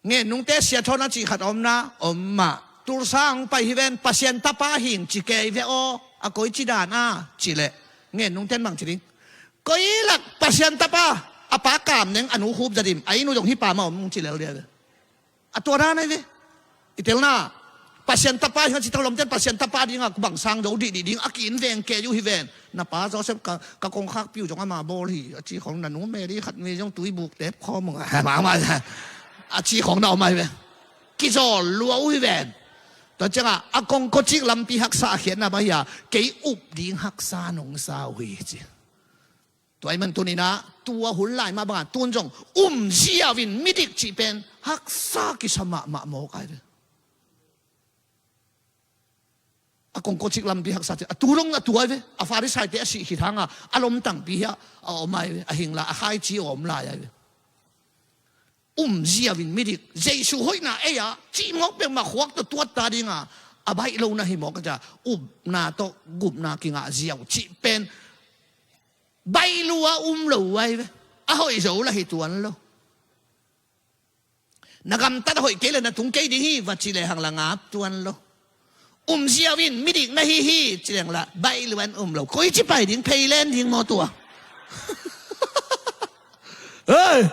Ngen nungte sia thawn a cih khat a om na, om mah. Tulsa hong pai hi ven, Pasian tapa hing ci kei ve aw, a koici dan a, ci leh. Ngen nungte in bang ci ding? Koi lak Pasian tapa, a pa kam neng a nu khup zadim, a inn uh zong hih pa mah om ci lel dih ai ve. A tua dan ai ve. I telna, Pasian tapa hi hang ci tak lomten Pasian tapa dingah bang sang zo dihdih ding a ki-in veng kei uh hi ven. Na pa Joseph ka, ka kongkhakpi uh zong amah bawl hi a ci khong, na nu Mary khat vei zong tuibuk tep khawm uh a, amah, amah, a ci khong na om ai ve. Kizawl lua uh hi ven. Tua ciangah a kongkocik lampi haksa a khiatna bang hi a, kei up ding haksa nong sa uh hi ci. Tua ahih man tuni-in ah, tua hun lai mah bangah tun zong um ziau in midik cih pen haksa kisa mahmah mawk ai ve. A kongkocik lampi haksa cih a tu dong a tu ai ve. A Farisaite a sih khit hangah a lomtangpi hiah a om ai ve. A hing lai a khaici a om lai ai ve. Um ziau in midik, Jesu hoihna ei-a cih mawk peuhmah khuak tawh tuatta dinga a baih lo na hi mawk a, upna tawh gupna kingah ziau cih pen baih lua um lo ai ve. A hoih zo lah hi tuan lo. Na gamtat a hoih kei le na tung kei ding hi va ci lehang lah ngap tuan lo. Um ziau in midik na hi hi ci lehang lah baih luan um lo. Koici pai ding, phei len ding maw tua? Hei!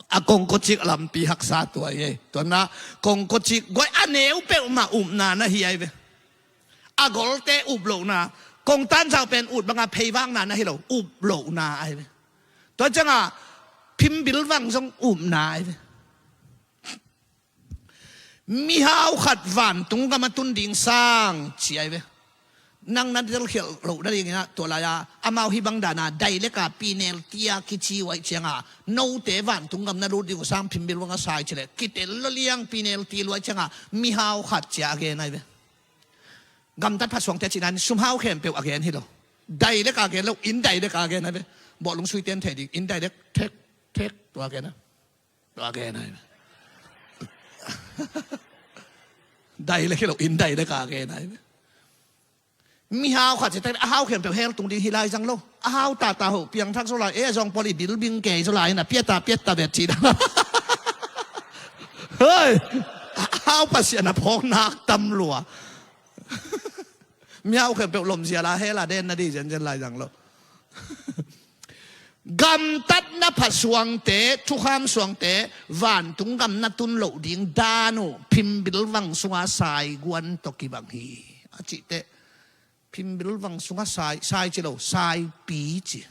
A kongkocik lampi haksa tua hi ei. Tuanna kongkocik guai a neu peuhmah upna na hi ai ve. A golte up lohna, kongtan zau pen ut banga pheivakna na hi lo, up lohna ai ve. Tua cianga phimbil vang zong upna ai ve. Mihau khat vantung gam a tun ding sang ci ai ve. Nang na delkhialh loh nadingin ah tua lai-a amau hih bang dana daileka pinelti a kici uh aih cianga note vantung gam na lut ding uh sang phimbil vang a sai cileh kitel lo liang pinelti luai cianga mihau khat cia a gen ai ve. Gamtat phasuangte cinan sumhau khempeuh a gen hi lo. Daileka gen lo, indaileka gen ai ve. Bawhlung suiten thei ding indailek thek thek tua gen a. Tua gen ai ve. Dailek hi lo, indaileka gen ai ve. Mihau khat citak a hau khempeuh hel tung ding hi lai zang lo. A hau tata ho piangthak zo lai, e zong poli bilbing kei zo lai na piata piata vet ci dang. Hei! A hau Pasian a phawk nak tam lua. Mihau khempeuh lomzia la hela den na di zenzen lai zang lo. Gamtatna pha suangte, thukham suangte, vantung gam na tun loh ding dan uh phimbilvang sunga saiguan tawh kibang hi. A cihteh, phimbilvang sunga sai, sai ci lo, saipi ci.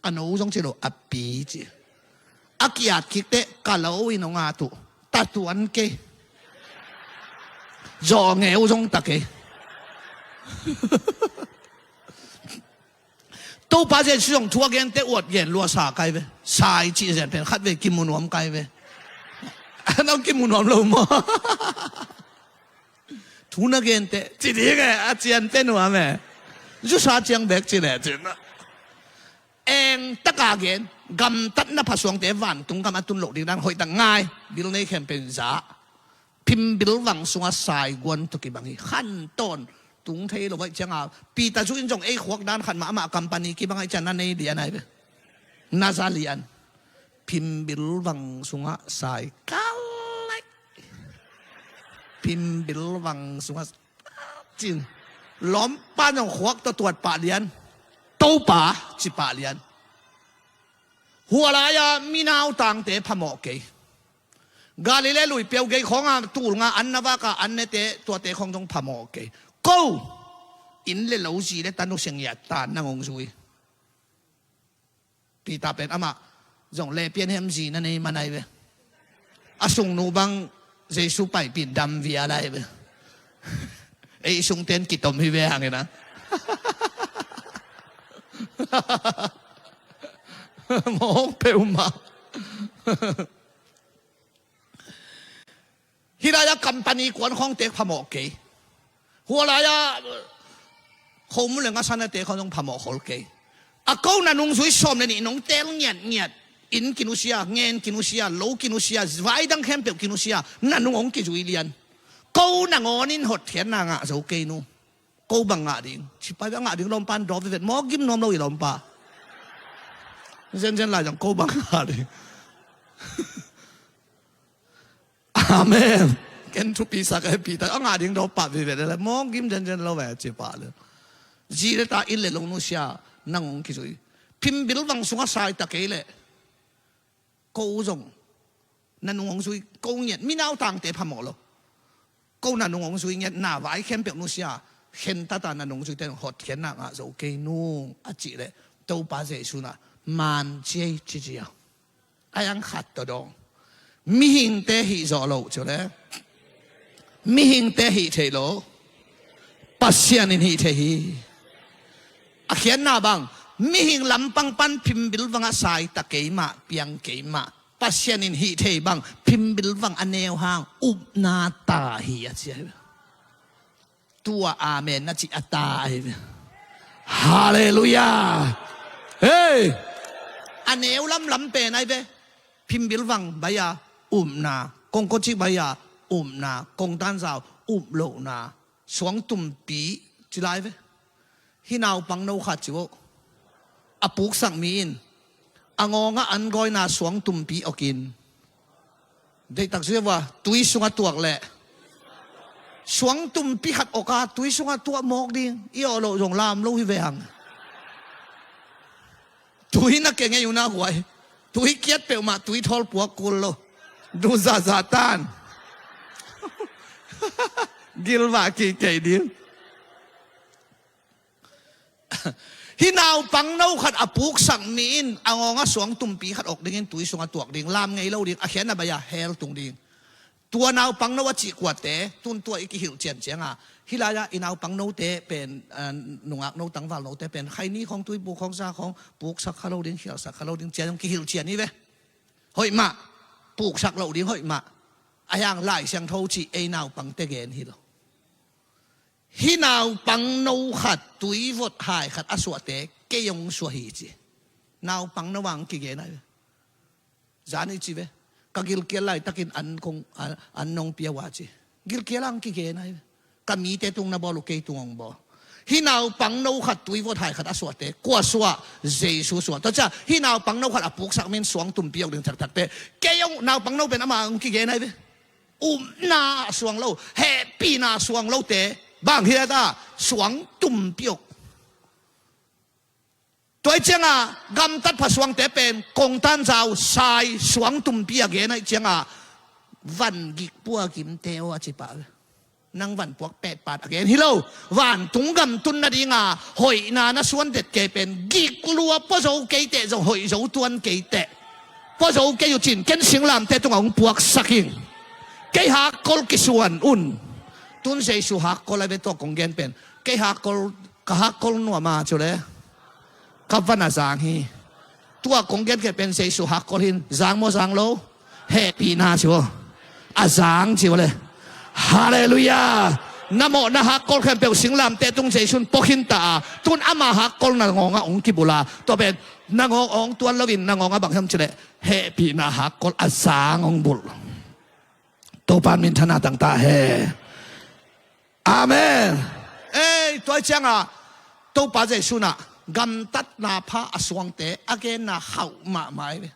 A no zong ci lo, a pi ci. A ki-at kik teh, ka lo in hong at uh, tatuan kei. Zawh ngeu zong ta kei. Topa Jesu zong thu a gen teh uat gen lua sa kai ve. Sai cih zen pen khat vei kimu nuam kai ve. A nong kimu nuam lo maw? Thu na gen teh ci ding e, a cian pe nuam e. Zusa ciang bek ci leh cin. Eng taka gen, gamtatna pha suangte vantung gam a tun loh ding dan hoih tak ngai. Bil nei khempeuh in za. Phimbilvang sunga saiguan tawh kibang hi. Khantawn tung thei lo vaih cianga, Peter zu in zong ei khuak dan khat mah amah company kibang aih ciang na nei lian ai ve. Na za lian. Phimbilvang sunga sai kalek. Phimbilvang sunga cin. Lawmpa zong khuak tawh tuat pah lian. Topa ci pah lian. Hua lai-a minautangte phamawh kei. Galilee lui peuh gei khawnga tulnga an na vaka an nete tuate khawng zong phamawh kei. Ko inn le lo zi le ta nusia ngiat ta nang hong zui. Peter pen amah zong le pian hem zi na nei man ai ve. A sungnu bang Jesu paipih dam vial ai ve. Ei sungten kitom hi ve hangin a. Mawk peuhmah. Hih lai-a company kuan khawngte phamawh kei. Hua lai-a khomun le ngasanate khawng zong phamawh khol kei. A ko na nungzui sawm le nih nong tel ngiatngiat. Inn kinusia, ngen kinusia, lo kinusia, vai dang khempeuh kinusia, na nung hong kizui lian. Ko na ngawnin hotkhiatna ngah zo kei nu. Ko bang ngah ding? Sipai bang ngah ding, lawmpa in dawp vivet maw, gim nuam lo i lawmpa. Zenzen lai zang ko bang ngah ding? Amen. Ken thupi sak e Peter, a ngah ding dawp pah vivet le maw, gim zenzen lo ve ci pah le. Zi le ta, inn le lo nusia, nang hong kizui. Phimbilvang sunga sai ta kei leh. Ko zong na nung hong zui, ko ngiat, minautangte phamawh lo. Ko na nung hong zui ngiat, na vai khempeuh nusia, khen tata na nung zuite hotkhiatna ngah zo kei nu, a cih leh Topa Jesu na man ciai ci cia. A yang khat tawh dawng. Mihingte hih zawh lo ci le. Mihingte hih theih lo. Pasian in hih thei hi. A khiatna bang, mihing lampang pan phimbilvang a sai ta keimah, piang keimah. Pasian in hih thei bang, phimbilvang a neu hang, upna ta hi a ci a hi. Tua amen na ci a ta a hi ve. Halleluiah. Hei. A neu lamlam pen a hi ve. Phimbilvang bai-a upna, kongkocik bai-a upna, kongtanzau uplohna, suangtumpi ci lai ve. Hih naupang no khat ci vo. A puksak mi in a ngawngah an gawina suangtumpi awkin, deihtak zui a vua, tui sungah tuak leh suangtumpi khat awka tui sungah tuah mawk ding. I awh loh zong lam lo hi ve hang. Tui na kengei uh na huai. Tui kiat peuhmah tui thawl puak kul lo. Du zahzah tan. Gilvah kihkei ding. Hih naupang no khat a puksak mi in a ngawngah suangtumpi khat awk dingin tui sungah tuak ding, lam ngei lo ding, a khiatna bai-a hell tung ding. Tua naupang no a cih kuate tun tua i kihilh cian cianga, hih lai-ah i naupang note pen, ah, nungak no tangval note pen khaini khawng, tuibu khawng, za khawng puksak kha lo ding, khialsak kha lo ding cia zong kihilh cian hi ve. Hoih mah. Puksak loh ding hoih mah. A hiang Lai Siangtho cih ei naupangte gen hi lo. Hih naupang no khat tui vot hai khat a suahte kei hong suah hi ci. Naupang no a hong kigen ahi ve. Zan i ci ve. Ka gilkial laitakin an kong, an, an nong pia uh a ci. Gilkial a hong kigen ahi ve. Ka mite tung na bawl uh kei tung hong bawl. Hih naupang no khat tui vot hai khat a suahte kua suah? Jesu suah. Tua cia hih naupang no khat a puksak mi in suangtumpi awk ding taktakte kei hong, naupang no pen amah hong kigen ahi ve. Upna suang lo, hehpihna suang lote bang hiat a suangtumpi awk. Tua ih ciangah gamtat phasuangte pen kongtan zau sai suang tumpi a gen aih ciangah van gik puakimte aw a ci pah ve. Nang van puak petpat a gen hi lo. Vantung gam tun nadinga hoihna na suan det kei pen gik lua, pua zo kei teh zong hoih zo tuan kei teh. Pua zo kei uh cin ken singlamte tungah hong puaksak ing. Kei hakkol kisuan un. Tun Jesu hakkol a ve tua kong gen pen. Kei hakkol, ka hakkol nuam a cu le ka van a zang hi. Tua kong gen kei pen Jesu hakkol hin zang maw zang lo? Hehpihna ci aw. A zang ci aw le. Halleluiah. Na mawhna hakkol khempeuh singlamte tung Jesu in pua khin ta a, tun ama hakkol na ngawngah hong kibulh a, tua pen na ngawng awng tuan loin na ngawngah bang hiam ci le hehpihna hakkol a zang hong bulh. Topa minthanna tangta he. Amen. Ei, tua ih ciangah Topa Jesu in ah gamtatna pha a suangte a genna hauh mahmah hi ve.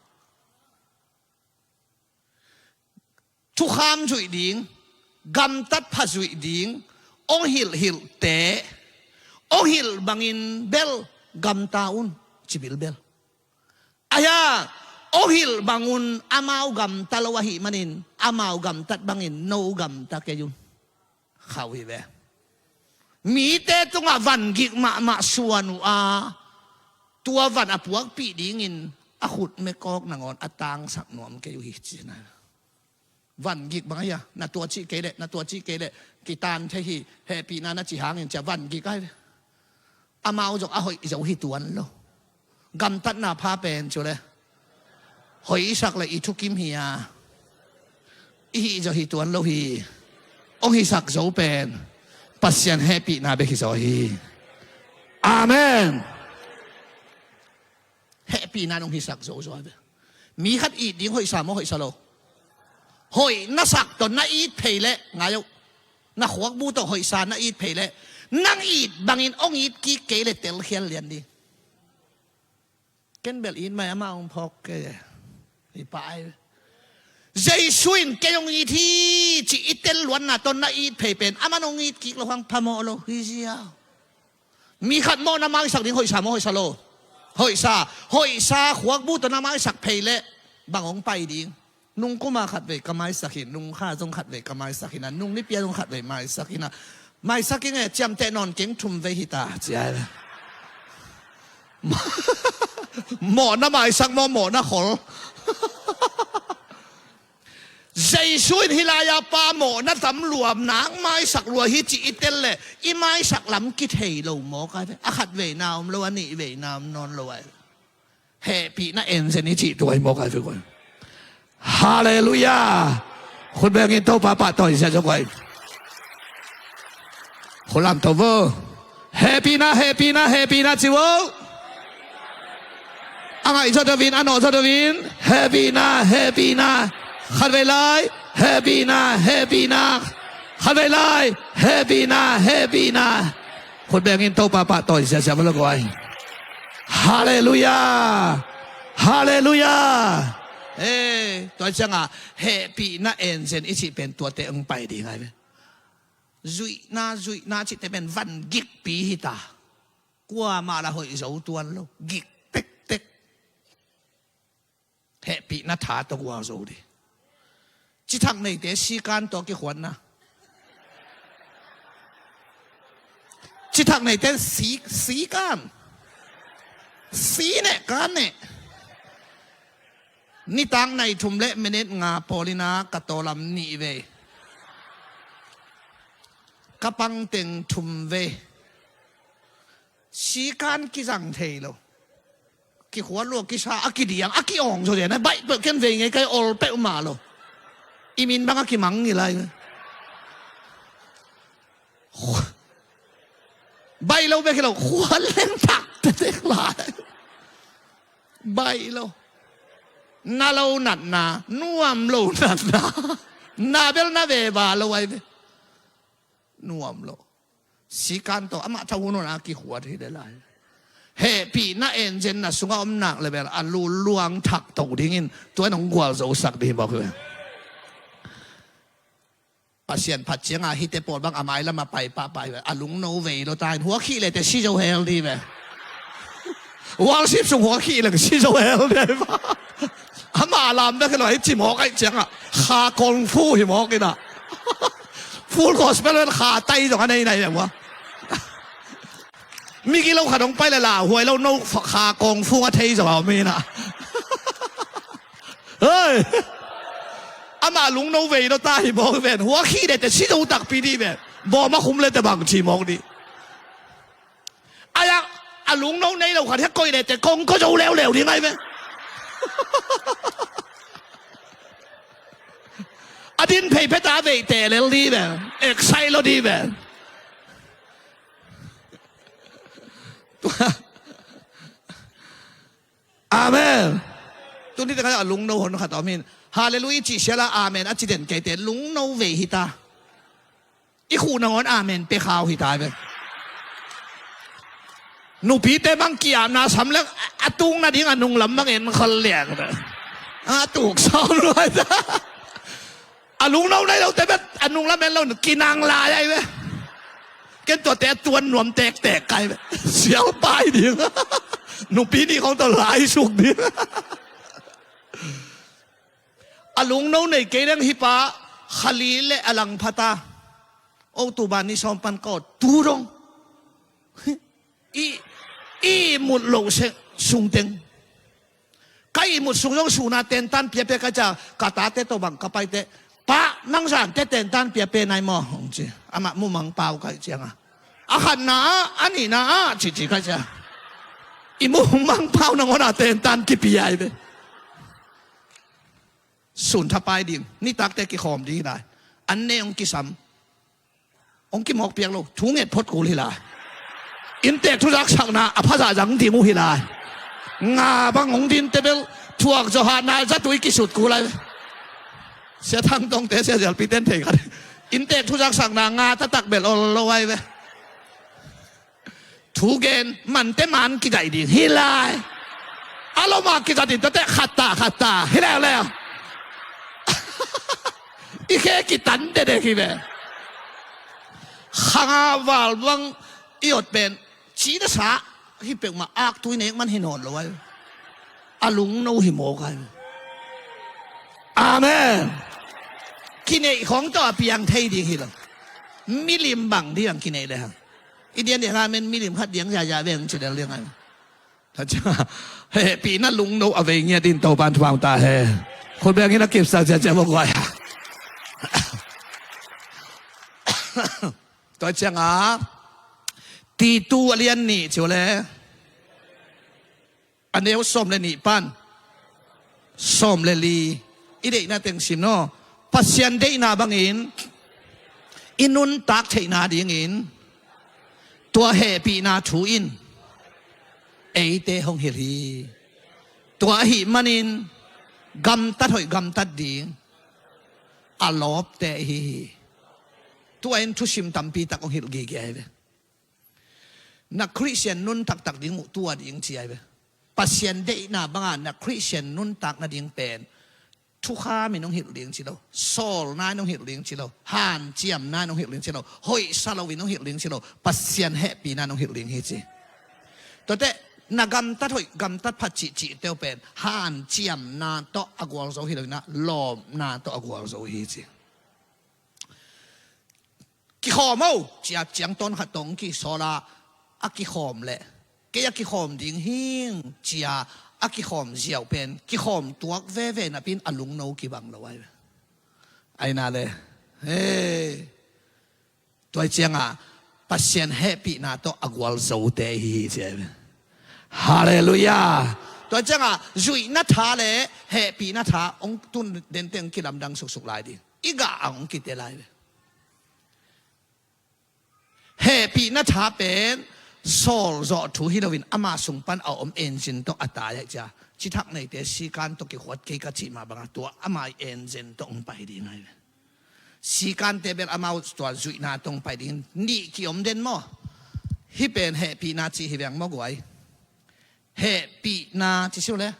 Thukham zuih ding, gamtat pha zuih ding, hong hilhhilhte hong hilh bangin bel gamta un, ci bilbel. Ahi a, hong hilh bangun amau gamta lo ahih manin amau gamtat bangin no gamta kei un. Khauh hi ve. Mite tungah van gik mahmah suan uh a, tua van a puakpih dingin a khut mekawk nangawn a tangsak nuam kei uh hi ci na. Van gik bang ahi a, na tua cih kei leh, na tua cih kei leh kitan thei hi, hehpihna na ci hangin cia van gik ahi ve. Amau zong a hoih zo hi tuan lo. Gamtatna pha pen cu le hoihsak le i thukim hi a, i hih zo hi tuan lo hi. Hong hisak zo pen Pasian hehpihna bek hi zaw hi. Amen. Hehpihna nong hisak zo zaw hi ve. Mi khat it ding hoihsa maw hoihsa lo? Hoih na sak tawh na it phei leh ngai uh. Na khuakbu tawh hoihsa na it phei leh nang it bangin hong it kik kei leh telkhial lian ding. Ken bel it mai, amah hong phawk kei e. Hi pah ai. Jesu in kei hong it hi ci i tel luanna tawh na it phei pen amah hong it kik lo hang phamawh lo hi ziau. Mi khat mawhna maisak ding hoihsa maw hoihsa lo? Hoihsa. Hoihsa khuakbu tawh na maisak phei leh bang hong pai ding? Nung kuma khatvei ka maisak hi, nung kha zong khatvei ka maisak hi na, nung nipia zong khatvei maisak hi na. Maisak ing e, ciamteh nawn keng, thumvei hi ta ci ai. Mawhna maisak maw, mawhna khol? Jesu in hih lai-a pa mawhna tam lua, nak maisak lua hi ci i tel leh i maisak lam kithei lo mawk ai ve. A khatveina om lo, a nihveina om nawn lo ai ve. Hehpihna enzen i cih tua hi mawk ai ve guai. Halleluiah. Khut bengin Topa pahtawi zia zo guai. Khulam to vo. Hehpihna, hehpihna, hehpihna ci vo. A ngaih zawdovin, a nawh zawdovin. Hehpihna, hehpihna. Khatvei lai. Hehpihna, hehpihna. Khatvei lai. Hehpihna, hehpihna. Khut bengin Topa pahtawi ziazia vo lo guai. Halleluiah. Halleluiah. Ei, tua ciangah hehpihna enzen i cih pen tuate hong pai ding ai ve. Zuihna, zuihna cihte pen van gikpi hi ta. Kuamah la hoih zo tuan lo, gik tektek. Hehpihna tha tawh gualzo dih. Cithak neite sikan tawh kikhuatna. Cithak neite si, sikan. Si neh kan neh. Nitak nai thum le minit nga pawlina ka tawlam nih vei. Ka pangteng thum vei. Sikan kizang thei lo. Kikhuat lua kisa a kidiang a ki-awng zaw zia na baih peuh ken vei ngei kai ol peuh mah lo. I min bang a kimang ngi lai. Baih lo bek hi lo, khuat leng tak tetek lai. Baih lo. Na lo natna, nuam lo natna. Na bel na veva lo ai ve. Nuam lo. Sikan tawh amah tha hun hun a kikhuat hi le lai. Hehpihna enzenna sungah om nak le bel a luluang thak to dingin tua in hong gualzosak dih hi bawk hi ve. Pasian phat ciangah hihte pawl bang a mailam a pai pahpah hi ve. A lungno vei lo ta in huakhih lete si zo hel dih hi ve. Worship sung hua khih leng si zo hel dei va. Ama lam bek hi lo, hei ci mawk aih ciangah kha kong fu hi mawk inah. Full Gospel ven kha tai zong a nei nai leng ua. Migi lo khat hong pai le lauhuai lo no kha kong fu a thei zong a om inah. Hei. Ama lungno vei lo ta hi mawk ven. Hua khih dete si zo takpi dih ven. Bawm a khum lete bang ci mawk dih. Ai a, a lungno nei lo khat hia koih leh te kong ko zo leuleu ding ai ve. A din phei phet a veih teh lel dih ve. Excite lo dih ve. Amen. Tuni tengah a lungno hon khat a om in. Halleluiah cih siala amen a ci den keite lungno vei hita. I khuh nangawn amen pia khau hi ta ve. Nupite bang kiamna sam leng a tung nading a nunglam bang en khol liang ve. A tuk sawn luai ta. A lungno nei lote bet a nunglam en lo kinang lai ai ve. Ken tuate a tuan nuam tektek kai ve. Sial pai ding. Nupi nih khong tawh lai suk ding. A lungno nei kei leng hi pa khali le a lang phata. O tu ban ni sawm pan kaw tu dong. I, i mut lo se sungteng. Ka i mut sung zong suna tentan piape ka ca ka tate to bang ka paite. Pa nang zante tentan piape nai maw hong ci. Amah mumang pau kai cianga. A khatna ah, a nihna ah, cici kai cia. I mumang pau nangona tentan kipiai ve. Sun thapai ding, nitakte kikhawm ding hi lai. An ne hong kisam. Hong kimawk piak lo, thu nget phot kul hi lai. Inntek thuzak sakna a phazah zang ding uh hi lai. Nga bang hong dinte bel thuak zawhatna zatui kisut kul lai. Sia Thang Tongte, Sia Zialpi ten thei khat. Inntek thuzak sakna nga taktak bel ol lo ai ve. Thu gen mante man kigaih ding hi lai. A loma kigaih ding tate khatta khatta hi leuleu. I khe kitan dedek hi ve. Khanga val bang i ot pen cina sa hi peuhmah aktui nek man hi nawn lo ai. A lungno hi mawk ai. Amen. Kineih khawng tawh a piang thei ding hi lo. Milim bang ding ang kineih le hang. I dian ding hang men milim khat diang zia zia veng ci del ding ai. Hehpihna lungno a vei ngiat in Topan thupha ta he. Khut beng in a kipsak zia zia vok guai. Tua cianga Titu a lian nih ciu le a neu sawm le nih pan sawm le li i deihna teng sim no. Pasian deihna bangin i nuntak theihna dingin tua hehpihna thu in eite hong hilh hi. Tua ahih manin gamtat hoih gamtat ding a lawpte ihi hi. Tua in thusim tampi tak hong hilh gige ahi ve. Na Khristian nun taktak ding uh tua ding ci ai ve. Pasian deihna banga na Khristian nuntak nading pen thukham in hong hilh ding ci lo, sawlna in hong hilh ding ci lo, hanciamna in hong hilh ding ci lo, hoihsa lo in hong hilh ding ci lo, Pasian hehpihna in hong hilh ding hi ci. Tuate na gamtat hoih gamtat phat cihcih teu pen hanciamna tawh a gualzo hi lo inah lawmna tawh a gualzo hi ci. Kikhawm o cia ciangtawn khat tawh hong kisawla a kikhawm leh kei a kikhawm ding hing cia a kikhawm ziau pen kikhawm tuak veve napin a lungno kibang lo ai ve. Aina le he tuai cianga Pasian hehpihna tawh a gualzote hi hi cia ai ve. Halleluiah. Tuai cianga zuihna tha le hehpihna tha hong tun dente hong kilamdang suksuk lai ding. I gah a hong kite lai ve. Hehpihna tha pen sawlzawh thu hi loin ama sung pan a om engine tawh a tai aih cia. Cithak neite sikan tawh kikhuat kei ka cih mah banga tua ama engine tawh hong pai ding ahi ve. Sikante bel amau tua zuihna tawh hong pai ding nih kiom den maw? Hih pen hehpihna cih hi veng maw guai? Hehpihna ci siu le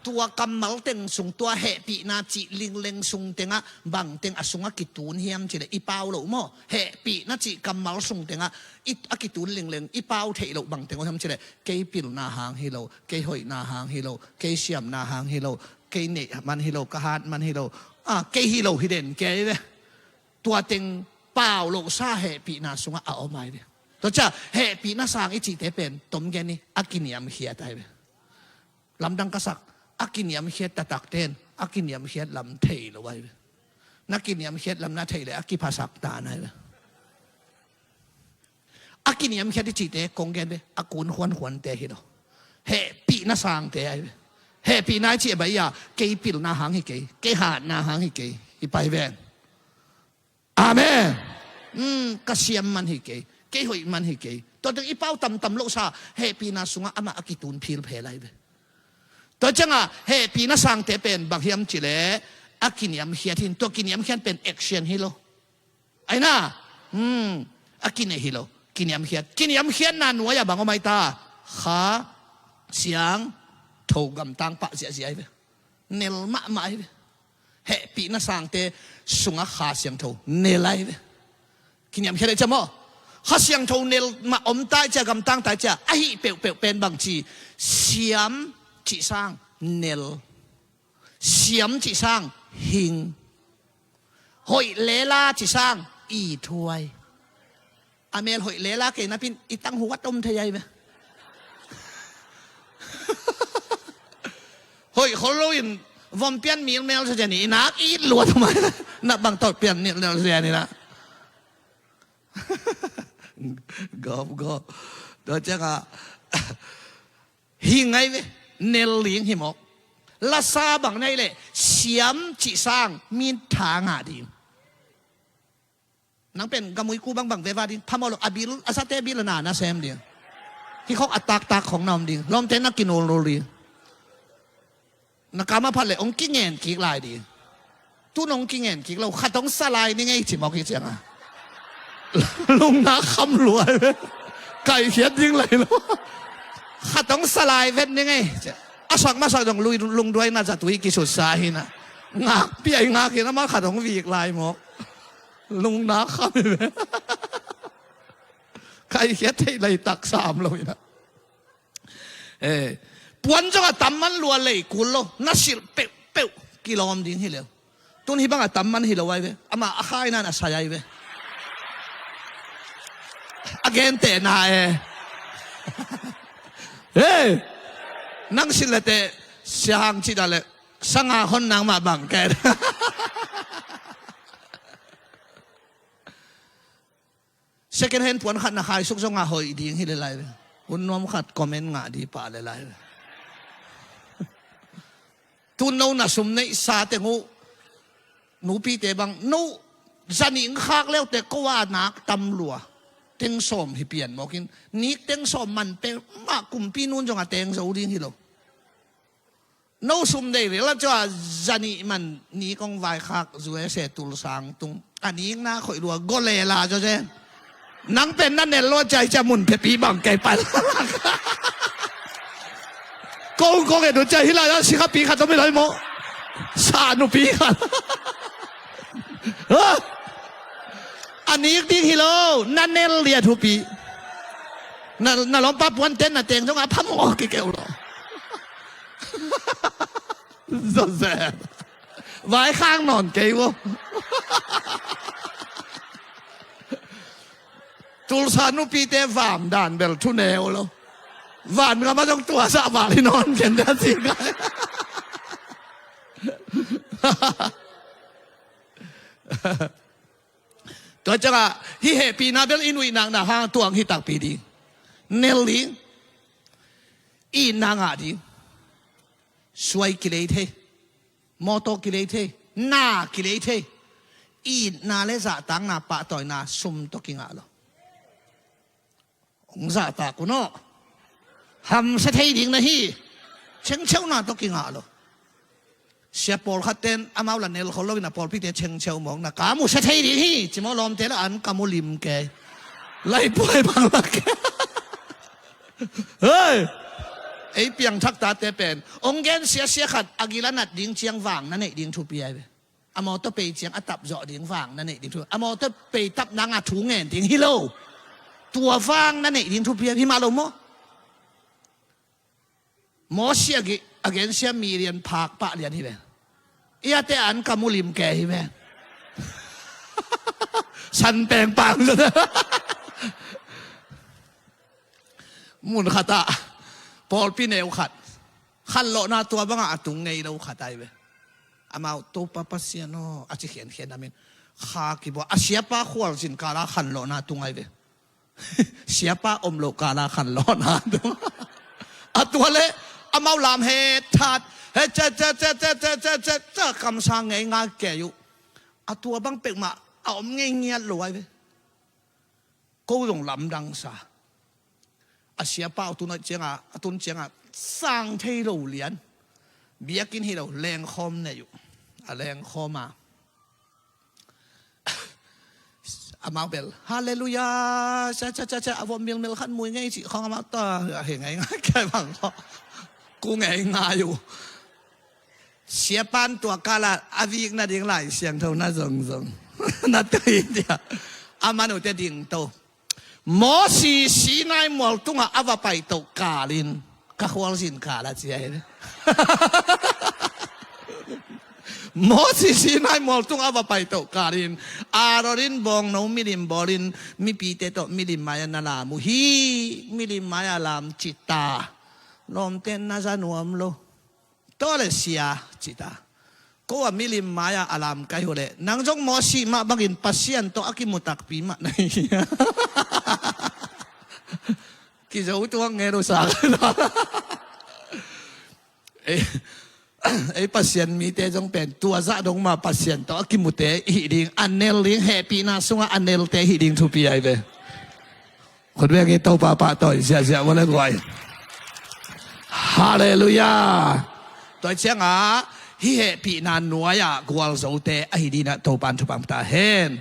Tua kammal teng sung, tua hehpihna cih lingleng sung tengah bang teng a sungah kitun hiam cileh i pau loh maw? Hehpihna cih kammal sung tengah i, a kitun lingleng i pau theih loh bang teng aw hiam cileh, kei pilna hang hi lo, kei hoihna hang hi lo, kei siamna hang hi lo, kei neih man hi lo, ka hat man hi lo, a, kei hi lo hi den kei ve. Tua teng pau lohsa hehpihna sungah a om ai ve. Tua cia hehpihna sang i cihte pen tom gen i a kiniamkhiat ai ve. Lamdang ka sak, a kiniamkhiat taktakte in a kiniamkhiat lam thei lo ai ve. Na kiniamkhiat lam na theih leh a kiphasak ta nai ve. A kiniamkhiat i cihte kong gen ve, a kun khuankhuante hi lo. Hehpihna sangte ai ve. Hehpihna i cih a bai a, kei pilna hang hi kei, kei hatna hang hi kei, i pai ven. Amen. Hmm, ka siam man hi kei, kei hoih man hi kei. Tua teng i pau tamtam lohsa hehpihna sungah amah a kitun philphel ai ve. Tua ciangah hehpihna sangte pen bang hiam cileh a kiniamkhiat hin, tua kiniamkhiat pen action hi lo. Ai na, hmm, a kinei hi lo. Kiniamkhiat, kiniamkhiatna nuai-ah bang om ai ta? Kha Siangtho gamtang pah ziahziah ai ve. Nel mahmah ai ve. Hehpihna sangte sungah Kha Siangtho nel ai ve. Kiniamkhiat ai cia maw? Kha Siangtho nel mah om tai cia, gamtang tai cia, ahi peuhpeuh pen bang ci? Siam cih sang nel. Siam cih sang hing. Hoih lela cih sang ithuai. A mel hoih lela kei napin i tang huat om thei ai ve. Hoih khol loin vom pian milmel sa cian i nak it luat om ai. Na bang tot pian milmel sa cian i na. Gawp gawp. Tua ciangah hing ai ve, nel ling hi mawk. Lasa bang nei leh siam cih sang min tha ngah ding. Nang pen gamui ku bangbang veva ding, phamawh lo, a bil, a sate bil a na na sem ding. Hi khok a taktak khong na om ding, lawmte na kinulnul ding. Na kam a phat leh hong kingen kik lai ding. Tun hong kingen kik lo, khat hong sa lai ni ngei ci mawk hi cianga. Lungna kham luai ve. Kaikhiat ding lai lo. Khat hong sa lai vet ni ngei. A sak masak dong lui lungduai na zatui kisutsa hi na. Ngak piai ngak hi na ma khat hong vik lai mawk. Lungna kham hi ve. Kaikhiat theih lai taksa om lo hi na. Eh, puan zong a tam man lua lei kul lo, na silh peuhpeuh kilawm ding hi leu. Tun hi bang a tam man hi lo ai ve. Amah a khai nan a sai ai ve. A gente na e. Hey, nang silh lete siang ci da le sanga hon nang mah bang ken. Second hand puan khat na khaisuk zong a hoih ding hi le lai ve. Hun nuam khat comment ngah di pah le lai ve. Tun no na sum neihsa teng uh, nupite bang no zaning khak leute ko a nak tam lua. Teng sawm hi pian mawkin nik teng sawm man pe mah kumpi nun zong a teng zo ding hi lo. No sum nei rila cua zanih man ni kong vaikhak U S A tulsang tung a nikna khoih lua golela zaw zen. Nang pen na nel lua cai cia mun phepi bang kei pai. Kong kong edu cai hila ya sikha pi khat om hi lai maw? Sa nupi khat. Ha? A nik ding hi lo, na nel liat hupi. Na, na lawmpa puan ten na teng zong a phamawh kikeu lo. Zozeh. Vaikhak nawn kei vo. Tulsa nupite vam dan bel thuneu lo. Van gam a zong tua sa val hi nawn ken da si kai. Tua ciangah hih hehpihna bel i nuihnak na hang tuang hi takpi ding. Nel ding. Itna ngah ding. Suai kilei thei. Mawtaw kilei thei. Na kilei thei. Itna le zahtakna pahtawina sum tawh kingah lo. Hong zahtak un aw. Hamsia thei ding na hi. Chengcheuhna tawh kingah lo. Sia pawlkhat ten amau la nel khol loin a pawlpite chengcheu mawk na ka musia thei ding hi. Cimawh lawmte la an ka mu lim kei. Laipuai bang la kei. Hei. Ei piangthak tate pen hong gen siasia khat a gil a nat ding ciang vang na neih ding thupi ai ve. A mawtaw pei ciang a tap zawh ding vang na neih ding thupi. A mawtaw pei tap nanga thu ngen ding hi lo. Tua vang na neih ding thupi ai ve. Hi mah lo maw? Mosi a gensia mi lian phak pah lian hi ve. Iate an ka mulim ke hi ve. San peng pang zat. Mun khatah pawlpi neu khat khanlawhna tua bangah a tung ngei lo khat ai ve. Amau Topa Pasian aw a ci khiankhian namin kha kibua a siapa khualzin kala khanlawhna tung ai ve. Siapa om loh kala khanlawhna tung. A tua le amau lam he that he ce ce ce ce ce ce ce ce kamsa ngei ngai kei uh. A tua bang pekmah a om ngei ngiat lo ai ve. Ko zong lamdang sa. A siapa a tun cianga a tun cianga sang thei lo lian. Biakinn hi lo lengkhawm nei uh. A lengkhawm a amau bel halleluia. Ca ca ca ca a vom milmil khan mui ngei cih khawng amau ta a he ngei ngai kai bang khawng ku ngei ngai uh. Siapan tua kala a vik nading Lai Siangtho na zongzong na tui dia a manute dingto. Mosi Sinai mual tungah a va paitoh kalin ka khualzin kala cia hi. Mosi Sinai mual tungah a va paitoh kalin Aaron in bawngno milim bawlin mipite tawh milim mai-ah na lam uh hi. Milim mai-ah lam cita lawmte na za nuam lo. Tua le sia cita ko a milim mai-ah a lam kai uh leh nang zong Mosi mah bangin Pasian tawh a kimu takpi mah na hi. Kizo tuak ngei lo sa. Ei, ei Pasian mite zong pen tua zah dong mah Pasian tawh a kimute i hih ding a nel ding hehpihna sungah a nelte i hih ding thupi ai ve. Khut bengin Topa pahtawi ziahziah vua le guai. Halleluia. Tua ciangah hih hehpihna nuai-ah gualzote ahi dinah Topa in thupha ta hen.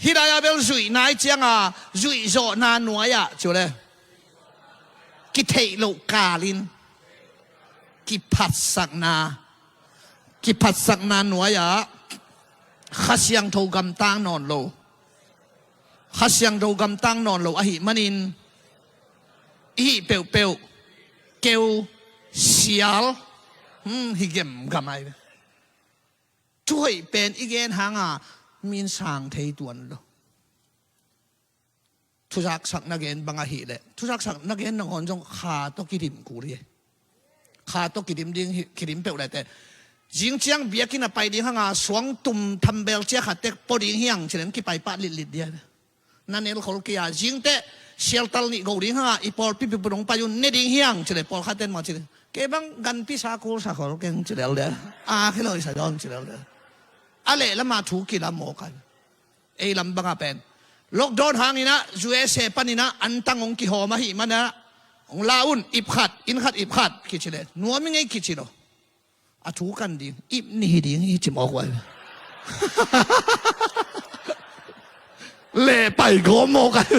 Hih lai-ah bel zuih nai ciangah zuih zawhna nuai-ah cu le kitheih loh kalin kiphatsakna kiphatsakna nuai-ah Kha Siangtho gamtang nawn lo. Kha Siangtho gamtang nawn lo ahih manin i hih peuhpeuh keu sial hi gemgam ai ve. Thuhoih pen i gen hanga min sang thei tuan lo. Thuzaksak na gen bang ahileh thuzaksak na gen nangawn zong kha tawh kidim kul hi. Kha tawh kidim ding kidim peuh lete zing ciang biakinn a pai ding hanga suang tum thambel cia khat tek pua ding hiang cilen kipai pah litlit dia. Na nel khol kia zingteh sialtal nih go ding hanga i pawlpi pipu dong pai un ne ding hiang cile pawlkhat ten maw cile kei bang ganpi sa kul sa khol keng cilel dia. A khiloi sa dawn cilel dia. A leh lama thu kila mawk ai. Ei lam banga pen lockdown hanginah U S A paninah antang hong kihawm ahih manah hong la un ip khat inn khat ip khat kici le nuam i ngei kici lo. A thu kan ding ip ni hi ding hi ci mawk uh ai. Leh pai gawm mawk ai.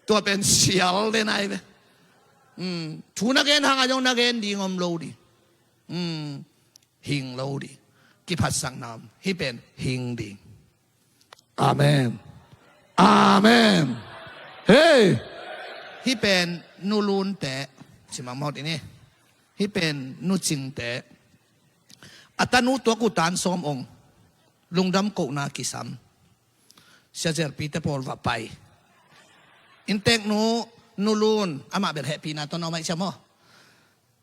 Tua pen sial den ai ve. Thu na gen hanga zong na gen ding om lo ding. Hing lo ding. Kiphatsakna om hih pen hing ding. Amen. Amen. Hei. Hih pen nulunte simamawt ini. Hih pen nucingte a tanu tuak uh tan sawm ong lungdam kohna kisam. Siazelpite pawl va pai. Inntek nu nulun amah bel hehpihna tawh na om aih cia maw?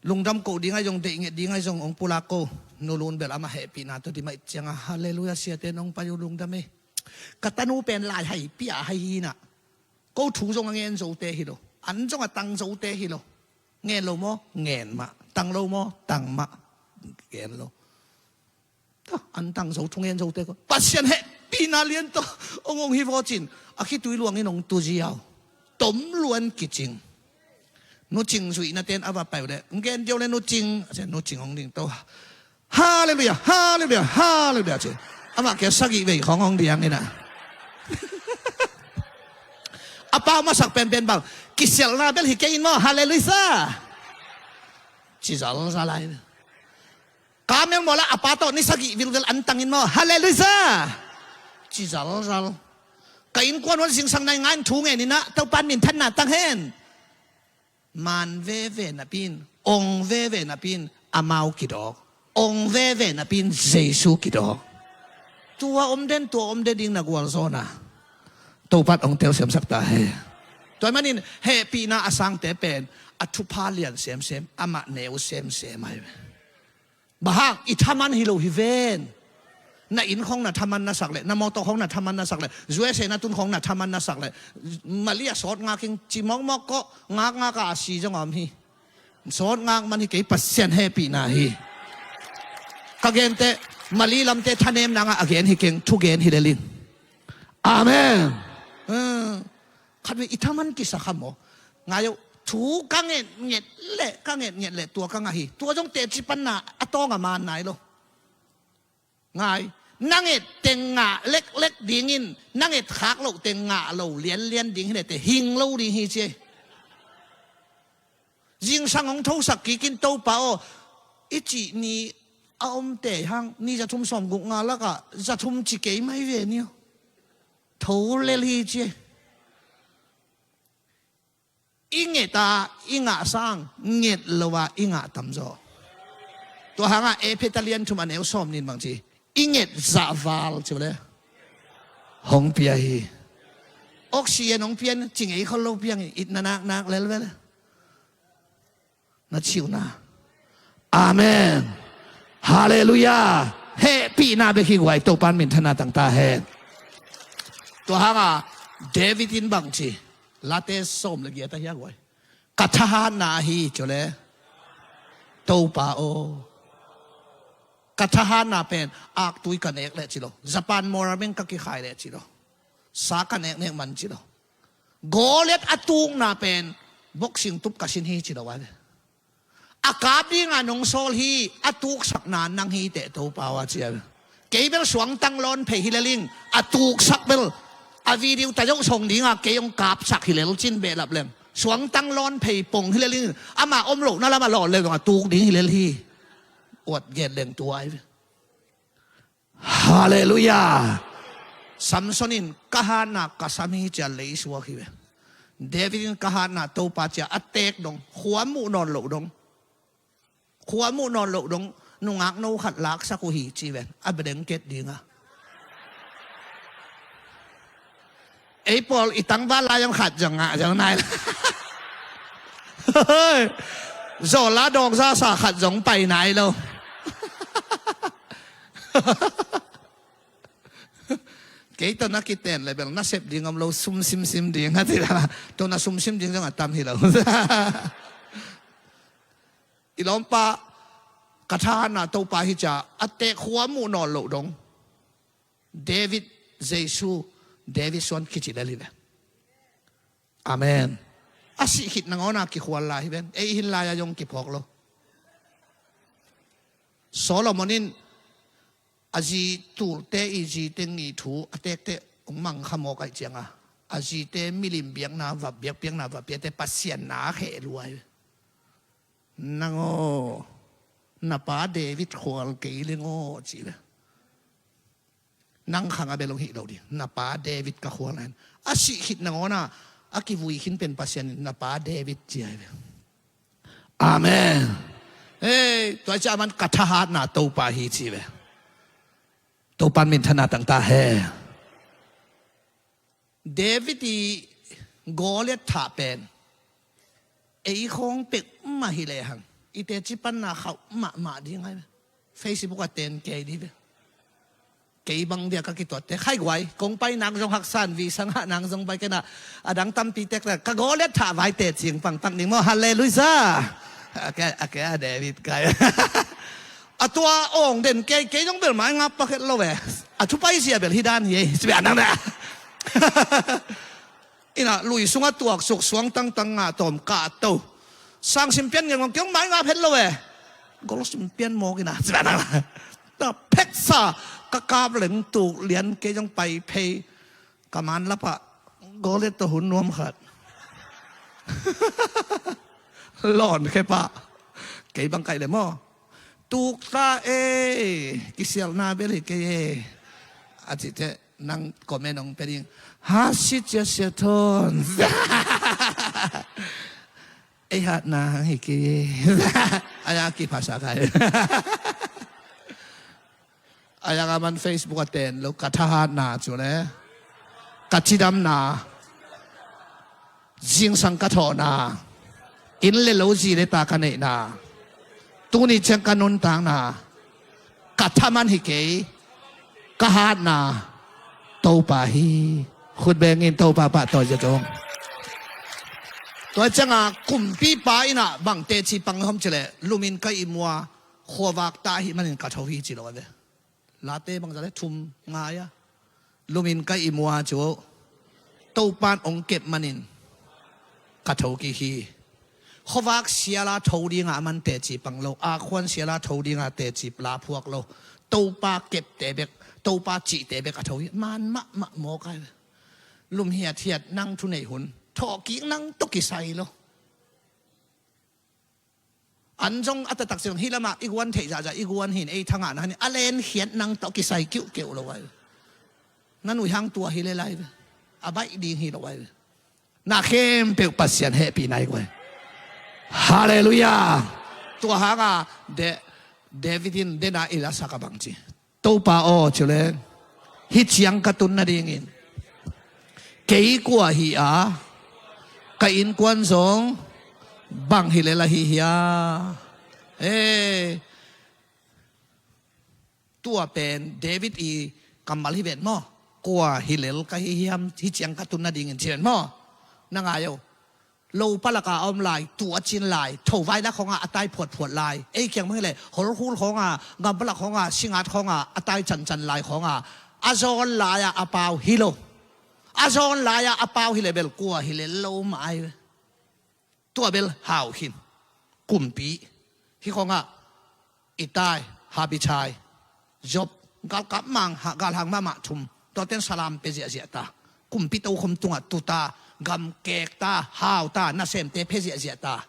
Lungdam koh ding ahi zong deih nget ding ahi zong hong pulak ko. Nulun bel amah hehpihna tawh dim aih cianga halleluia siate nong pai uh lungdam ei. Ka tanu pen lai hai pia hai hinah ko thu zong a ngen zote hi lo. An zong a tang zote hi lo. Ngen lo maw? Ngen mah. Tang lo maw? Tang mah. Ngen lo. An tang zo thungen zote ko Pasian hehpihna lian tawh hong hong hi vawcin a khitui luangin hong tu ziau. Tom luan kicing. Nucing zuihna ten a va pai uh le ngen deu le nucing a cia nucing hong ding to. Halleluia, halleluia, halleluia ci. Amah kia sagih vei khawng hong diang ina. A pau masak penpen bang, kisialhna bel hi kei in maw, halleluiah. Ci zalzal ai. Kamel mawlah a pa tawh ni sagih vilvel antang in maw, halleluiah. Ci zalzal. Ka innkuan huan zingsang nai ngain thu ngen inah Topan minthanna tang hen. Man veve napi in, ong veve napi in amau kidawk. Ong veve napi in Jesu kidawk. Tua om den, tua om den ding na gualzawna Topan ong telsiamsak ta he. Tua manin hehpihna a sangte pen a thupha lian semsem, amah neu semsem ai. Bang hang, i thaman hi lo hi ven. Na inn khong na thaman na sak leh, na mawtaw khong na thaman na sak leh, U S A na tun khong na thaman na sak leh, Mali a sawt ngak ing ci mawkmawk kawh, ngakngak a si zong a om hi. Sawt ngak man hi kei, Pasian hehpihna hi. Ka gente, Mali lamte thanem nangah a gen hi keng, thugen hi lel ing. Amen. Hmm. Khat vei i thaman kisa kha maw. Ngai uh, thu ka nget nget leh, ka nget nget leh tua ka ngah hi. Tua zong teci panna a tawng a man nai lo. Ngai, na nget teng ngah leklek dingin, na nget khak loh teng ngah lo lianlian ding hi leh te hing lo ding hi ci. Zingsang hong thosak kik in Topa aw, i cih ni a om te hang, ni za thum sawm guk nga lakah za thum ci kei mai ve ni aw. Tho lel hi ci. I nget a i ngah sang, nget lo a i ngah tamzaw. Tua hangah Efesa lian thum a neu sawm nih in bang ci, i nget zahval ci le hong pia hi. Oxygen hong pian ci ngei khol lo piang hi, itna naknak lel ve le. Na ciuhna. Amen. Halleluiah. Hehpihna bek hi guai, Topan minthanna tang ta hen. Tua hangah David in bang ci, Late sawm le giat a hia guai. Ka thahatna hi ci le. Topa aw. Ka thahatna pen aktui ka nek leh ci lo. Japan mawrameng ka kikhai leh ci lo. Sa ka neknek man ci lo. Goliat a tukna pen boxing tup ka sin hi ci lo ai ve. A kap dinga nong sawl hi, a tuksakna nang hi teh Topa aw a ci ai ve. Kei bel suangtang lawn phei hi lel ing, a tuksak bel a video ta zoh song dinga kei hong kapsak hi lel cin behlap leng. Suangtang lawn phei pong hi lel ing, ama om lohna lama lawn leng zong a tuk ding hi lel hi. Uat gen leng tua ai ve. Halleluiah. Samson in ka hatna ka sam hi ci a leisuak hi ve. David in ka hatna Topa ci a a teek dong, khua muh nawn loh dong. Khua muh nawn loh dong, nungak no khat laksak uh hi ci ven, a blanket dinga. Ei pawl i tangval lai-am khat zong ngah zo nai lo. Zawla dawngzasa khat zong pai nai lo. Kei tawh na kiten le bel na sep ding om lo, sum simsim ding a ti la. Tawh na sum sim ding zong a tam hi lo. I lawmpa ka thahatna Topa hi ci a a teek khua muh nawn loh dong. David, Jesu, David suan kici lel hi ve. Amen. A sih khit nangawna kikhual lai hi ven. Ei hin lai-a zong kiphawk lo. Solomon in a zi tulte i zi teng i thu a tekte hong mangkha mawk aih cianga a zite milim biakna vap biakpiakna vap piate Pasian na kheh luai. Nang aw, na pa David khual kei leng aw ci ve. Nang khang a bel hong hih lo ding. Na pa David ka khual hen. A sih khit nangawna a kivui khin pen Pasian in na pa David ci ai ve. Amen. Hei, tua ciah man ka thahatna Topa hi ci ve. Topan minthanna tang ta he. David i Goliath thah pen ei khawng pek mah hi lehang i teci panna khauh mahmah ding ai ve. Facebook a ten kei dih ve. Kei bang dia ka kituatte khai guai kong pai nak zong haksan vi sangah nang zong pai kena. A dang tampi tek ka Goliath thah vai teci pangpak ning maw, halleluiah. A ke a David kai. A tua awng den kei kei zong bel mai ngap pakhet lo ve. A thupai zia bel hi dan hi ei. Sibia nang na. Ina lui sungah tuaksuk suang tangtang ngah tawm kah to. Sangsim pian ngengong kiong mai ngah phet lo e. Gol sim pian mawk ina. Sibia nang na. Na pheksa ka kap leng tuk lian kei zong pai phei. Ka man lapah Golet tawh hun nuam khat. Lawn khe pah. Kei bang kaih le maw? Tukta e, kisialna bel hi kei e. A cih teh nang comment hong pia ding. Ha si cia sia thawn. Ei hatna hang hi kei e. Ai a kiphasa kai. Ai a ka man Facebook a ten lo ka thahatna cu le ka cidamna. Zingsang ka thawhna, inn le lo zi le ta ka neihna, tuni ciang ka nuntakna, ka thaman hi kei, ka hatna, Topa hi. Khut bengin Topa pahtawi zia tung. Tua cianga kumpipa innah bang teci pang hom cileh, lumin ka ihmua, khuavak ta hi manin ka tho hi ci lo a ve. Late bangza le thum ngai a. Lumin ka ihmua cu Topan ong kep manin ka tho kik hi. Khuavak siala tho dinga a man teci pang lo, a khuan siala tho dinga teci la phuak lo. Topa kepte bek, Topa cihte bek a tho hi. Man mahmah mawk ai. Lum hiathiat nang thu neih hun thawhkik nang tawh kisai lo. An zong a taktak ciang hi lamah i guan theih zahzah i guan hin ei thangah na hanin a lenkhiat nang tawh kisai kiuhkeuh lo ai. Na nuihang tua hi le lai ve. A baih ding hi lo ai ve. Na khempeuh Pasian hehpihna i guai. Halleluiah. Tua hanga David in dena i lasak a bang ci. Topa aw, ci le, hih ciang ka tun nadingin kei kua hi a, ka innkuan zong bang hi le la hi hia? Ee, tua pen David i kammal hi ven maw? Kua hi lel ka hi hiam, hih ciang ka tun nadingin ci ven maw? Na ngai o. Lo palaka a om lai, tu a cin lai, thovai lak khonga a tai phuatphuat lai. Ei kiang bang hileh, holkhul khonga, gam palak khonga, singat khonga, a tai cancan lai khonga. A zawn lai-a a pau hi lo. A zawn lai-a a pau hileh bel kua hileh lo mah ai. Tua bel hau khin. Kumpi. Hi khonga. Itai, Habichai, Job, galkap mang, galhang mahmah thum. Tuaten salam pe ziahziah ta. Kumpi tokhom tungah tu ta, gam kek ta, hau ta, nasemte phe ziahziah ta.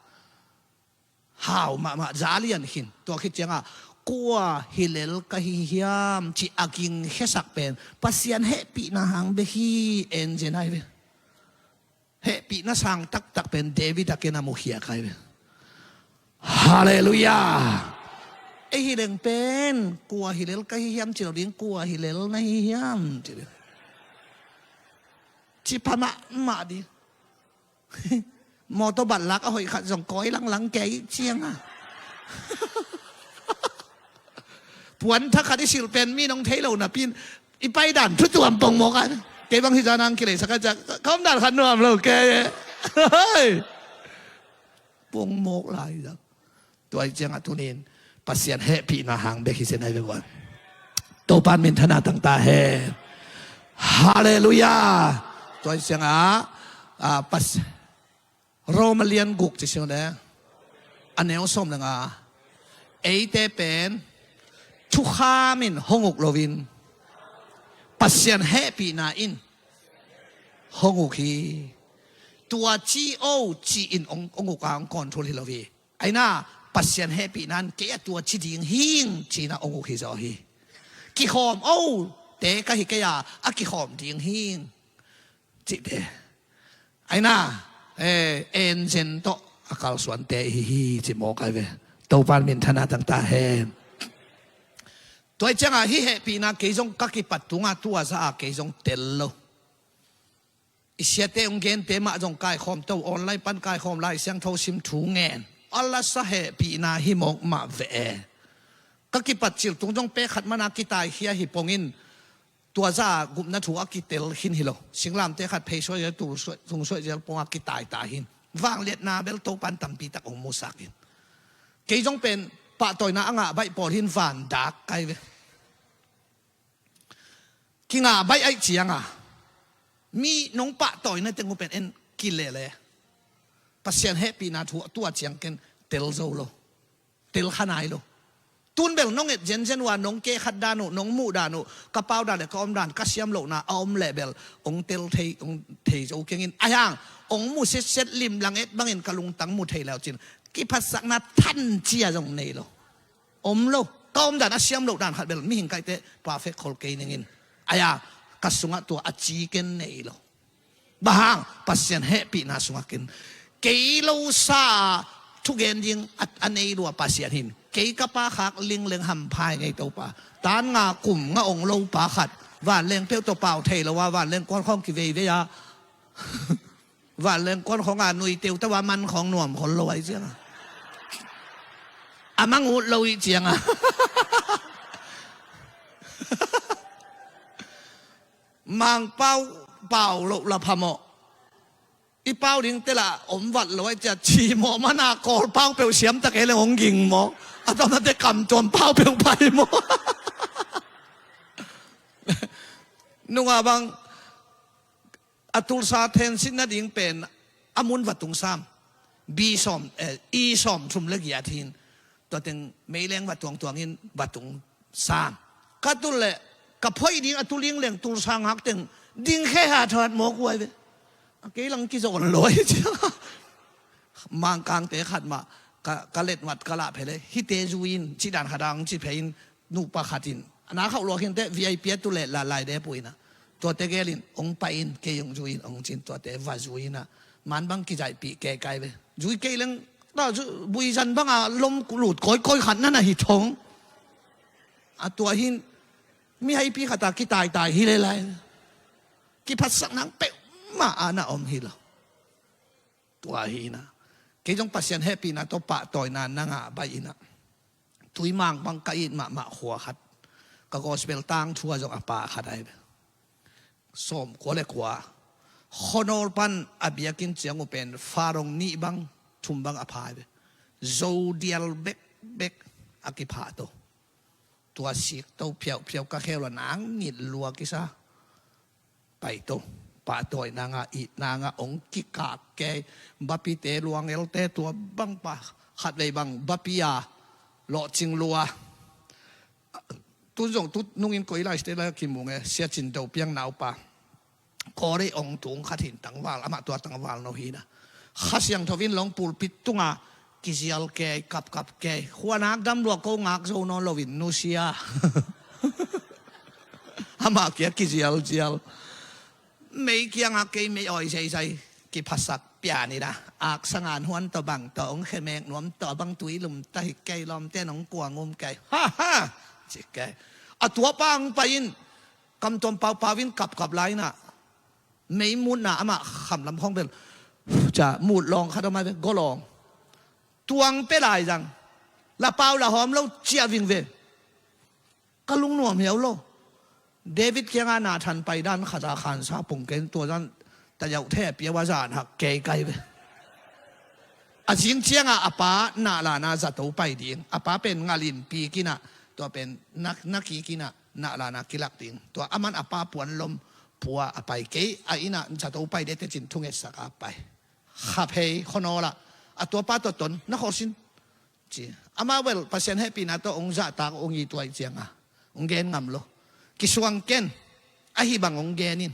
Hau mahmah, za lian khin. Tua khit ciangah, kua hi lel ka hi hiam, ci a ging khesak pen Pasian hehpihna hang bek hi, en zen ai ve. Hehpihna sang taktak pen David a ken a mukhia kai ve. Halleluiah. Ei hi leng pen kua hi lel ka hi hiam ci lo ding, kua hi lel na hi hiam ci ding. Ci pha mahmah ding. Mawtaw batlak a hoih khat zong kawi langlang kei cianga. Puan thak khat i silh pen mi nong thei lo napin i paidan thutuam pongmawk a. Kei bang hi zanang kileisak a ciak ka omdan khat nuam lo kei. Pongmawk lai zak. Tua i ciangah tunin Pasian hehpihna hang bek hi sia nai bek ua. Topan minthana tangta he. Halleluiah. Tua i ciangah Roma lian guk ci sing le a neu sawm le nga. Eite pen thukham in hong uk loin Pasian hehpihna in hong uk hi. Tua ci o ci in hong uk a hong kawn thul hi lo hi. Aina Pasian hehpihna in kei a tua ci ding hing ci-in a hong uk hi zaw hi. Kikhawm o te ka hi kei a a kikhawm ding hing. Cihte aina enzen tawh a kalsuante hi hi ci mawk ai ve. Topan minthana tangta hen. Tua i ciangah hih hehpihna kei zong ka kipat tunga tua za a kei zong tel lo. I siate hong gente mah zong kaikhawm to, online pan kaikhawm, Lai Siangtho sim, thu ngen. A lasa hehpihna hi mawk mah ve e. Ka kipat cil tung zong pek khat mana kitaikhia hi pongin tua za gupna thu a kitel khin hi lo. Singlamte khat phei suai zel, tung suai, tung suai zel ponga kitaita hin. Vangliatna bel Topan tampi tak hong musak hin. Kei zong pen pahtawina a ngah baih pawl hin vandak kai ve. Kingah baih aih cianga mi nong pahtawina teng uh pen en kilele. Pasian hehpihna thu tua ciang ken tel zo lo. Tel kha nai lo. Tun bel nong et zenzen uh a, nong kehkhat dan uh, nong muh dan uh, ka pau dan le ka om dan, ka siam lohna a om leh bel hong tel thei, hong thei zo keng in. Ahi hang hong mu setset, limlang et bangin ka lungtang mu thei le uh cin, kiphatsakna than cia zong nei lo. Om lo. Ka om dan a siam loh dan khat bel mihing kaite perfect khol kei ning in. Ahi a, ka sungah tua a ci ken nei lo. Bang hang? Pasian hehpihna sungah ken. Kei lo sa thugen ding a, a nei lua Pasian hin, kei ka pa khak lingleng hampha hi ngei, Topa. Tan nga kum nga ong lo pa khat, vanleng peuh tawh pau thei lo a, vanleng kuan khawng kiveivei a, vanleng kuan khawng a nui teuh teuh a, man khawng nuam khol lo a, i ciang a, a mang ut lo i ciang a. Mangpau pau loh la phamawh. I pau ding te lah om vat lo ai cia, cimawh mana Kawl pau peuh siam tak e le hong ging maw? A tamnate kamtuam pau peuh pai maw? Nunga bang a tulsa thensin nading pen a mun va tung sam. Bi sawm, eh, i sawm thum le giat hin. Tua teng meileng va tuangtuang in va tung sam. Ka tul le ka phoih ding a tuling leng tulsa ngak teng ding khe ha that mawk uai ve. A kei lang kizawn lo ai cia. Mangkangte khat mah ka, ka letmat ka lah phele, hite zui in, cidan khat ang ci phei in, nupa khat in. Na khauh luak hinte V I P a tu le la lai de pu ina. Tuate gel in, ong pai in, kei ong zui in, ong cin tuate va zui ina. Man bang kizaihpih kei kai ve. Zui kei leng, ta zu, buizan bang a lom lut koi koi khat na na hi thong. A tua hin, mi haipi khat a kitaitai hi le lai. Kiphatsak nang peuh mah a na om hi lo. Tua hi ina. Kei zong Pasian hehpihna tawh pahtawina na ngah baih ina. Tuimang bang ka it mahmah khua khat. Ka gospel tangthu a zong a pa khat ai. Sawm kua le kua. Khuanawl pan a biakinn ciang uh pen fa dong nih bang, thum bang a pha ai. Zo dial bekbek a kipha to. Tua sik to phiauh phiauh ka kheu la nang ngit lua kisa. Pai to, pahtawina ngah, itna ngah, ong kikak kei, bapite luangelte tua bang pa, khatvei bang bapi a lawhcing lua. Tun zong tu nungin koi lai site lai kimu nge, Sia Cin Do piang naupa. Kawlei ong tung khat hin tangval, amah tua tangval no hina. Kha Siangtho in long pulpit tunga kizial kei, kapkap kei. Khua nak dam lua ko ngak zo nawn loin nusia. Amah kia kizialzial. Mei kiangah kei mei awi zeizai. Kiphasak pianina. Ak sangan huan tawh bang tawh ong khemek nuam tawh bang tui lum ta hi kei lawmte nong kuang um kei. Ha ha. Ci kei. A tuapa ang pai in. Kamtuam paupau in kapkap lai na. Mei mutna amah khamlam khawng bel. Ca mut lawng khat a mai ve, golawng. Tuang pe lai zang. La pau la hawm lo cia ving ve. Ka lungnuam hiau lo. David kiangah Nathan pai dan khat a khansa pung ken tua zan ta yauh the piau a zan hak kei kai ve. A zing ciangah a pa nahlana zato pai ding. A pa pen ngalin pi kinah tua pen nak, nak ki kinah nahlana kilak ding. Tua aman a pa puan lom pua a pai kei a inah zato pai dete cin thungetsak a pai. Khap hei khonawlah a tua pa tua ton na khawlsin. Ci. Amah bel Pasian hehpihna tawh ong zahtak ong i tuai cianga ong gen ngam lo. Kisuang ken ahi bang ong gen in.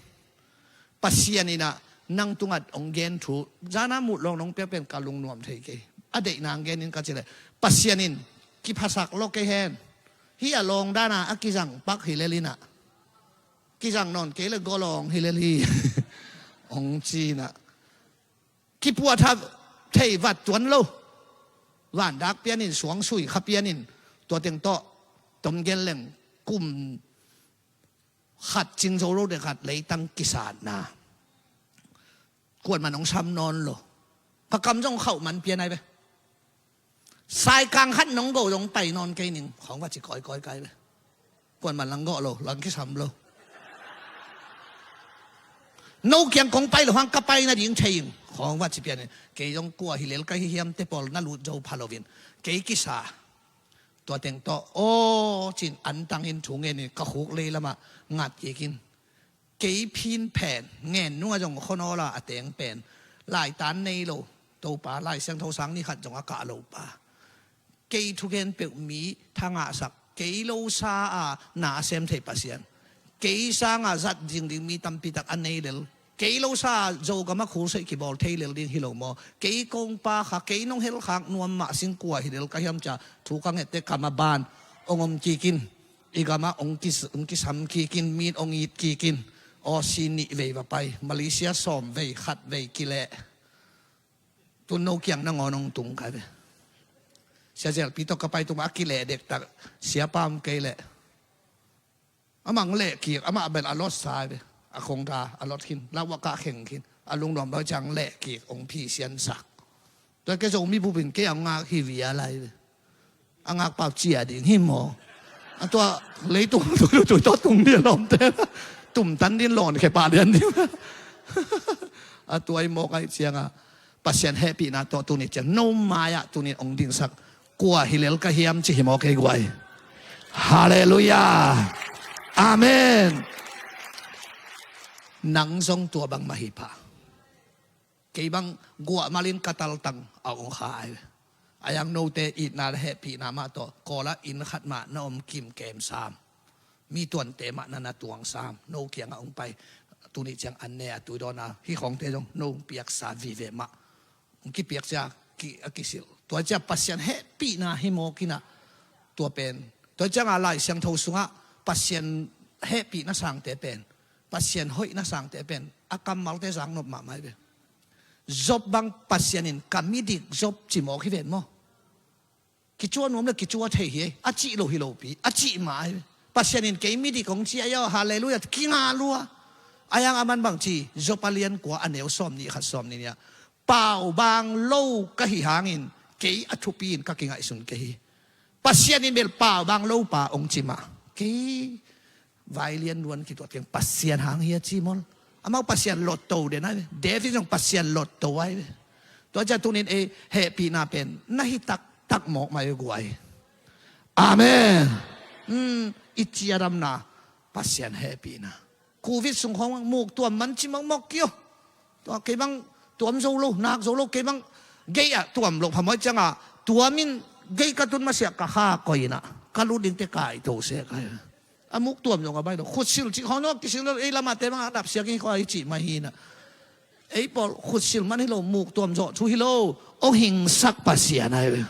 Pasian inah nang tungat ong gen thu zana mut lawng nong piak pen ka lungnuam thei kei. A deihna ong gen in ka cileh Pasian in kiphasak lo kei hen. Hi a lawng dana a kizang pak hi lel inah. Kizang nawn kei le golawng hi lel hi. Ong cinah. Kipuatha thei vat tuan lo. Vandak pianin suangsui kha pianin tua teng tawh tom gen leng kum khat cing zo lo dek khat leitang kisatna. Kuan man ong sam nawn lo. Ka kam zong khauh man pian ai ve. Saikang khat nong go zong pai nawn kei ning khawng va ci kawikawi kai ve. Kuan man lang gawh lo, lang kisam lo. No kiang kong pai lo hang ka pai nading thei ing khawng va ci pian in. Kei zong kua hi lel ka hi hiam te pawl na lut zo pha lo in. Kei kisa. Tua teng tawh aw cin antang in thu ngen in ka khuk lei lamah ngat kik in. Kei phin phen ngen nunga zong khonawla a teng pen laitan nei lo. Topa Lai Siangtho sang ni khat zong a kah lo pa. Kei thugen peuh mi thangahsak, kei lo sa a na a sem thei Pasian, kei sanga zat dingding mi tampitak a nei lel, kei lo sa a Zogam a khulseih kibawl thei lel ding hi lo maw? Kei kongpa kha, kei nong helkhak nuam mah sin kua hi lel ka hiam cia thu ka ngette kam a ban hong om kikin, i gam ah hong kis-, hong kisam kikin, mi in hong it kikin, Aussie nih vei va pai, Malaysia sawm vei, khat vei kileh. Tun no kiang nangawn hong tung kai ve. Sia Zelpi tawh ka pai tung a kileh dektak, siapa om kei leh. Amah hong leh kik, amah bel a lot sa ve. A khong da, a lot khin, lauh a kah kheng khin. A lungnuam lo ciang leh kik, hong phi siansak. Tua kei Zomi bupin kei a hong ngak hi via lai ve. A ngakpau cia ding hi maw? A tua leitung tui tui tawh tung ding lawmte. Tumtan ding lawn khe pah lian ding. A tua i mawk aih cianga Pasian hehpihna tawh tuni ciang no mai-ah tuni hong dingsak kua hi lel ka hiam ci hi maw kei guai? Halleluiah. Amen. Nang zong tua bangmah hi pah. Kei bang guah malin ka taltang a ong kha ai. A yang note itna le hehpihna mah tawh kawla inn khat mah na om kim kem sam. Mi tuante mah na na tuang sam. No kiangah ong pai. Tuni ciang an ne a tuidawna hi khawngte zong no piaksa vive mah. Ong kipiak cia ki, a kisil. Tua cia Pasian hehpihna hi mawkina tua pen. Tua cianga Lai Siangtho sungah Pasian hehpihna sangte pen, Pasian hoihna sangte pen a kammalte zang nop mahmah hi ve. Job bang Pasian in ka midik Job ci mawk hi ven maw? Kicua nuam le kicua thei hi ei. A cih lo hi lopi a cih mah hi ve. Pasian in kei midik hong ci ai aw, halleluiah, kinga lua. A yang a man bang ci, Job a lian kua a neu sawm nih khat sawm nih nia, pau bang lo ka hi hangin kei a thupi in ka kingaihsun kei hi. Pasian in bel pau bang lo pa hong ci mah. Kei vai lian luan kituat keng Pasian hang hi a ci mawl. Amau Pasian lotto den ai ve. David zong Pasian lotto ai ve. Tua cia tunin ei hehpihna pen na hi taktak mawk mai ve guai. Amen. Hmm, i ciadamna Pasian hehpihna. Covid sung khawng muk tuam man ci mawkmawk kio. Tua kei bang tuam zo lo, nak zo lo, kei bang gei ah tuam lo phamawh cianga tuam in gei ka tun masiah ka kha koina ka lut dingte kai to se kai. A muk tuam zong a bai lo. Khutsil cih khawng no kisil lo, ei lamah te bang a dapsiak in khaw a i cih mah hina. Ei pawl khutsil man hi lo, muk tuam zawh thu hi lo. Ong hingsak Pasian ai ve.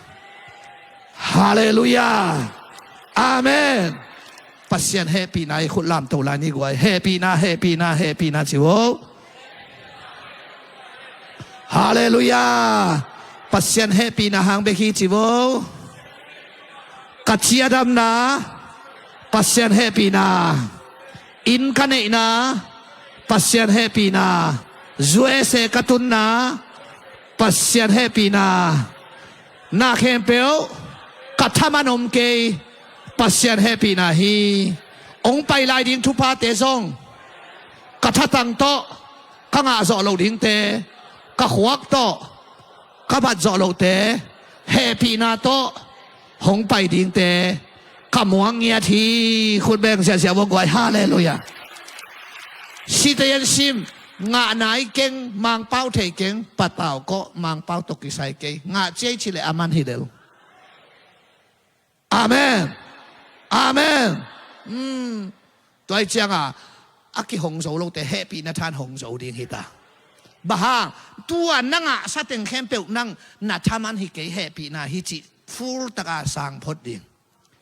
Halleluiah. Amen. Pasian hehpihna i khut lamto lai ni guai. Hehpihna, hehpihna, hehpihna ci vo. Halleluiah. Pasian hehpihna hang bek hi ci vo. Ka ciadamna Pasian hehpihna. Inn ka neihna Pasian hehpihna. U S A ka tunna Pasian hehpihna. Na khempeuh ka thaman om kei Pasian hehpihna hi. Ong pai lai ding thuphate zong ka thatang tawh ka ngah zawh loh dingte, ka khuak tawh ka bat zawh lohte hehpihna tawh hong pai dingte ka muang ngiat hi. Khut beng ziahziah vua guai. Halleluiah. Site yan sim, ngah nai keng, Mangpau thei keng, patau kawh Mangpau tawh kisai kei, ngah ciai cileh a man hi lel. Amen. Amen. Hmm. Tua hi cianga a kihong zo lote hehpihna than hong zo ding hita. Bang hang, tua na ngahsa teng khempeuh nang na thaman hi kei, hehpihna hi cih full taka sang phot ding.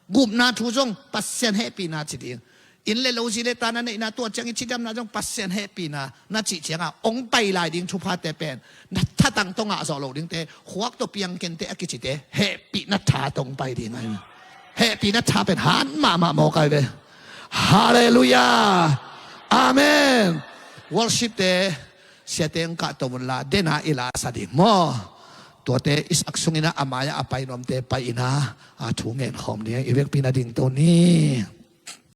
Gupna thu zong Pasian hehpihna ci ding. Inn le lo, zi le ta na neihna, tua ciang i cidamna zong Pasian hehpihna na cih cianga ong pai lai ding thuphate pen na thatang tawh ngah zawh loh dingte, khuak tawh piang kente a kicite hehpihna tha tawh ong pai ding ai. Hehpihna tha pen han mahmah mawk ai ve. Halleluiah. Amen. Worship te siate ong kahto unla, dena i la sa ding maw? Tuate i sak sungina a mai-ah a pai nuamte pai ina a thu ngen khawm ding. I vekpi na dingto ni.